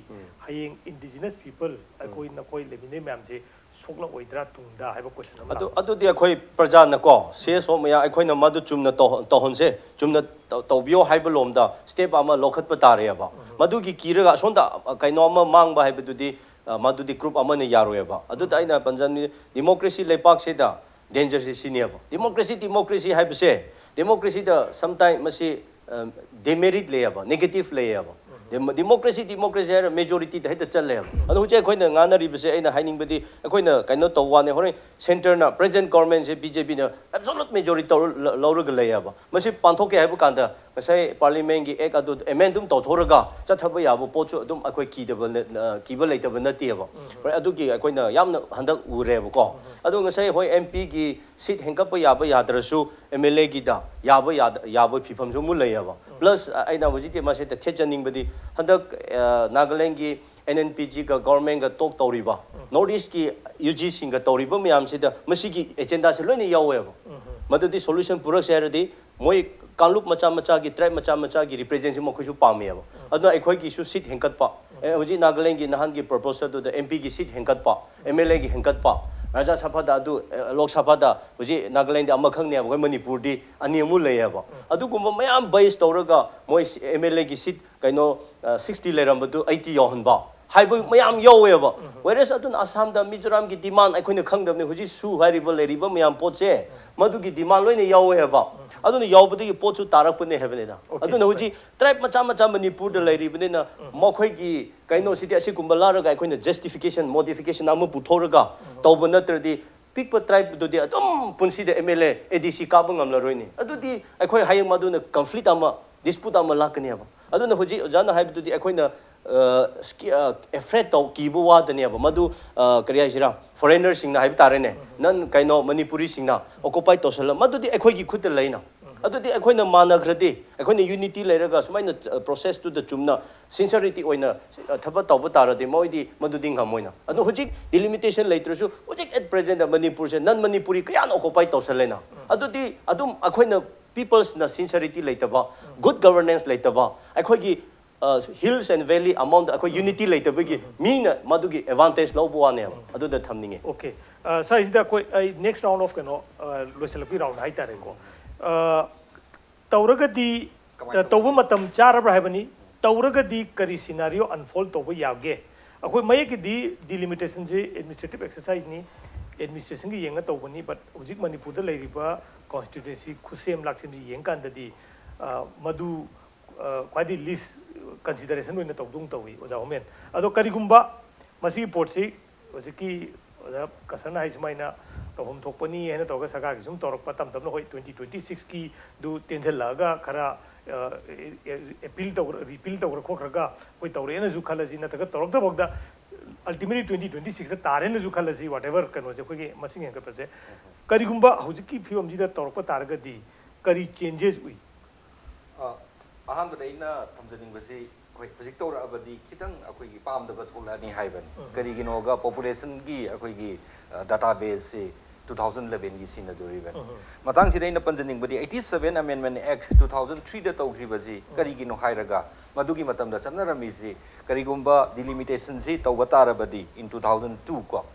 ꯍꯌꯦꯡ ꯏꯟꯗꯤꯖꯤꯅꯁ ꯄꯤꯄꯜ ꯑꯩꯈꯣꯏ ꯅꯈꯣꯏ ꯂꯩꯃꯤꯟꯅꯩ ꯃꯌꯥꯝꯁꯦ ꯁꯣꯛꯂꯛꯑꯣꯏꯗ꯭ꯔꯥ ꯇꯨꯡꯗ ꯍꯥꯏꯕ ꯀꯣꯏꯁꯟ ꯑꯃ ꯑꯗꯨ ꯂꯥꯛꯑꯣ꯫ ꯑꯗꯨꯗꯤ ꯑꯩꯈꯣꯏ ꯄ꯭ꯔꯖꯥꯅꯀꯣ ꯁꯤ ꯑꯦꯁ ꯑꯣ ꯃꯌꯥꯝ ꯑꯩꯈꯣꯏꯅ ꯃꯗꯨ ꯆꯨꯝꯅ ꯇꯧ- ꯇꯧꯍꯟꯁꯦ, ꯆꯨꯝꯅ ꯇꯧ- ꯇꯧꯕꯤꯌꯣ ꯍꯥꯏꯕ ꯂꯣꯝꯗ ꯁ꯭ꯇꯦꯞ ꯑꯃ ꯂꯧꯈꯠꯄ ꯇꯥꯔꯦꯕ꯫ ꯃꯗꯨꯒꯤ ꯀꯤꯔꯒ ꯑꯁꯣꯝꯗ ꯀꯩꯅꯣ ꯑꯃ ꯃꯥꯡꯕ ꯍꯥꯏꯕꯗꯨꯗꯤ ꯑ, ꯃꯗꯨꯗꯤ ꯒ꯭ꯔꯨꯞ ꯑꯃꯅ ꯌꯥꯔꯣꯏꯕ꯫ ꯑꯗꯨꯗ ꯑꯩꯅ ꯄꯟꯖꯅꯤꯡꯉꯤ, ꯗꯤꯃꯣꯀ꯭ꯔꯦꯁꯤ ꯂꯩꯄꯥꯛꯁꯤꯗ ꯗꯦꯟꯖꯔꯁꯤ ꯁꯤꯅꯦꯕ꯫ ꯗꯤꯃꯣꯀ꯭ꯔꯦꯁꯤ ꯗꯤꯃꯣꯀ꯭ꯔꯦꯁꯤ ꯍꯥꯏꯕꯁꯦ, ꯗꯤꯃꯣꯀ꯭ꯔꯦꯁꯤꯗ ꯁꯝꯇꯥꯏꯝ ꯃꯁꯤ ꯗꯦꯃꯦꯔꯤꯠ ꯂꯩꯌꯦꯕ, ꯅꯦꯒꯦꯇꯤꯞ ꯂꯩꯌꯦꯕ꯫ ꯗꯦꯃꯣ- ꯗꯤꯃꯣꯀ꯭ꯔꯦꯁꯤ ꯗꯤꯃꯣꯀ꯭ꯔꯦꯁꯤ ꯍꯥꯏꯔ ꯃꯦꯖꯣꯔꯤꯇꯤꯗ ꯍꯦꯛꯇ ꯆꯠꯂꯦꯕ꯫ ꯑꯗꯣ ꯍꯧꯖꯤꯛ ꯑꯩꯈꯣꯏꯅ ꯉꯥꯡꯅꯔꯤꯕꯁꯦ, ꯑꯩꯅ ꯍꯥꯏꯅꯤꯡꯕꯗꯤ, ꯑꯩꯈꯣꯏꯅ ꯀꯩꯅꯣ ꯇꯧꯕ ꯋꯥꯅꯤ, ꯍꯣꯔꯦꯟ ꯁꯦꯟꯇꯔꯅ, ꯄ꯭ꯔꯖꯦꯟ ꯒꯣꯔꯃꯦꯟꯁꯦ ꯕꯤ ꯖꯦ ꯄꯤꯅ ꯑꯦꯕꯁꯣꯂꯨꯠ ꯃꯦꯖꯣꯔꯤꯇꯤ ꯇꯧꯔ ꯂ- ꯂꯧꯔꯒ ꯂꯩꯌꯦꯕ꯫ ꯃꯁꯤ ꯄꯥꯟꯊꯣꯛꯀꯦ ꯍꯥꯏꯕ ꯀꯥꯟꯗ ꯉꯁꯥꯏ ꯄꯥꯔꯂꯤꯌꯥꯃꯦꯟꯒꯤ ꯑꯦꯛ ꯑꯗꯨ ꯑꯦꯃꯦꯟ ꯑꯗꯨꯝ ꯇꯧꯊꯣꯛꯔꯒ ꯆꯠꯊꯕ ꯌꯥꯕ ꯄꯣꯠꯁꯨ ꯑꯗꯨꯝ ꯑꯩꯈꯣꯏ ꯀꯤꯗꯕ ꯅ- ꯑ, ꯀꯤꯕ ꯂꯩꯇꯕ ꯅꯠꯇꯦꯕ꯫ ꯍꯣꯏ, ꯑꯗꯨꯒꯤ ꯑꯩꯈꯣꯏꯅ ꯌꯥꯝꯅ ꯍꯟꯗꯛ ꯎꯔꯦꯕꯀꯣ꯫ ꯑꯗꯣ ꯉꯁꯥꯏ ꯍꯣꯏ ꯑꯦꯝ ꯄꯤꯒꯤ ꯁꯤꯠ ꯍꯦꯟꯒꯠꯄ ꯌꯥꯕ ꯌꯥꯗ꯭ꯔꯁꯨ ꯑꯦꯝ ꯑꯦꯜ ꯑꯦꯒꯤꯗ ꯌꯥꯕ ꯌꯥꯗ- ꯌꯥꯕ ꯐꯤꯕꯝꯁꯨ ꯑꯃꯨꯛ ꯂꯩꯌꯦꯕ꯫ ꯄ꯭ꯂꯁ ꯑꯩꯅ ꯍꯧꯖꯤꯛꯇꯤ ꯃꯁꯤꯗ ꯊꯦꯠꯆꯅꯤꯡꯕꯗꯤ ꯍꯟꯗꯛ ꯑ, ꯅꯥꯒꯥꯂꯦꯟꯒꯤ ꯑꯦꯟ ꯑꯦꯟ ꯄꯤ ꯖꯤꯒ ꯒꯣꯔꯃꯦꯟꯒ ꯇꯣꯛ ꯇꯧꯔꯤꯕ, ꯅꯣꯔꯠ ꯏꯁꯀꯤ ꯌꯨ ꯖꯤꯁꯤꯡꯒ ꯇꯧꯔꯤꯕ ꯃꯌꯥꯝꯁꯤꯗ ꯃꯁꯤꯒꯤ ꯑꯦꯖꯦꯟꯗꯥꯁꯦ ꯂꯣꯏꯅ ꯌꯥꯎꯋꯦꯕ꯫ ꯃꯗꯨꯗꯤ ꯁꯣꯂꯨꯁꯟ ꯄꯨꯔꯛꯁꯦ ꯍꯥꯏꯔꯗꯤ ꯃꯣꯏ ꯀꯥꯡꯂꯨꯞ ꯃꯆꯥ ꯃꯆꯥꯒꯤ, ꯇ꯭ꯔꯥꯏꯕ ꯃꯆꯥ ꯃꯆꯥꯒꯤ ꯔꯤꯄ꯭ꯔꯖꯦꯟꯁꯤ ꯃꯈꯣꯏꯁꯨ ꯄꯥꯝꯃꯦꯕ꯫ ꯑꯗꯨꯅ ꯑꯩꯈꯣꯏꯒꯤꯁꯨ ꯁꯤꯠ ꯍꯦꯟꯒꯠꯄ, ꯑꯦ, ꯍꯧꯖꯤꯛ ꯅꯥꯒꯥꯂꯦꯟꯒꯤ ꯅꯍꯥꯟꯒꯤ ꯄ꯭ꯔꯣꯄꯣꯖꯦꯜꯗꯨꯗ ꯑꯦꯝ ꯄꯤꯒꯤ ꯁꯤꯠ ꯍꯦꯟꯒꯠꯄ, ꯑꯦꯝ ꯑꯦꯜ ꯑꯦꯒꯤ ꯍꯦꯟꯒꯠꯄ, ꯔꯥꯖ꯭ꯌ ꯁꯚꯥꯗ ꯑꯗꯨ, ꯑꯦ, ꯂꯣꯛ ꯁꯚꯥꯗ ꯍꯧꯖꯤꯛ ꯅꯥꯒꯥꯂꯦꯟꯗꯤ ꯑꯃꯈꯛꯅꯦꯕ, ꯑꯩꯈꯣꯏ ꯃꯅꯤꯄꯨꯔꯗꯤ ꯑꯅꯤ ꯑꯃꯨꯛ ꯂꯩꯌꯦꯕ꯫ ꯑꯗꯨꯒꯨꯝꯕ ꯃꯌꯥꯝ ꯕꯦꯁ ꯇꯧꯔꯒ ꯃꯣꯏ ꯑꯦꯝ ꯑꯦꯜ ꯑꯦꯒꯤ ꯁꯤꯠ ꯀꯩꯅꯣ, ꯁꯤꯛꯁꯇꯤ ꯂꯩꯔꯝꯕꯗꯨ ꯑꯩꯠꯇꯤ ꯌꯧꯍꯟꯕ ꯍꯥꯏꯕ ꯃꯌꯥꯝ ꯌꯧꯋꯦꯕ꯫ ꯋꯦꯔꯦꯁ ꯑꯗꯨꯅ ꯑꯁꯥꯝꯗ, ꯃꯤꯖꯣꯔꯥꯝꯒꯤ ꯗꯤꯃꯥꯟ ꯑꯩꯈꯣꯏꯅ ꯈꯪꯗꯕꯅꯤ, ꯍꯧꯖꯤꯛ ꯁꯨ ꯍꯥꯏꯔꯤꯕ ꯂꯩꯔꯤꯕ ꯃꯌꯥꯝ ꯄꯣꯠꯁꯦ, ꯃꯗꯨꯒꯤ ꯗꯤꯃꯥꯟ ꯂꯣꯏꯅ ꯌꯧꯋꯦꯕ꯫ ꯑꯗꯨꯅ ꯌꯧꯕꯗꯒꯤ ꯄꯣꯠꯁꯨ ꯇꯥꯔꯛꯄꯅꯦ ꯍꯥꯏꯕꯅꯤꯗ꯫ Okay, ꯑꯗꯨꯅ ꯍꯣꯏ꯫ ꯍꯧꯖꯤꯛ ꯇ꯭ꯔꯥꯏꯕ ꯃꯆꯥ ꯃꯆꯥ ꯃꯅꯤꯄꯨꯔꯗ ꯂꯩꯔꯤꯕꯅꯤꯅ ꯃꯈꯣꯏꯒꯤ ꯀꯩꯅꯣꯁꯤꯗꯤ ꯑꯁꯤꯒꯨꯝꯕ ꯂꯥꯛꯔꯒ ꯑꯩꯈꯣꯏꯅ ꯖꯁꯇꯤꯐꯤꯀꯦꯁꯟ, ꯃꯣꯗꯤꯐꯤꯀꯦꯁꯟ ꯑꯃ ꯄꯨꯊꯣꯛꯔꯒ ꯇꯧꯕ ꯅꯠꯇ꯭ꯔꯗꯤ ꯄꯤꯛꯄ ꯇ꯭ꯔꯥꯏꯕꯗꯨꯗꯤ ꯑꯗꯨꯝ ꯄꯨꯟꯁꯤꯗ ꯑꯦꯝ ꯑꯦꯜ ꯑꯦ, ꯑꯦ ꯗꯤ ꯁꯤ ꯀꯥꯕ ꯉꯝꯂꯔꯣꯏꯅꯦ꯫ ꯑꯗꯨꯗꯤ ꯑꯩꯈꯣꯏ ꯍꯌꯦꯡ ꯃꯗꯨꯅ ꯀꯟꯐ꯭ꯂꯤꯛ ꯑꯃ, ꯗꯤꯁꯄ꯭ꯌꯨꯠ ꯑꯃ ꯂꯥꯛꯀꯅꯦꯕ꯫ ꯑꯗꯨꯅ ꯍꯧꯖꯤꯛ ꯑꯣꯖꯥꯅ ꯍꯥꯏꯕꯗꯨꯗꯤ ꯑꯩꯈꯣꯏꯅ ꯑꯦꯐ꯭ꯔꯦꯠ ꯇꯧ, ꯀꯤꯕ ꯋꯥꯗꯅꯦꯕ꯫ ꯃꯗꯨ ꯑ, ꯀꯔꯤ ꯍꯥꯏꯁꯤꯔꯥ, ꯐꯣꯔꯦꯟꯅꯔꯁꯤꯡꯅ ꯍꯥꯏꯕ ꯇꯥꯔꯦꯅꯦ, ꯅꯟ ꯀꯩꯅꯣ ꯃꯅꯤꯄꯨꯔꯤꯁꯤꯡꯅ ꯑꯣꯀꯨꯄꯥꯏ ꯇꯧꯁꯜꯂ, ꯃꯗꯨꯗꯤ ꯑꯩꯈꯣꯏꯒꯤ ꯈꯨꯠꯇ ꯂꯩꯅ꯫ ꯑꯗꯨꯗꯤ ꯑꯩꯈꯣꯏꯅ ꯃꯥꯟꯅꯈ꯭ꯔꯗꯤ, ꯑꯩꯈꯣꯏꯅ ꯌꯨꯅꯤꯇꯤ ꯂꯩꯔꯒ ꯁꯨꯃꯥꯏꯅ ꯄ꯭ꯔꯣꯁꯦꯁꯇꯨꯗ ꯆꯨꯝꯅ ꯁꯤꯟꯁꯔꯤꯇꯤ ꯑꯣꯏꯅ ꯊꯕꯛ ꯇꯧꯕ ꯇꯥꯔꯗꯤ ꯃꯣꯏꯗꯤ ꯃꯗꯨꯗꯤ ꯉꯝꯃꯣꯏꯅ꯫ ꯑꯗꯣ ꯍꯧꯖꯤꯛ ꯗꯤꯂꯤꯃꯤꯇꯦꯁꯟ ꯂꯩꯇ꯭ꯔꯁꯨ ꯍꯧꯖꯤꯛ ꯑꯦꯠ ꯄ꯭ꯔꯦꯖꯦꯟꯗ ꯃꯅꯤꯄꯨꯔꯁꯦ ꯅꯟ ꯃꯅꯤꯄꯨꯔꯤ ꯀꯌꯥꯅ ꯑꯣꯀꯨꯄꯥꯏ ꯇꯧꯁꯜꯂꯦꯅ꯫ ꯑꯗꯨꯗꯤ ꯑꯗꯨꯝ ꯑꯩꯈꯣꯏꯅ People's ꯅ sincerity ꯂꯩꯇꯕ, good governance ꯂꯩꯇꯕ, ꯑꯩꯈꯣꯏꯒꯤ hills and valley amount ꯑꯩꯈꯣꯏ unity ꯂꯩꯇꯕꯒꯤ ꯃꯤꯅ ꯃꯗꯨꯒꯤ advantage ꯂꯧꯕ ꯋꯥꯅꯦꯕ꯫ ꯑꯗꯨꯗ ꯊꯝꯅꯤꯡꯉꯦ꯫ Okay. ꯁ꯭ꯋꯥꯏꯁꯤꯗ ꯑꯩꯈꯣꯏ ꯑꯩ next round of ꯀꯩꯅꯣ ꯂꯣꯏꯁꯤꯜꯂꯛꯄꯒꯤ round ꯍꯥꯏꯇꯥꯔꯦꯀꯣ꯫ ꯇꯧꯔꯒꯗꯤ ꯇꯧꯕ ꯃꯇꯝ ꯆꯥꯔꯕ꯭ꯔꯥ ꯍꯥꯏꯕꯅꯤ꯫ ꯇꯧꯔꯒꯗꯤ ꯀꯔꯤ scenario unfold ꯇꯧꯕ ꯌꯥꯒꯦ? ꯑꯩꯈꯣꯏ ꯃꯌꯦꯛꯀꯤꯗꯤ delimitationꯁꯤ administrative exerciseꯅꯤ, administrationꯒꯤ ꯌꯦꯡꯉ ꯇꯧꯕꯅꯤ꯫ But ꯍꯧꯖꯤꯛ ꯃꯅꯤꯄꯨꯔꯗ ꯂꯩꯔꯤꯕ constituency ꯈꯨꯠꯁꯦꯝ ꯂꯥꯛꯁꯦꯝꯁꯤ ꯌꯦꯡꯀꯥꯟꯗꯗꯤ ꯃꯗꯨ ꯈ꯭ꯋꯥꯏꯗꯒꯤ least consideration ꯑꯣꯏꯅ ꯇꯧꯗꯧ ꯇꯧꯏ, ꯑꯣꯖꯥ ꯍꯣꯃꯦꯟ꯫ ꯑꯗꯣ ꯀꯔꯤꯒꯨꯝꯕ ꯃꯁꯤꯒꯤ ꯄꯣꯠꯁꯤ ꯍꯧꯖꯤꯛꯀꯤ ꯑꯣꯖꯥ ꯀꯁꯔꯅ ꯍꯥꯏ ꯁꯨꯃꯥꯏꯅ ꯇꯧꯐꯝ ꯊꯣꯛꯄꯅꯤ ꯍꯥꯏꯅ ꯇꯧꯔꯒ ꯁꯔꯀꯥꯔꯒꯤ ꯁꯨꯝ ꯇꯧꯔꯛꯄ ꯇꯝ ꯇꯝꯅ ꯍꯣꯏ twenty twenty sixꯀꯤꯗꯨ ꯇꯦꯟꯁꯤꯜꯂꯛꯑꯒ ꯈꯔ appeal ꯇꯧꯔ repeal ꯇꯧꯔ ꯈꯣꯠꯈ꯭ꯔꯒ ꯑꯩꯈꯣꯏ ꯇꯧꯔꯛꯑꯦꯅꯁꯨ ꯈꯜꯂꯁꯤ, ꯅꯠꯇ꯭ꯔꯒ ꯇꯧꯔꯛꯇꯕꯗ ultimately twenty twenty sixꯇ ꯇꯥꯔꯦꯅꯁꯨ ꯈꯜꯂꯁꯤ, whatever ꯀꯩꯅꯣꯁꯦ ꯑꯩꯈꯣꯏꯒꯤ ꯃꯁꯤꯡ ꯍꯦꯟꯒꯠꯄꯁꯦ꯫ ꯀꯔꯤꯒꯨꯝꯕ ꯍꯧꯖꯤꯛꯀꯤ ꯐꯤꯕꯝꯁꯤꯗ ꯇꯧꯔꯛꯄ ꯇꯥꯔꯒꯗꯤ ꯀꯔꯤ changes ꯎꯏ? ꯑꯍꯥꯟꯕꯗ ꯑꯩꯅ ꯊꯝꯖꯅꯤꯡꯕꯁꯤ ꯑꯩꯈꯣꯏ ꯍꯧꯖꯤꯛ ꯇꯧꯔꯛꯑꯕꯗꯤ ꯈꯤꯇꯪ ꯑꯩꯈꯣꯏꯒꯤ ꯄꯥꯝꯗꯕ ꯊꯣꯛꯂꯛꯑꯅꯤ ꯍꯥꯏꯕꯅꯤ꯫ ꯀꯔꯤꯒꯤꯅꯣꯒ populationꯒꯤ ꯑꯩꯈꯣꯏꯒꯤ databaseꯁꯤ two thousand elevenꯒꯤ ꯁꯤꯟꯅꯗꯣꯔꯤꯕꯅꯤ꯫ ꯃꯇꯥꯡꯁꯤꯗ ꯑꯩꯅ ꯄꯟꯖꯅꯤꯡꯕꯗꯤ eighty seven Amendment Act two thousand threeꯗ ꯇꯧꯈꯤꯕꯁꯤ ꯀꯔꯤꯒꯤꯅꯣ ꯍꯥꯏꯔꯒ ꯃꯗꯨꯒꯤ ꯃꯇꯝꯗ ꯆꯠꯅꯔꯝꯃꯤꯁꯤ ꯀꯔꯤꯒꯨꯝꯕ delimitationꯁꯤ ꯇꯧꯕ ꯇꯥꯔꯕꯗꯤ in two thousand two ꯀꯣ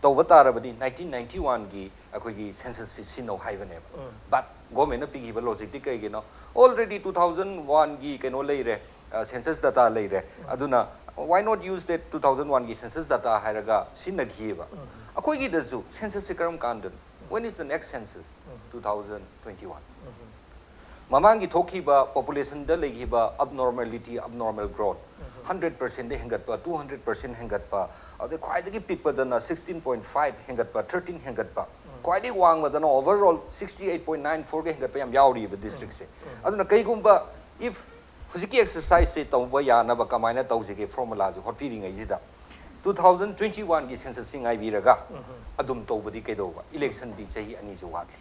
ꯇꯧꯕ ꯇꯥꯔꯕꯗꯤ nineteen ninety oneꯒꯤ ꯑꯩꯈꯣꯏꯒꯤ censusꯁꯤ ꯁꯤꯖꯤꯟꯅꯧ ꯍꯥꯏꯕꯅꯦꯕ꯫ But governmentꯅ ꯄꯤꯈꯤꯕ logicꯇꯤ ꯀꯩꯒꯤꯅꯣ? Already two thousand oneꯒꯤ ꯀꯩꯅꯣ ꯂꯩꯔꯦ, census data ꯂꯩꯔꯦ, ꯑꯗꯨꯅ why not use that two thousand oneꯒꯤ census data ꯍꯥꯏꯔꯒ ꯁꯤꯖꯤꯟꯅꯈꯤꯑꯕ꯫ ꯑꯩꯈꯣꯏꯒꯤꯗꯁꯨ censusꯁꯤ ꯀꯔꯝ ꯀꯥꯟꯗꯅꯣ? When is the next census? two thousand twenty one꯫ ꯃꯃꯥꯡꯒꯤ ꯊꯣꯛꯈꯤꯕ populationꯗ ꯂꯩꯈꯤꯕ abnormality, abnormal growth, hundred percentꯗ ꯍꯦꯟꯒꯠꯄ, two hundred percent ꯍꯦꯟꯒꯠꯄ, ꯑꯗꯩ ꯈ꯭ꯋꯥꯏꯗꯒꯤ ꯄꯤꯛꯄꯗꯅ sixteen point five ꯍꯦꯟꯒꯠꯄ, thirteen ꯍꯦꯟꯒꯠꯄ, ꯈ꯭ꯋꯥꯏꯗꯒꯤ ꯋꯥꯡꯕꯗꯅ overall sixty eight point nine fourꯒ ꯍꯦꯟꯒꯠꯄ ꯌꯥꯝ ꯌꯥꯎꯔꯤꯕ districtꯁꯦ꯫ ꯑꯗꯨꯅ ꯀꯩꯒꯨꯝꯕ if ꯍꯧꯖꯤꯛꯀꯤ exerciseꯁꯦ ꯇꯧꯕ ꯌꯥꯅꯕ ꯀꯃꯥꯏꯅ ꯇꯧꯁꯤꯒꯦ formulaꯁꯦ ꯍꯣꯠꯄꯤꯔꯤꯉꯩꯁꯤꯗ two thousand twenty oneꯒꯤ censusꯁꯤ ꯉꯥꯏꯕꯤꯔꯒ ꯑꯗꯨꯝ ꯇꯧꯕꯗꯤ ꯀꯩꯗꯧꯕ? Electionꯗꯤ ꯆꯍꯤ ꯑꯅꯤꯁꯨ ꯋꯥꯠꯂꯤ꯫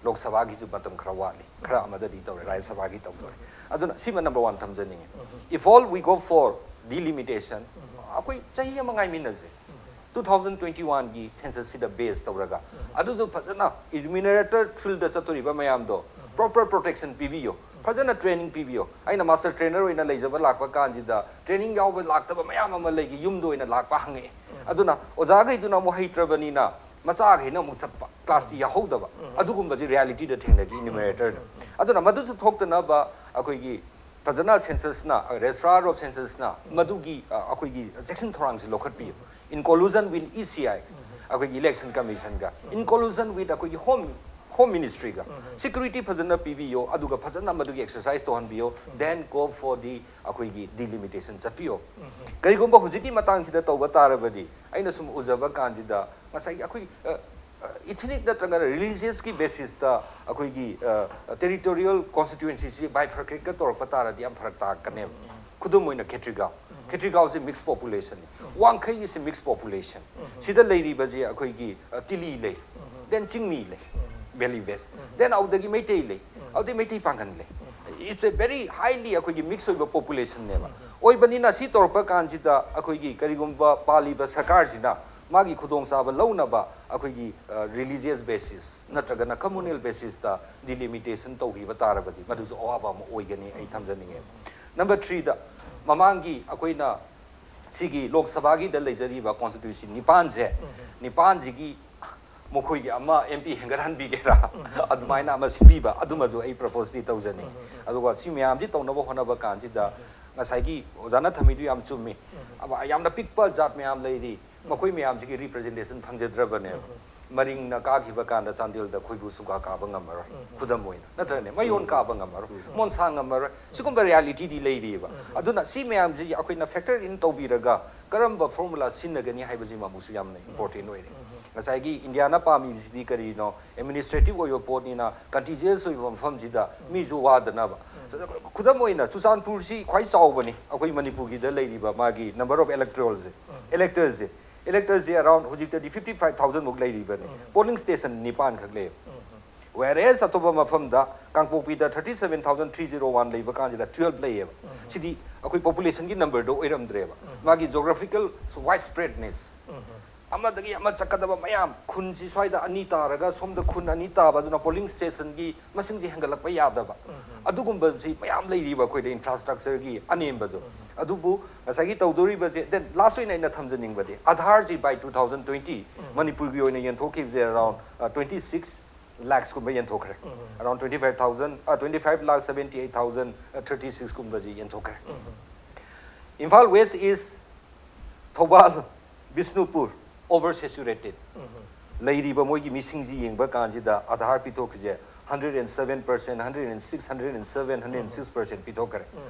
ꯂꯣꯛ ꯁꯚꯥꯒꯤꯁꯨ ꯃꯇꯝ ꯈꯔ ꯋꯥꯠꯂꯤ, ꯈꯔ ꯑꯃꯗꯗꯤ ꯇꯧꯔꯦ, ꯔꯥꯖ꯭ꯌ ꯁꯚꯥꯒꯤ ꯇꯧꯗꯣꯔꯦ꯫ ꯑꯗꯨꯅ ꯁꯤꯃ number one ꯊꯝꯖꯅꯤꯡꯉꯤ꯫ If all we go for delimitation, ꯑꯩꯈꯣꯏ ꯆꯍꯤ ꯑꯃ ꯉꯥꯏꯃꯤꯟꯅꯁꯦ꯫ two thousand twenty oneꯒꯤ censusꯁꯤꯗ base ꯇꯧꯔꯒ ꯑꯗꯨꯁꯨ ꯐꯖꯅ enumerator fieldꯗ ꯆꯠꯇꯣꯔꯤꯕ ꯃꯌꯥꯝꯗꯣ Proper protection ꯄꯤꯕꯤꯌꯣ, ꯐꯖꯅ training ꯄꯤꯕꯤꯌꯣ꯫ ꯑꯩꯅ master trainer ꯑꯣꯏꯅ ꯂꯩꯖꯕ ꯂꯥꯛꯄ ꯀꯥꯟꯁꯤꯗ training ꯌꯥꯎꯕ ꯂꯥꯛꯇꯕ ꯃꯌꯥꯝ ꯑꯃ ꯂꯩꯒꯤ, ꯌꯨꯝꯗ ꯑꯣꯏꯅ ꯂꯥꯛꯄ ꯍꯪꯉꯛꯑꯦ꯫ ꯑꯗꯨꯅ ꯑꯣꯖꯥꯈꯩꯗꯨꯅ ꯑꯃꯨꯛ ꯍꯩꯇ꯭ꯔꯕꯅꯤꯅ ꯃꯆꯥꯈꯩꯅ ꯑꯃꯨꯛ ꯆꯠꯄ, classꯇꯤ ꯌꯥꯎꯍꯧꯗꯕ, ꯑꯗꯨꯒꯨꯝꯕꯁꯤ realityꯗ ꯊꯦꯡꯅꯈꯤ numeratorꯗ꯫ ꯑꯗꯨꯅ ꯃꯗꯨꯁꯨ ꯊꯣꯛꯇꯅꯕ ꯑꯩꯈꯣꯏꯒꯤ ꯐꯖꯅ censusꯅ, registrar of censusꯅ ꯃꯗꯨꯒꯤ ꯑ, ꯑꯩꯈꯣꯏꯒꯤ ꯆꯦꯛꯁꯤꯟ ꯊꯧꯔꯥꯡꯁꯤ ꯂꯧꯈꯠꯄꯤꯌꯨ꯫ In collusion with E C I, ꯑꯩꯈꯣꯏꯒꯤ election commissionꯒ, in collusion with ꯑꯩꯈꯣꯏꯒꯤ home home ministryꯒ security ꯐꯖꯅ ꯄꯤꯕꯤꯌꯣ, ꯑꯗꯨꯒ ꯐꯖꯅ ꯃꯗꯨꯒꯤ exercise ꯇꯧꯍꯟꯕꯤꯌꯣ, then go for the ꯑꯩꯈꯣꯏꯒꯤ delimitation ꯆꯠꯄꯤꯌꯣ꯫ ꯀꯔꯤꯒꯨꯝꯕ ꯍꯧꯖꯤꯛꯀꯤ ꯃꯇꯥꯡꯁꯤꯗ ꯇꯧꯕ ꯇꯥꯔꯕꯗꯤ, ꯑꯩꯅ ꯁꯨꯝ ꯎꯖꯕ ꯀꯥꯟꯁꯤꯗ ꯉꯁꯥꯏꯒꯤ ꯑꯩꯈꯣꯏ ꯑ, ꯑ, ethnic ꯅꯠꯇ꯭ꯔꯒ religiousꯀꯤ basisꯇ ꯑꯩꯈꯣꯏꯒꯤ ꯑ, territorial constituencyꯁꯤ bifurcateꯀ ꯇꯧꯔꯛꯄ ꯇꯥꯔꯗꯤ ꯌꯥꯝ ꯐꯔꯛ ꯇꯥꯔꯛꯀꯅꯦꯕ꯫ ꯈꯨꯗꯝ ꯑꯣꯏꯅ ꯈꯦꯇ꯭ꯔꯤꯒꯥꯎ, ꯈꯦꯇ꯭ꯔꯤꯒꯥꯎꯁꯦ mixed population, ꯋꯥꯡꯈꯩꯒꯤꯁꯦ mixed population꯫ ꯁꯤꯗ ꯂꯩꯔꯤꯕꯁꯦ ꯑꯩꯈꯣꯏꯒꯤ ꯑ, ꯇꯤꯂꯤ ꯂꯩ, then ꯆꯤꯡꯃꯤ ꯂꯩ, valley based, then ꯑꯗꯨꯗꯒꯤ ꯃꯩꯇꯩ ꯂꯩ, ꯑꯗꯨꯗꯒꯤ ꯃꯩꯇꯩ ꯄꯥꯡꯒꯜ ꯂꯩ꯫ It's a very highly ꯑꯩꯈꯣꯏꯒꯤ mix ꯑꯣꯏꯕ populationꯅꯦꯕ꯫ ꯑꯣꯏꯕꯅꯤꯅ ꯁꯤ ꯇꯧꯔꯛꯄ ꯀꯥꯟꯁꯤꯗ ꯑꯩꯈꯣꯏꯒꯤ ꯀꯔꯤꯒꯨꯝꯕ ꯄꯥꯜꯂꯤꯕ ꯁꯔꯀꯥꯔꯁꯤꯅ ꯃꯥꯒꯤ ꯈꯨꯗꯣꯡꯆꯥꯕ ꯂꯧꯅꯕ ꯑꯩꯈꯣꯏꯒꯤ ꯑ, religious basis ꯅꯠꯇ꯭ꯔꯒꯅ communal basisꯇ delimitation ꯇꯧꯈꯤꯕ ꯇꯥꯔꯕꯗꯤ ꯃꯗꯨꯁꯨ ꯑꯋꯥꯕ ꯑꯃ ꯑꯣꯏꯒꯅꯤ ꯑꯩ ꯊꯝꯖꯅꯤꯡꯉꯦ꯫ Number threeꯗ, ꯃꯃꯥꯡꯒꯤ ꯑꯩꯈꯣꯏꯅ ꯁꯤꯒꯤ ꯂꯣꯛ ꯁꯚꯥꯒꯤꯗ ꯂꯩꯖꯔꯤꯕ constituency ꯅꯤꯄꯥꯟꯁꯦ, ꯅꯤꯄꯥꯟꯁꯤꯒꯤ ꯃꯈꯣꯏꯒꯤ ꯑꯃ M P ꯍꯦꯟꯒꯠꯍꯟꯕꯤꯒꯦꯔꯥ, ꯑꯗꯨꯃꯥꯏꯅ ꯑꯃ ꯁꯤꯟꯕꯤꯕ, ꯑꯗꯨꯃꯁꯨ ꯑꯩ proposeꯇꯤ ꯇꯧꯖꯅꯤꯡꯉꯤ꯫ ꯑꯗꯨꯒ ꯁꯤ ꯃꯌꯥꯝꯁꯤ ꯇꯧꯅꯕ ꯍꯣꯠꯅꯕ ꯀꯥꯟꯁꯤꯗ ꯉꯁꯥꯏꯒꯤ ꯑꯣꯖꯥꯅ ꯊꯝꯃꯤꯗꯨ ꯌꯥꯝ ꯆꯨꯝꯃꯤ꯫ ꯑꯃ ꯌꯥꯝꯅ ꯄꯤꯛꯄ ꯖꯥꯠ ꯃꯌꯥꯝ ꯂꯩꯔꯤ, ꯃꯈꯣꯏ ꯃꯌꯥꯝꯁꯤꯒꯤ representation ꯐꯪꯖꯗ꯭ꯔꯕꯅꯦꯕ꯫ ꯃꯔꯤꯡꯅ ꯀꯥꯈꯤꯕ ꯀꯥꯟꯗ ꯆꯥꯟꯗꯦꯜꯗ ꯈꯣꯏꯕꯨ ꯁꯨꯡꯀꯥ ꯀꯥꯕ ꯉꯝꯃꯔꯣꯏ, ꯈꯨꯗꯝ ꯑꯣꯏꯅ, ꯅꯠꯇ꯭ꯔꯅꯦ? ꯃꯌꯣꯟ ꯀꯥꯕ ꯉꯝꯃꯔꯣꯏ, ꯃꯣꯟꯁꯥꯡ ꯉꯝꯃꯔꯣꯏ꯫ ꯁꯤꯒꯨꯝꯕ realityꯗꯤ ꯂꯩꯔꯤꯑꯕ꯫ ꯑꯗꯨꯅ ꯁꯤ ꯃꯌꯥꯝꯁꯤ ꯑꯩꯈꯣꯏꯅ factor in ꯇꯧꯕꯤꯔꯒ ꯀꯔꯝꯕ formula ꯁꯤꯖꯤꯟꯅꯒꯅꯤ ꯍꯥꯏꯕꯁꯤꯃ ꯑꯃꯨꯛꯁꯨ ꯌꯥꯝꯅ important ꯑꯣꯏꯔꯦ꯫ ꯉꯁꯥꯏꯒꯤ ꯏꯟꯗꯤꯌꯥꯅ ꯄꯥꯝꯃꯤꯕꯁꯤꯗꯤ ꯀꯔꯤꯅꯣ? Administrative ꯑꯣꯏꯕ ꯄꯣꯠꯅꯤꯅ contiguous ꯑꯣꯏꯕ ꯃꯐꯝꯁꯤꯗ ꯃꯤꯁꯨ ꯋꯥꯗꯅꯕ꯫ ꯈꯨꯗꯝ ꯑꯣꯏꯅ ꯆꯨꯔꯆꯥꯟꯄꯨꯔꯁꯤ ꯈ꯭ꯋꯥꯏ ꯆꯥꯎꯕꯅꯤ ꯑꯩꯈꯣꯏ ꯃꯅꯤꯄꯨꯔꯒꯤꯗ ꯂꯩꯔꯤꯕ ꯃꯥꯒꯤ number of electoralꯁꯦ, electorsꯁꯦ꯫ Electorsꯁꯦ around ꯍꯧꯖꯤꯛꯇꯗꯤ fifty five thousand ꯃꯨꯛ ꯂꯩꯔꯤꯕꯅꯤ꯫ Polling station ꯅꯤꯄꯥꯟ ꯈꯛ ꯂꯩꯌꯦꯕ꯫ Whereas ꯑꯇꯣꯞꯄ ꯃꯐꯝꯗ ꯀꯥꯡꯄꯣꯛꯄꯤꯗ thirty seven thousand three zero one ꯂꯩꯕ ꯀꯥꯟꯁꯤꯗ twelve ꯂꯩꯌꯦꯕ꯫ ꯁꯤꯗꯤ ꯑꯩꯈꯣꯏ populationꯒꯤ numberꯗꯣ ꯑꯣꯏꯔꯝꯗ꯭ꯔꯦꯕ꯫ ꯃꯥꯒꯤ geographical widespreadness꯫ ꯑꯃꯗꯒꯤ ꯑꯃ ꯆꯠꯀꯗꯕ ꯃꯌꯥꯝ, ꯈꯨꯟꯁꯤ ꯁ꯭ꯋꯥꯏꯗ ꯑꯅꯤ ꯇꯥꯔꯒ ꯁꯣꯝꯗ ꯈꯨꯟ ꯑꯅꯤ ꯇꯥꯕ, ꯑꯗꯨꯅ polling stationꯒꯤ ꯃꯁꯤꯡꯁꯤ ꯍꯦꯟꯒꯠꯂꯛꯄ ꯌꯥꯗꯕ, ꯑꯗꯨꯒꯨꯝꯕꯁꯤ ꯃꯌꯥꯝ ꯂꯩꯔꯤꯕ ꯑꯩꯈꯣꯏꯗ infrastructureꯒꯤ ꯑꯅꯦꯝꯕꯁꯨ꯫ ꯑꯗꯨꯕꯨ ꯉꯁꯥꯏꯒꯤ ꯇꯧꯗꯣꯔꯤꯕꯁꯦ, then last ꯑꯣꯏꯅ ꯑꯩꯅ ꯊꯝꯖꯅꯤꯡꯕꯗꯤ, Aadhaarꯁꯤ by two thousand twenty ꯃꯅꯤꯄꯨꯔꯒꯤ ꯑꯣꯏꯅ ꯌꯦꯟꯊꯣꯛꯈꯤꯕꯁꯦ around twenty six lakhsꯀꯨꯝꯕ ꯌꯦꯟꯊꯣꯛꯈ꯭ꯔꯦ꯫ Around twenty five thousand, twenty five lakh seventy eight thousand thirty sixꯀꯨꯝꯕꯁꯤ ꯌꯦꯟꯊꯣꯛꯈ꯭ꯔꯦ꯫ Imphal West, East, Thoubal, Bishnupur, over saturated꯫ ꯂꯩꯔꯤꯕ ꯃꯣꯏꯒꯤ ꯃꯤꯁꯤꯡꯁꯤ ꯌꯦꯡꯕ ꯀꯥꯟꯁꯤꯗ Aadhaar ꯄꯤꯊꯣꯛꯈ꯭ꯔꯤꯁꯦ hundred and seven percent, hundred and six, hundred and seven, hundred and six percent ꯄꯤꯊꯣꯛꯈ꯭ꯔꯦ꯫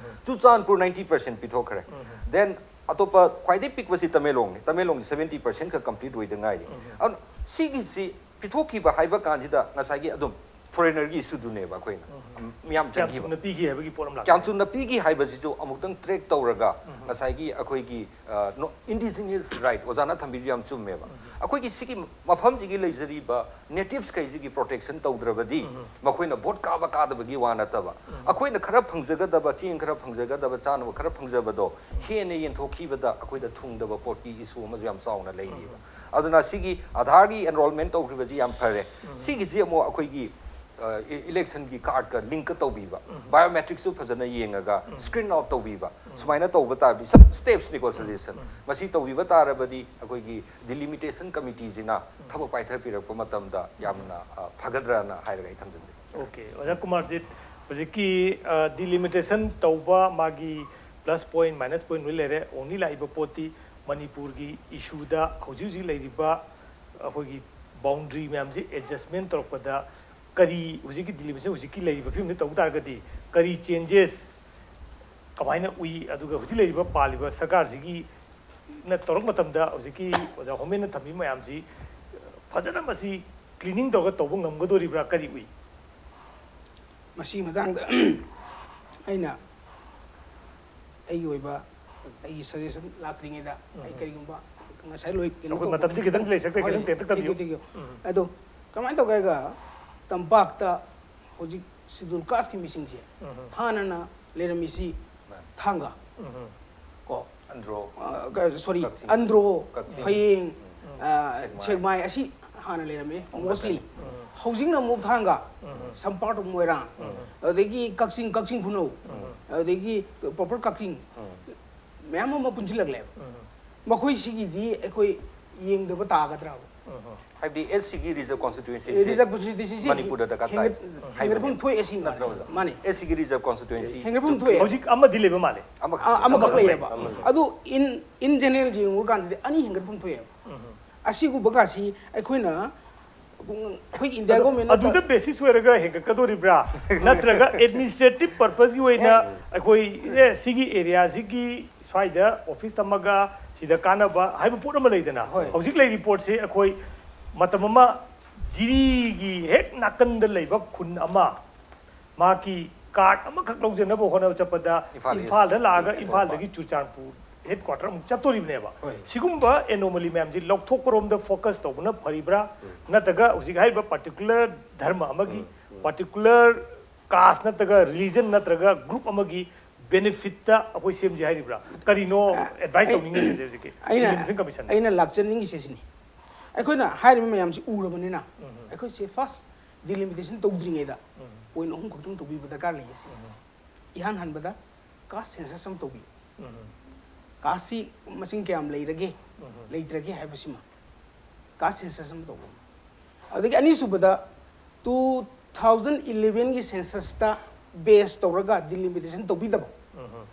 Churachandpur ninety percent ꯄꯤꯊꯣꯛꯈ꯭ꯔꯦ꯫ Then ꯑꯇꯣꯞꯄ ꯈ꯭ꯋꯥꯏꯗꯒꯤ ꯄꯤꯛꯄꯁꯤ ꯇꯃꯦꯡꯂꯣꯡꯅꯤ꯫ ꯇꯃꯦꯡꯂꯣꯡꯁꯤ seventy percent ꯈꯛ complete ꯑꯣꯏꯗ ꯉꯥꯏꯔꯤ꯫ ꯑꯗꯨꯅ ꯁꯤꯒꯤꯁꯤ ꯄꯤꯊꯣꯛꯈꯤꯕ ꯍꯥꯏꯕ ꯀꯥꯟꯁꯤꯗ ꯉꯁꯥꯏꯒꯤ ꯑꯗꯨꯝ foreignerꯒꯤ issueꯗꯨꯅꯦꯕ ꯑꯩꯈꯣꯏꯅ ꯃꯤꯌꯥꯝ ꯀꯌꯥꯝ ꯆꯪꯈꯤꯕ꯫ ꯊꯨꯅ ꯄꯤꯈꯤ ꯍꯥꯏꯕꯒꯤ ꯄꯣꯠ ꯑꯃ ꯂꯥꯛꯄ ꯀꯌꯥꯝ ꯊꯨꯅ ꯄꯤꯈꯤ ꯍꯥꯏꯕꯁꯤꯁꯨ ꯑꯃꯨꯛꯇꯪ track ꯇꯧꯔꯒ ꯉꯁꯥꯏꯒꯤ ꯑꯩꯈꯣꯏꯒꯤ indigenous right, ꯑꯣꯖꯥꯅ ꯊꯝꯕꯤꯔꯤꯗꯨ ꯌꯥꯝ ꯆꯨꯝꯃꯦꯕ꯫ ꯑꯩꯈꯣꯏꯒꯤ ꯁꯤꯒꯤ ꯃꯐꯝꯁꯤꯒꯤ ꯂꯩꯖꯔꯤꯕ natives ꯈꯩꯁꯤꯒꯤ protection ꯇꯧꯗ꯭ꯔꯕꯗꯤ ꯃꯈꯣꯏꯅ vote ꯀꯥꯕ ꯀꯥꯗꯕꯒꯤ ꯋꯥ ꯅꯠꯇꯕ, ꯑꯩꯈꯣꯏꯅ ꯈꯔ ꯐꯪꯖꯒꯗꯕ, ꯆꯦꯡ ꯈꯔ ꯐꯪꯖꯒꯗꯕ, ꯆꯥꯅꯕ ꯈꯔ ꯐꯪꯖꯕꯗꯣ ꯍꯦꯟꯅ ꯌꯦꯟꯊꯣꯛꯈꯤꯕꯗ ꯑꯩꯈꯣꯏꯗ ꯊꯨꯡꯗꯕ ꯄꯣꯠꯀꯤ issue ꯑꯃꯁꯨ ꯌꯥꯝ ꯆꯥꯎꯅ ꯂꯩꯔꯤꯕ꯫ ꯑꯗꯨꯅ ꯁꯤꯒꯤ Aadhaarꯒꯤ enrollment ꯇꯧꯈ꯭ꯔꯤꯕꯁꯤ ꯌꯥꯝ ꯐꯔꯦ꯫ ꯁꯤꯒꯤꯁꯤ ꯑꯃꯨꯛ ꯑꯩꯈꯣꯏꯒꯤ electionꯒꯤ cardꯀ linkꯀ ꯇꯧꯕꯤꯕ, biometricsꯁꯨ ꯐꯖꯅ ꯌꯦꯡꯉꯒ screen out ꯇꯧꯕꯤꯕ, ꯁꯨꯃꯥꯏꯅ ꯇꯧꯕ ꯇꯥꯔꯗꯤ, some stepsꯅꯤꯀꯣ, suggestion꯫ ꯃꯁꯤ ꯇꯧꯕꯤꯕ ꯇꯥꯔꯕꯗꯤ ꯑꯩꯈꯣꯏꯒꯤ delimitation committeeꯁꯤꯅ ꯊꯕꯛ ꯄꯥꯏꯊꯕꯤꯔꯛꯄ ꯃꯇꯝꯗ ꯌꯥꯝꯅ ꯐꯒꯗ꯭ꯔꯅ ꯍꯥꯏꯔꯒ ꯑꯩ ꯊꯝꯖꯒꯦ꯫ Okay, ꯑꯣꯖꯥ ꯀꯨꯃꯥꯔꯖꯤꯠ, ꯍꯧꯖꯤꯛꯀꯤ delimitation ꯇꯧꯕ ꯃꯥꯒꯤ plus point minus point ꯂꯣꯏ ꯂꯩꯔꯦ꯫ Only ꯂꯥꯛꯏꯕ ꯄꯣꯠꯇꯤ ꯃꯅꯤꯄꯨꯔꯒꯤ issueꯗ ꯍꯧꯖꯤꯛ ꯍꯧꯖꯤꯛ ꯂꯩꯔꯤꯕ ꯑꯩꯈꯣꯏꯒꯤ boundary ꯃꯌꯥꯝꯁꯤ adjustment ꯇꯧꯔꯛꯄꯗ ꯀꯔꯤ, ꯍꯧꯖꯤꯛꯀꯤ delimitation ꯍꯧꯖꯤꯛꯀꯤ ꯂꯩꯔꯤꯕ ꯐꯤꯕꯝꯁꯤ ꯇꯧ ꯇꯥꯔꯒꯗꯤ ꯀꯔꯤ changes ꯀꯃꯥꯏꯅ ꯎꯏ? ꯑꯗꯨꯒ ꯍꯧꯖꯤꯛ ꯂꯩꯔꯤꯕ ꯄꯥꯜꯂꯤꯕ ꯁꯔꯀꯥꯔꯁꯤꯒꯤꯅ ꯇꯧꯔꯛꯄ ꯃꯇꯝꯗ ꯍꯧꯖꯤꯛꯀꯤ ꯑꯣꯖꯥ ꯍꯣꯃꯦꯟꯅ ꯊꯝꯕꯤꯕ ꯃꯌꯥꯝꯁꯤ ꯐꯖꯅ ꯃꯁꯤ cleaning ꯇꯧꯔꯒ ꯇꯧꯕ ꯉꯝꯒꯗꯣꯔꯤꯕ꯭ꯔꯥ? ꯀꯔꯤ ꯎꯏ? ꯃꯁꯤꯒꯤ ꯃꯇꯥꯡꯗ ꯑꯩꯅ ꯑꯩꯒꯤ ꯑꯣꯏꯕ ꯑꯩꯒꯤ suggestion ꯂꯥꯛꯇ꯭ꯔꯤꯉꯩꯗ ꯑꯩ ꯀꯔꯤꯒꯨꯝꯕ ꯉꯁꯥꯏ ꯂꯣꯏ ꯀꯩꯅꯣ ꯑꯩꯈꯣꯏ ꯇꯧꯕ ꯃꯇꯝꯁꯤ ꯈꯤꯇꯪ ꯂꯩꯁꯛꯇ ꯈꯤꯇꯪ ꯍꯣꯏ, ꯇꯦꯟꯇꯛ ꯊꯝꯕꯤꯌꯨ꯫ ꯊꯝꯕꯤꯌꯨ, ꯊꯝꯕꯤꯌꯨ꯫ ꯑꯗꯣ ꯀꯃꯥꯏꯅ ꯇꯧꯒꯦ ꯍꯥꯏꯒ ꯇꯝꯄꯥꯛꯇ ꯍꯧꯖꯤꯛ schedule casteꯀꯤ ꯃꯤꯁꯤꯡꯁꯦ ꯍꯥꯟꯅꯅ ꯂꯩꯔꯝꯃꯤꯁꯤ ꯊꯥꯡꯒ ꯀꯣ ꯑꯟꯗ꯭ꯔꯣ ꯁꯣꯔꯤ ꯀꯛꯆꯤꯡ꯫ ꯑꯟꯗ꯭ꯔꯣ ꯀꯛꯆꯤꯡ꯫ ꯐꯌꯦꯡ ꯑ, ꯁꯦꯛꯃꯥꯏ ꯑꯁꯤ ꯍꯥꯟꯅ ꯂꯩꯔꯝꯃꯤ, mostly꯫ ꯍꯧꯖꯤꯛꯅ ꯑꯃꯨꯛ ꯊꯥꯡꯒ, some part of ꯃꯣꯏꯔꯥꯡ, ꯑꯗꯨꯗꯒꯤ ꯀꯛꯆꯤꯡ, ꯀꯛꯆꯤꯡ ꯈꯨꯅꯧ, ꯑꯗꯨꯗꯒꯤ proper ꯀꯛꯆꯤꯡ, ꯃꯌꯥꯝ ꯑꯃ ꯄꯨꯟꯁꯤꯜꯂꯛꯂꯦꯕ꯫ ꯃꯈꯣꯏꯁꯤꯒꯤꯗꯤ ꯑꯩꯈꯣꯏ ꯌꯦꯡꯗꯕ ꯇꯥꯒꯗ꯭ꯔꯕ? ꯍꯥꯏꯕꯗꯤ ꯑꯦꯁ ꯁꯤꯒꯤ ꯔꯤꯖꯔꯕ ꯀꯣꯟꯁꯇꯤꯇ꯭ꯌꯨꯑꯦꯟꯁꯤ ꯔꯤꯖꯔꯕ ꯀꯣꯟꯁꯇꯤꯇ꯭ꯌꯨꯑꯦꯟꯁꯤꯁꯤ ꯃꯅꯤꯄꯨꯔꯗ ꯗꯔꯀꯥꯔ ꯇꯥꯏ ꯍꯦꯟꯒꯠ- ꯍꯦꯟꯒꯠꯐꯝ ꯊꯣꯛꯑꯦ ꯑꯁꯤ ꯃꯥꯅꯤ꯫ ꯃꯥꯅꯦ꯫ ꯑꯦꯁ ꯁꯤꯒꯤ ꯔꯤꯖꯔꯕ ꯀꯣꯟꯁꯇꯤꯇ꯭ꯌꯨꯑꯦꯟꯁꯤ ꯍꯦꯟꯒꯠꯐꯝ ꯊꯣꯛꯑꯦ꯫ ꯍꯧꯖꯤꯛ ꯑꯃꯗꯤ ꯂꯩꯕ ꯃꯥꯜꯂꯦ꯫ ꯑ- ꯑꯃꯈꯛ ꯂꯩꯌꯦꯕ꯫ ꯑꯗꯨ in in general ꯌꯦꯡꯉꯨꯔꯀꯥꯟꯗꯗꯤ ꯑꯅꯤ ꯍꯦꯟꯒꯠꯐꯝ ꯊꯣꯛꯑꯦꯕ꯫ ꯑꯁꯤꯒꯨꯝꯕꯒꯁꯤ ꯑꯩꯈꯣꯏꯅ ꯑꯩꯈꯣꯏꯒꯤ ꯏꯟꯗꯤꯌꯥ ꯒꯣꯔꯃꯦꯟꯅ ꯑꯗꯨꯗ ꯕꯦꯁꯤꯁ ꯑꯣꯏꯔꯒ ꯍꯦꯟꯒꯠꯀꯗꯣꯔꯤꯕ꯭ꯔꯥ? ꯅꯠꯇ꯭ꯔꯒ ꯑꯦꯗꯃꯤꯅꯤꯁꯇ꯭ꯔꯦꯇꯤꯚ ꯄꯔꯄꯁꯀꯤ ꯑꯣꯏꯅ ꯑꯩꯈꯣꯏ ꯑꯦ, ꯁꯤꯒꯤ ꯑꯦꯔꯤꯌꯥꯁꯤꯒꯤ ꯁ꯭ꯋꯥꯏꯗ ꯑꯣꯐꯤꯁ ꯊꯝꯃꯒ ꯁꯤꯗ ꯀꯥꯟꯅꯕ ꯍꯥꯏꯕ ꯄꯣꯠ ꯑꯃ ꯂꯩꯗꯅ? ꯍꯣꯏ꯫ ꯍꯧꯖꯤꯛ ꯂꯩꯔꯤꯕ ꯄꯣꯠꯁꯦ ꯑꯩꯈꯣꯏ ꯃꯇꯝ ꯑꯃ ꯖꯤꯔꯤꯒꯤ ꯍꯦꯛ ꯅꯥꯀꯟꯗ ꯂꯩꯕ ꯈꯨꯟ ꯑꯃ ꯃꯥꯒꯤ ꯀꯥꯔꯗ ꯑꯃꯈꯛ ꯂꯧꯖꯅꯕ ꯍꯣꯠꯅꯕ ꯆꯠꯄꯗ ꯏꯝꯐꯥꯜ ꯏꯁ꯫ ꯏꯝꯐꯥꯜꯗ ꯂꯥꯛꯑꯒ ꯏꯝꯐꯥꯜꯗꯒꯤ ꯆꯨꯔꯆꯥꯟꯄꯨꯔ ꯍꯦꯗ ꯀ꯭ꯋꯥꯇꯔ ꯑꯃꯨꯛ ꯆꯠꯇꯣꯔꯤꯕꯅꯦꯕ꯫ ꯍꯣꯏ꯫ ꯁꯤꯒꯨꯝꯕ ꯑꯦꯅꯣꯃꯂꯤ ꯃꯌꯥꯝꯁꯤ ꯂꯧꯊꯣꯛꯄꯔꯣꯝꯗ ꯐꯣꯀꯁ ꯇꯧꯕꯅ ꯐꯔꯤꯕ꯭ꯔꯥ? ꯅꯠꯇ꯭ꯔꯒ ꯍꯧꯖꯤꯛ ꯍꯥꯏꯔꯤꯕ ꯄꯥꯔꯇꯤꯀꯨꯂꯔ ꯙꯔꯃ ꯑꯃꯒꯤ, ꯄꯥꯔꯇꯤꯀꯨꯂꯔ ꯀꯥꯁ ꯅꯠꯇ꯭ꯔꯒ ꯔꯤꯂꯤꯖꯟ ꯅꯠꯇ꯭ꯔꯒ ꯒ꯭ꯔꯨꯞ ꯑꯃꯒꯤ ꯕꯦꯅꯤꯐꯤꯠꯇ ꯑꯩꯈꯣꯏ ꯁꯦꯝꯁꯤ ꯍꯥꯏꯔꯤꯕ꯭ꯔꯥ? ꯀꯔꯤꯅꯣ ꯑꯦꯗꯚꯥꯏꯁ ꯇꯧꯅꯤꯡꯉꯤꯁꯦ ꯍꯧꯖꯤꯛꯀꯤ ꯑꯩꯅ ꯏꯂꯤꯃꯤꯅꯦꯁꯟ ꯀꯃꯤꯁꯟ? ꯑꯩꯅ ꯂꯥꯛꯆꯅꯤꯡꯉꯤꯁꯦ ꯁꯤꯅꯤ, ꯑꯩꯈꯣꯏꯅ ꯍꯥꯏꯔꯤꯕ ꯃꯌꯥꯝꯁꯤ ꯎꯔꯕꯅꯤꯅ ꯑꯩꯈꯣꯏꯁꯦ ꯐꯥꯔꯁ ꯗꯤꯂꯤꯃꯤꯇꯦꯁꯟ ꯇꯧꯗ꯭ꯔꯤꯉꯩꯗ ꯄꯣꯏꯟ ꯑꯍꯨꯝ ꯈꯛꯇꯪ ꯇꯧꯕꯤꯕ ꯗꯔꯀꯥꯔ ꯂꯩꯌꯦ ꯁꯤ꯫ ꯏꯍꯥꯟ ꯍꯥꯟꯕꯗ ꯀꯥꯁ ꯁꯦꯟꯁꯁ ꯑꯃ ꯇꯧꯕꯤꯌꯨ꯫ ꯀꯥꯁꯁꯤ ꯃꯁꯤꯡ ꯀꯌꯥꯝ ꯂꯩꯔꯒꯦ, ꯂꯩꯇ꯭ꯔꯒꯦ ꯍꯥꯏꯕꯁꯤꯃ ꯀꯥꯁ ꯁꯦꯟꯁꯁ ꯑꯃ ꯇꯧꯕ ꯑꯃ꯫ ꯑꯗꯒꯤ ꯑꯅꯤꯁꯨꯕꯗ two thousand elevenꯒꯤ ꯁꯦꯟꯁꯁꯇ ꯕꯦꯁ ꯇꯧꯔꯒ ꯗꯤꯂꯤꯃꯤꯇꯦꯁꯟ ꯇꯧꯕꯤꯗꯕ꯫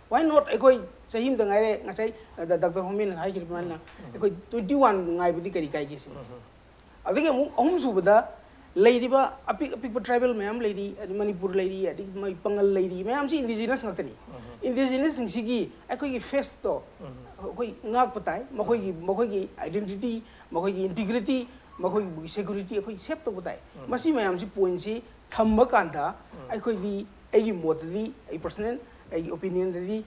Why not? ꯑꯩꯈꯣꯏ ꯆꯍꯤ ꯑꯃꯗ ꯉꯥꯏꯔꯦ, ꯉꯁꯥꯏ ꯗꯥꯛꯇꯔ ꯍꯣꯃꯤꯅ ꯍꯥꯏꯈꯤꯕ ꯑꯗꯨꯃꯥꯏꯅ ꯑꯩꯈꯣꯏ twenty one ꯉꯥꯏꯕꯗꯤ ꯀꯔꯤ ꯀꯥꯏꯒꯦ ꯁꯤꯅꯤ꯫ ꯑꯗꯒꯤ ꯑꯃꯨꯛ ꯑꯍꯨꯝꯁꯨꯕꯗ ꯂꯩꯔꯤꯕ ꯑꯄꯤꯛ ꯑꯄꯤꯛꯄ ꯇ꯭ꯔꯥꯏꯕꯦꯜ ꯃꯌꯥꯝ ꯂꯩꯔꯤ, ꯑꯗꯩ ꯃꯅꯤꯄꯨꯔ ꯂꯩꯔꯤ, ꯑꯗꯒꯤ ꯃꯣꯏ ꯄꯥꯉꯜ ꯂꯩꯔꯤ, ꯃꯌꯥꯝꯁꯤ ꯏꯟꯗꯤꯖꯤꯅꯁ ꯉꯥꯛꯇꯅꯤ꯫ ꯏꯟꯗꯤꯖꯤꯅꯁꯁꯤꯡꯁꯤꯒꯤ ꯑꯩꯈꯣꯏꯒꯤ ꯐꯦꯁꯇꯣ ꯑꯩꯈꯣꯏ ꯉꯥꯛꯄ ꯇꯥꯏ, ꯃꯈꯣꯏꯒꯤ ꯃꯈꯣꯏꯒꯤ ꯑꯥꯏꯗꯦꯟꯇꯤꯇꯤ, ꯃꯈꯣꯏꯒꯤ ꯏꯟꯇꯤꯒ꯭ꯔꯤꯇꯤ, ꯃꯈꯣꯏꯒꯤ ꯁꯦꯀ꯭ꯌꯨꯔꯤꯇꯤ ꯑꯩꯈꯣꯏ ꯁꯦꯞ ꯇꯧꯕ ꯇꯥꯏ꯫ ꯃꯁꯤ ꯃꯌꯥꯝꯁꯤ ꯄꯣꯏꯟꯁꯤ ꯊꯝꯕ ꯀꯥꯟꯗ ꯑꯩꯈꯣꯏꯗꯤ, ꯑꯩꯒꯤ ꯃꯣꯠꯇꯗꯤ, ꯑꯩꯒꯤ ꯑꯣꯄꯤꯅꯤꯌꯟꯗꯗꯤ,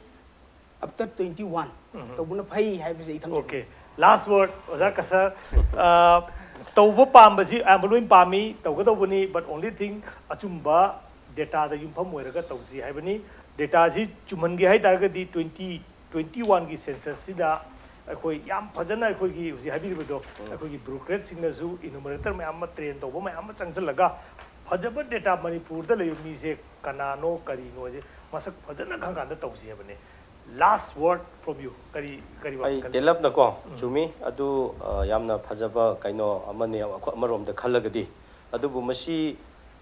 after twenty one ꯇꯧꯕꯅ ꯐꯩ ꯍꯥꯏꯕꯁꯦ ꯑꯩ ꯊꯝꯖꯒꯦ꯫ Okay, last word, ꯑꯣꯖꯥ ꯀꯁꯔ꯫ ꯑ, ꯇꯧꯕ ꯄꯥꯝꯕꯁꯤ ꯑꯌꯥꯝꯕ ꯂꯣꯏ ꯄꯥꯝꯃꯤ, ꯇꯧꯒꯗꯧꯕꯅꯤ, but only thing, ꯑꯆꯨꯝꯕ ꯗꯦꯇꯥꯗ ꯌꯨꯝꯐꯝ ꯑꯣꯏꯔꯒ ꯇꯧꯁꯤ ꯍꯥꯏꯕꯅꯤ꯫ ꯗꯦꯇꯥꯁꯤ ꯆꯨꯝꯍꯟꯒꯦ ꯍꯥꯏ ꯇꯥꯔꯒꯗꯤ twenty twenty oneꯒꯤ ꯁꯦꯟꯁꯁꯁꯤꯗ ꯑꯩꯈꯣꯏ ꯌꯥꯝ ꯐꯖꯅ ꯑꯩꯈꯣꯏꯒꯤ ꯍꯧꯖꯤꯛ ꯍꯥꯏꯕꯤꯔꯤꯕꯗꯣ, ꯑꯩꯈꯣꯏꯒꯤ bureaucratꯁꯤꯡꯅꯁꯨ enumerator ꯃꯌꯥꯝ ꯑꯃ train ꯇꯧꯕ ꯃꯌꯥꯝ ꯑꯃ ꯆꯪꯁꯤꯜꯂꯒ ꯐꯖꯕ data ꯃꯅꯤꯄꯨꯔꯗ ꯂꯩꯕ ꯃꯤꯁꯦ ꯀꯅꯥꯅꯣ ꯀꯔꯤꯅꯣꯁꯦ ꯃꯁꯛ ꯐꯖꯅ ꯈꯪꯀꯥꯟꯗ ꯇꯧꯁꯤ ꯍꯥꯏꯕꯅꯦ꯫ Last word from you, ꯀꯔꯤ ꯀꯔꯤ ꯋꯥꯈꯜ ꯑꯩ ꯈꯜꯂꯤ? ꯇꯦꯂꯞꯅꯀꯣ, ꯆꯨꯝꯃꯤ ꯑꯗꯨ꯫ ꯑ, ꯌꯥꯝꯅ ꯐꯖꯕ ꯀꯩꯅꯣ ꯑꯃꯅꯦ ꯑꯩꯈꯣꯏ ꯑꯃꯔꯣꯝꯗ ꯈꯜꯂꯒꯗꯤ꯫ ꯑꯗꯨꯕꯨ ꯃꯁꯤ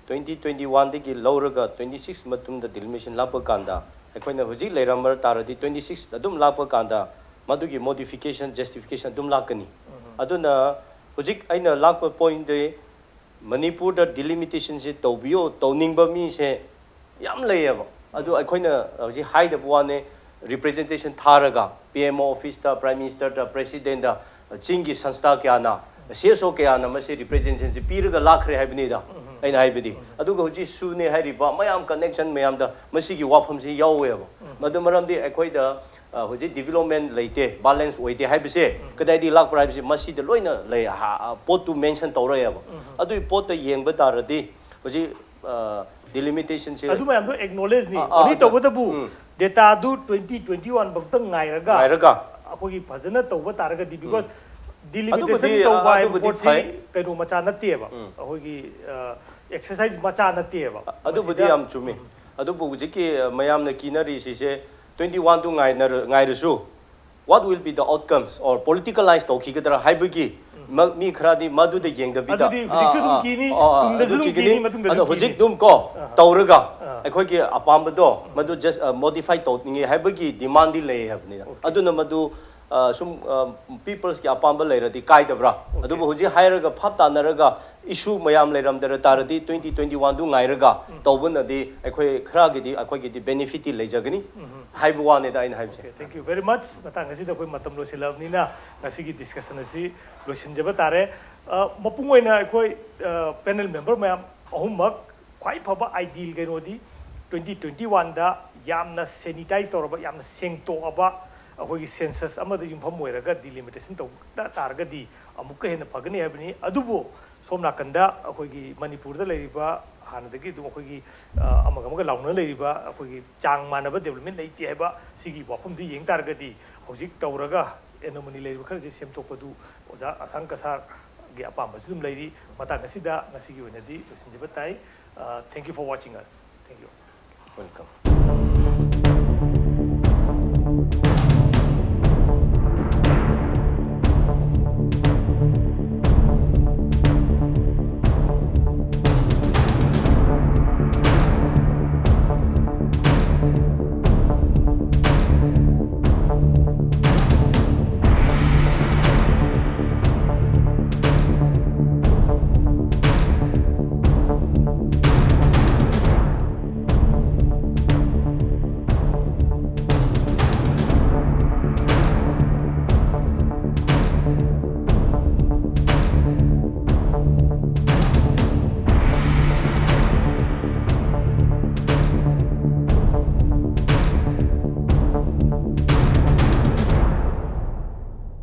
twenty twenty oneꯗꯒꯤ ꯂꯧꯔꯒ twenty six ꯃꯇꯨꯡꯗ delimitation ꯂꯥꯛꯄ ꯀꯥꯟꯗ, ꯑꯩꯈꯣꯏꯅ ꯍꯧꯖꯤꯛ ꯂꯩꯔꯝꯕ ꯇꯥꯔꯗꯤ twenty six ꯑꯗꯨꯝ ꯂꯥꯛꯄ ꯀꯥꯟꯗ ꯃꯗꯨꯒꯤ modification, justification ꯑꯗꯨꯝ ꯂꯥꯛꯀꯅꯤ꯫ ꯑꯗꯨꯅ ꯍꯧꯖꯤꯛ ꯑꯩꯅ ꯂꯥꯛꯄ pointꯗꯤ ꯃꯅꯤꯄꯨꯔꯗ delimitationꯁꯦ ꯇꯧꯕꯤꯌꯣ ꯇꯧꯅꯤꯡꯕ ꯃꯤꯁꯦ ꯌꯥꯝ ꯂꯩꯌꯦꯕ꯫ ꯑꯗꯨ ꯑꯩꯈꯣꯏꯅ ꯍꯧꯖꯤꯛ ꯍꯥꯏꯗꯕ ꯋꯥꯅꯦ, representation ꯊꯥꯔꯒ P M O officeꯇ, Prime Ministerꯗ, Presidentꯗ, ꯆꯤꯡꯒꯤ ꯁꯪꯁꯊꯥ ꯀꯌꯥꯅ, C S O ꯀꯌꯥꯅ ꯃꯁꯤ representationꯁꯦ ꯄꯤꯔꯒ ꯂꯥꯛꯈ꯭ꯔꯦ ꯍꯥꯏꯕꯅꯤꯗ ꯑꯩꯅ ꯍꯥꯏꯕꯗꯤ꯫ ꯑꯗꯨꯒ ꯍꯧꯖꯤꯛ ꯁꯨꯅꯦ ꯍꯥꯏꯔꯤꯕ ꯃꯌꯥꯝ connection ꯃꯌꯥꯝꯗ ꯃꯁꯤꯒꯤ ꯋꯥꯐꯝꯁꯤ ꯌꯥꯎꯋꯦꯕ꯫ ꯃꯗꯨ ꯃꯔꯝꯗꯤ ꯑꯩꯈꯣꯏꯗ, ꯑ, ꯍꯧꯖꯤꯛ development ꯂꯩꯇꯦ, balance ꯑꯣꯏꯗꯦ ꯍꯥꯏꯕꯁꯦ ꯀꯗꯥꯏꯗꯒꯤ ꯂꯥꯛꯄ꯭ꯔꯥ ꯍꯥꯏꯕꯁꯦ ꯃꯁꯤꯗ ꯂꯣꯏꯅ ꯂꯩ, ꯍꯥ, ꯄꯣꯠꯇꯨ mention ꯇꯧꯔꯛꯑꯦꯕ꯫ ꯑꯗꯨꯒꯤ ꯄꯣꯠꯇ ꯌꯦꯡꯕ ꯇꯥꯔꯗꯤ ꯍꯧꯖꯤꯛ, ꯑ, delimitationꯁꯦ ꯑꯗꯨ ꯃꯌꯥꯝꯗꯣ acknowledgeꯅꯤ꯫ ꯑꯥ, ꯑꯥ, Only ꯑꯗꯨ, ꯇꯧꯕꯇꯕꯨ ꯎꯝ꯫ dataꯗꯨ twenty twenty one ꯐꯥꯎꯇ ꯉꯥꯏꯔꯒ ꯉꯥꯏꯔꯒ꯫ ꯑꯩꯈꯣꯏꯒꯤ ꯐꯖꯅ ꯇꯧꯕ ꯇꯥꯔꯒꯗꯤ, because delimitation ꯑꯗꯨꯕꯨꯗꯤ, ꯇꯧꯕ ꯍꯥꯏꯕ ꯑꯗꯨꯕꯨꯗꯤ ꯄꯣꯠꯁꯤ ꯐꯩ꯫ ꯀꯩꯅꯣ ꯃꯆꯥ ꯅꯠꯇꯦꯕ꯫ ꯑꯩꯈꯣꯏꯒꯤ, ꯑ, exercise ꯃꯆꯥ ꯅꯠꯇꯦꯕ꯫ ꯑꯗꯨꯕꯨꯗꯤ ꯃꯁꯤꯗ ꯌꯥꯝ ꯆꯨꯝꯃꯤ꯫ ꯑꯗꯨꯕꯨ ꯍꯧꯖꯤꯛꯀꯤ, ꯑ, ꯃꯌꯥꯝꯅ ꯀꯤꯅꯔꯤꯁꯤꯁꯦ twenty oneꯗꯨ ꯉꯥꯏꯅꯔ-, ꯉꯥꯏꯔꯁꯨ, what will be the outcomes or politicalize ꯇꯧꯈꯤꯒꯗ꯭ꯔꯥ ꯍꯥꯏꯕꯒꯤ ꯃ-, ꯃꯤ ꯈꯔꯗꯤ ꯃꯗꯨꯗ ꯌꯦꯡꯗꯕꯤꯗ, ꯑꯗꯨꯗꯤ ꯍꯧꯖꯤꯛꯁꯨ ꯑꯗꯨꯝ ꯑꯥ, ꯀꯤꯅꯤ, ꯑꯥ, ꯑꯥ, ꯇꯨꯡꯗꯁꯨ ꯑꯗꯨ ꯑꯗꯨꯝ ꯀꯤꯒꯅꯤ꯫ ꯀꯤꯅꯤ, ꯃꯇꯨꯡꯗꯁꯨ ꯑꯗꯣ ꯀꯤꯅꯤ꯫ ꯍꯧꯖꯤꯛ ꯑꯗꯨꯝ ꯀꯣ ꯑꯥ꯫ ꯇꯧꯔꯒ ꯑꯥ꯫ ꯑꯩꯈꯣꯏꯒꯤ ꯑꯄꯥꯝꯕꯗꯣ ꯃꯗꯨ just, ꯑ, modify ꯇꯧꯅꯤꯡꯉꯦ ꯍꯥꯏꯕꯒꯤ demandꯗꯤ ꯂꯩ ꯍꯥꯏꯕꯅꯤꯗ꯫ ꯑꯗꯨꯅ ꯃꯗꯨ, ꯑ, ꯁꯨꯝ, ꯑ, peoplesꯀꯤ ꯑꯄꯥꯝꯕ ꯂꯩꯔꯗꯤ ꯀꯥꯏꯗꯕ꯭ꯔꯥ? ꯑꯗꯨꯕꯨ ꯍꯧꯖꯤꯛ ꯍꯥꯏꯔꯒ ꯐꯥꯞ ꯇꯥꯅꯔꯒ issue ꯃꯌꯥꯝ ꯂꯩꯔꯝꯗꯔ ꯇꯥꯔꯗꯤ twenty twenty oneꯗꯨ ꯉꯥꯏꯔꯒ ꯇꯧꯕꯅꯗꯤ ꯑꯩꯈꯣꯏ ꯈꯔꯒꯤꯗꯤ, ꯑꯩꯈꯣꯏꯒꯤꯗꯤ benefitꯇꯤ ꯂꯩꯖꯒꯅꯤ ꯍꯥꯏꯕ ꯋꯥꯅꯤꯗ ꯑꯩꯅ ꯍꯥꯏꯕꯁꯦ꯫ Okay, thank you very much. ꯃꯇꯥꯡ ꯑꯁꯤꯗ ꯑꯩꯈꯣꯏ ꯃꯇꯝ ꯂꯣꯏꯁꯤꯜꯂꯕꯅꯤꯅ ꯉꯁꯤꯒꯤ discussion ꯑꯁꯤ ꯂꯣꯏꯁꯤꯟꯖꯕ ꯇꯥꯔꯦ꯫ ꯑ, ꯃꯄꯨꯡ ꯑꯣꯏꯅ ꯑꯩꯈꯣꯏ, ꯑ, panel member ꯃꯌꯥꯝ ꯑꯍꯨꯝꯃꯛ ꯈ꯭ꯋꯥꯏ ꯐꯕ ideal ꯀꯩꯅꯣꯗꯤ twenty twenty oneꯗ ꯌꯥꯝꯅ sanitize ꯇꯧꯔꯕ, ꯌꯥꯝꯅ ꯁꯦꯡꯇꯣꯛꯑꯕ ꯑꯩꯈꯣꯏꯒꯤ census ꯑꯃꯗ ꯌꯨꯝꯐꯝ ꯑꯣꯏꯔꯒ delimitation ꯇꯧꯕ ꯇꯥꯔꯒꯗꯤ ꯑꯃꯨꯛꯀ ꯍꯦꯟꯅ ꯐꯒꯅꯤ ꯍꯥꯏꯕꯅꯤ꯫ ꯑꯗꯨꯕꯨ ꯁꯣꯝ ꯅꯥꯀꯟꯗ ꯑꯩꯈꯣꯏꯒꯤ ꯃꯅꯤꯄꯨꯔꯗ ꯂꯩꯔꯤꯕ ꯍꯥꯟꯅꯗꯒꯤ ꯑꯗꯨꯝ ꯑꯩꯈꯣꯏꯒꯤ, ꯑ, ꯑꯃꯒ ꯑꯃꯒ ꯂꯥꯎꯅ ꯂꯩꯔꯤꯕ ꯑꯩꯈꯣꯏꯒꯤ ꯆꯥꯡ ꯃꯥꯟꯅꯕ development ꯂꯩꯇꯦ ꯍꯥꯏꯕ ꯁꯤꯒꯤ ꯋꯥꯐꯝꯗꯨ ꯌꯦꯡ ꯇꯥꯔꯒꯗꯤ ꯍꯧꯖꯤꯛ ꯇꯧꯔꯒ ꯑꯦꯅꯣꯃꯅꯤ ꯂꯩꯔꯤꯕ ꯈꯔꯁꯦ ꯁꯦꯝꯗꯣꯛꯄꯗꯨ ꯑꯣꯖꯥ ꯑꯁꯥꯡ ꯀꯁꯥꯔꯒꯤ ꯑꯄꯥꯝꯕꯁꯨ ꯑꯗꯨꯝ ꯂꯩꯔꯤ꯫ ꯃꯇꯥꯡ ꯑꯁꯤꯗ ꯉꯁꯤꯒꯤ ꯑꯣꯏꯅꯗꯤ ꯂꯣꯏꯁꯤꯟꯖꯕ ꯇꯥꯏ꯫ Thank you for watching us. Thank you. Welcome.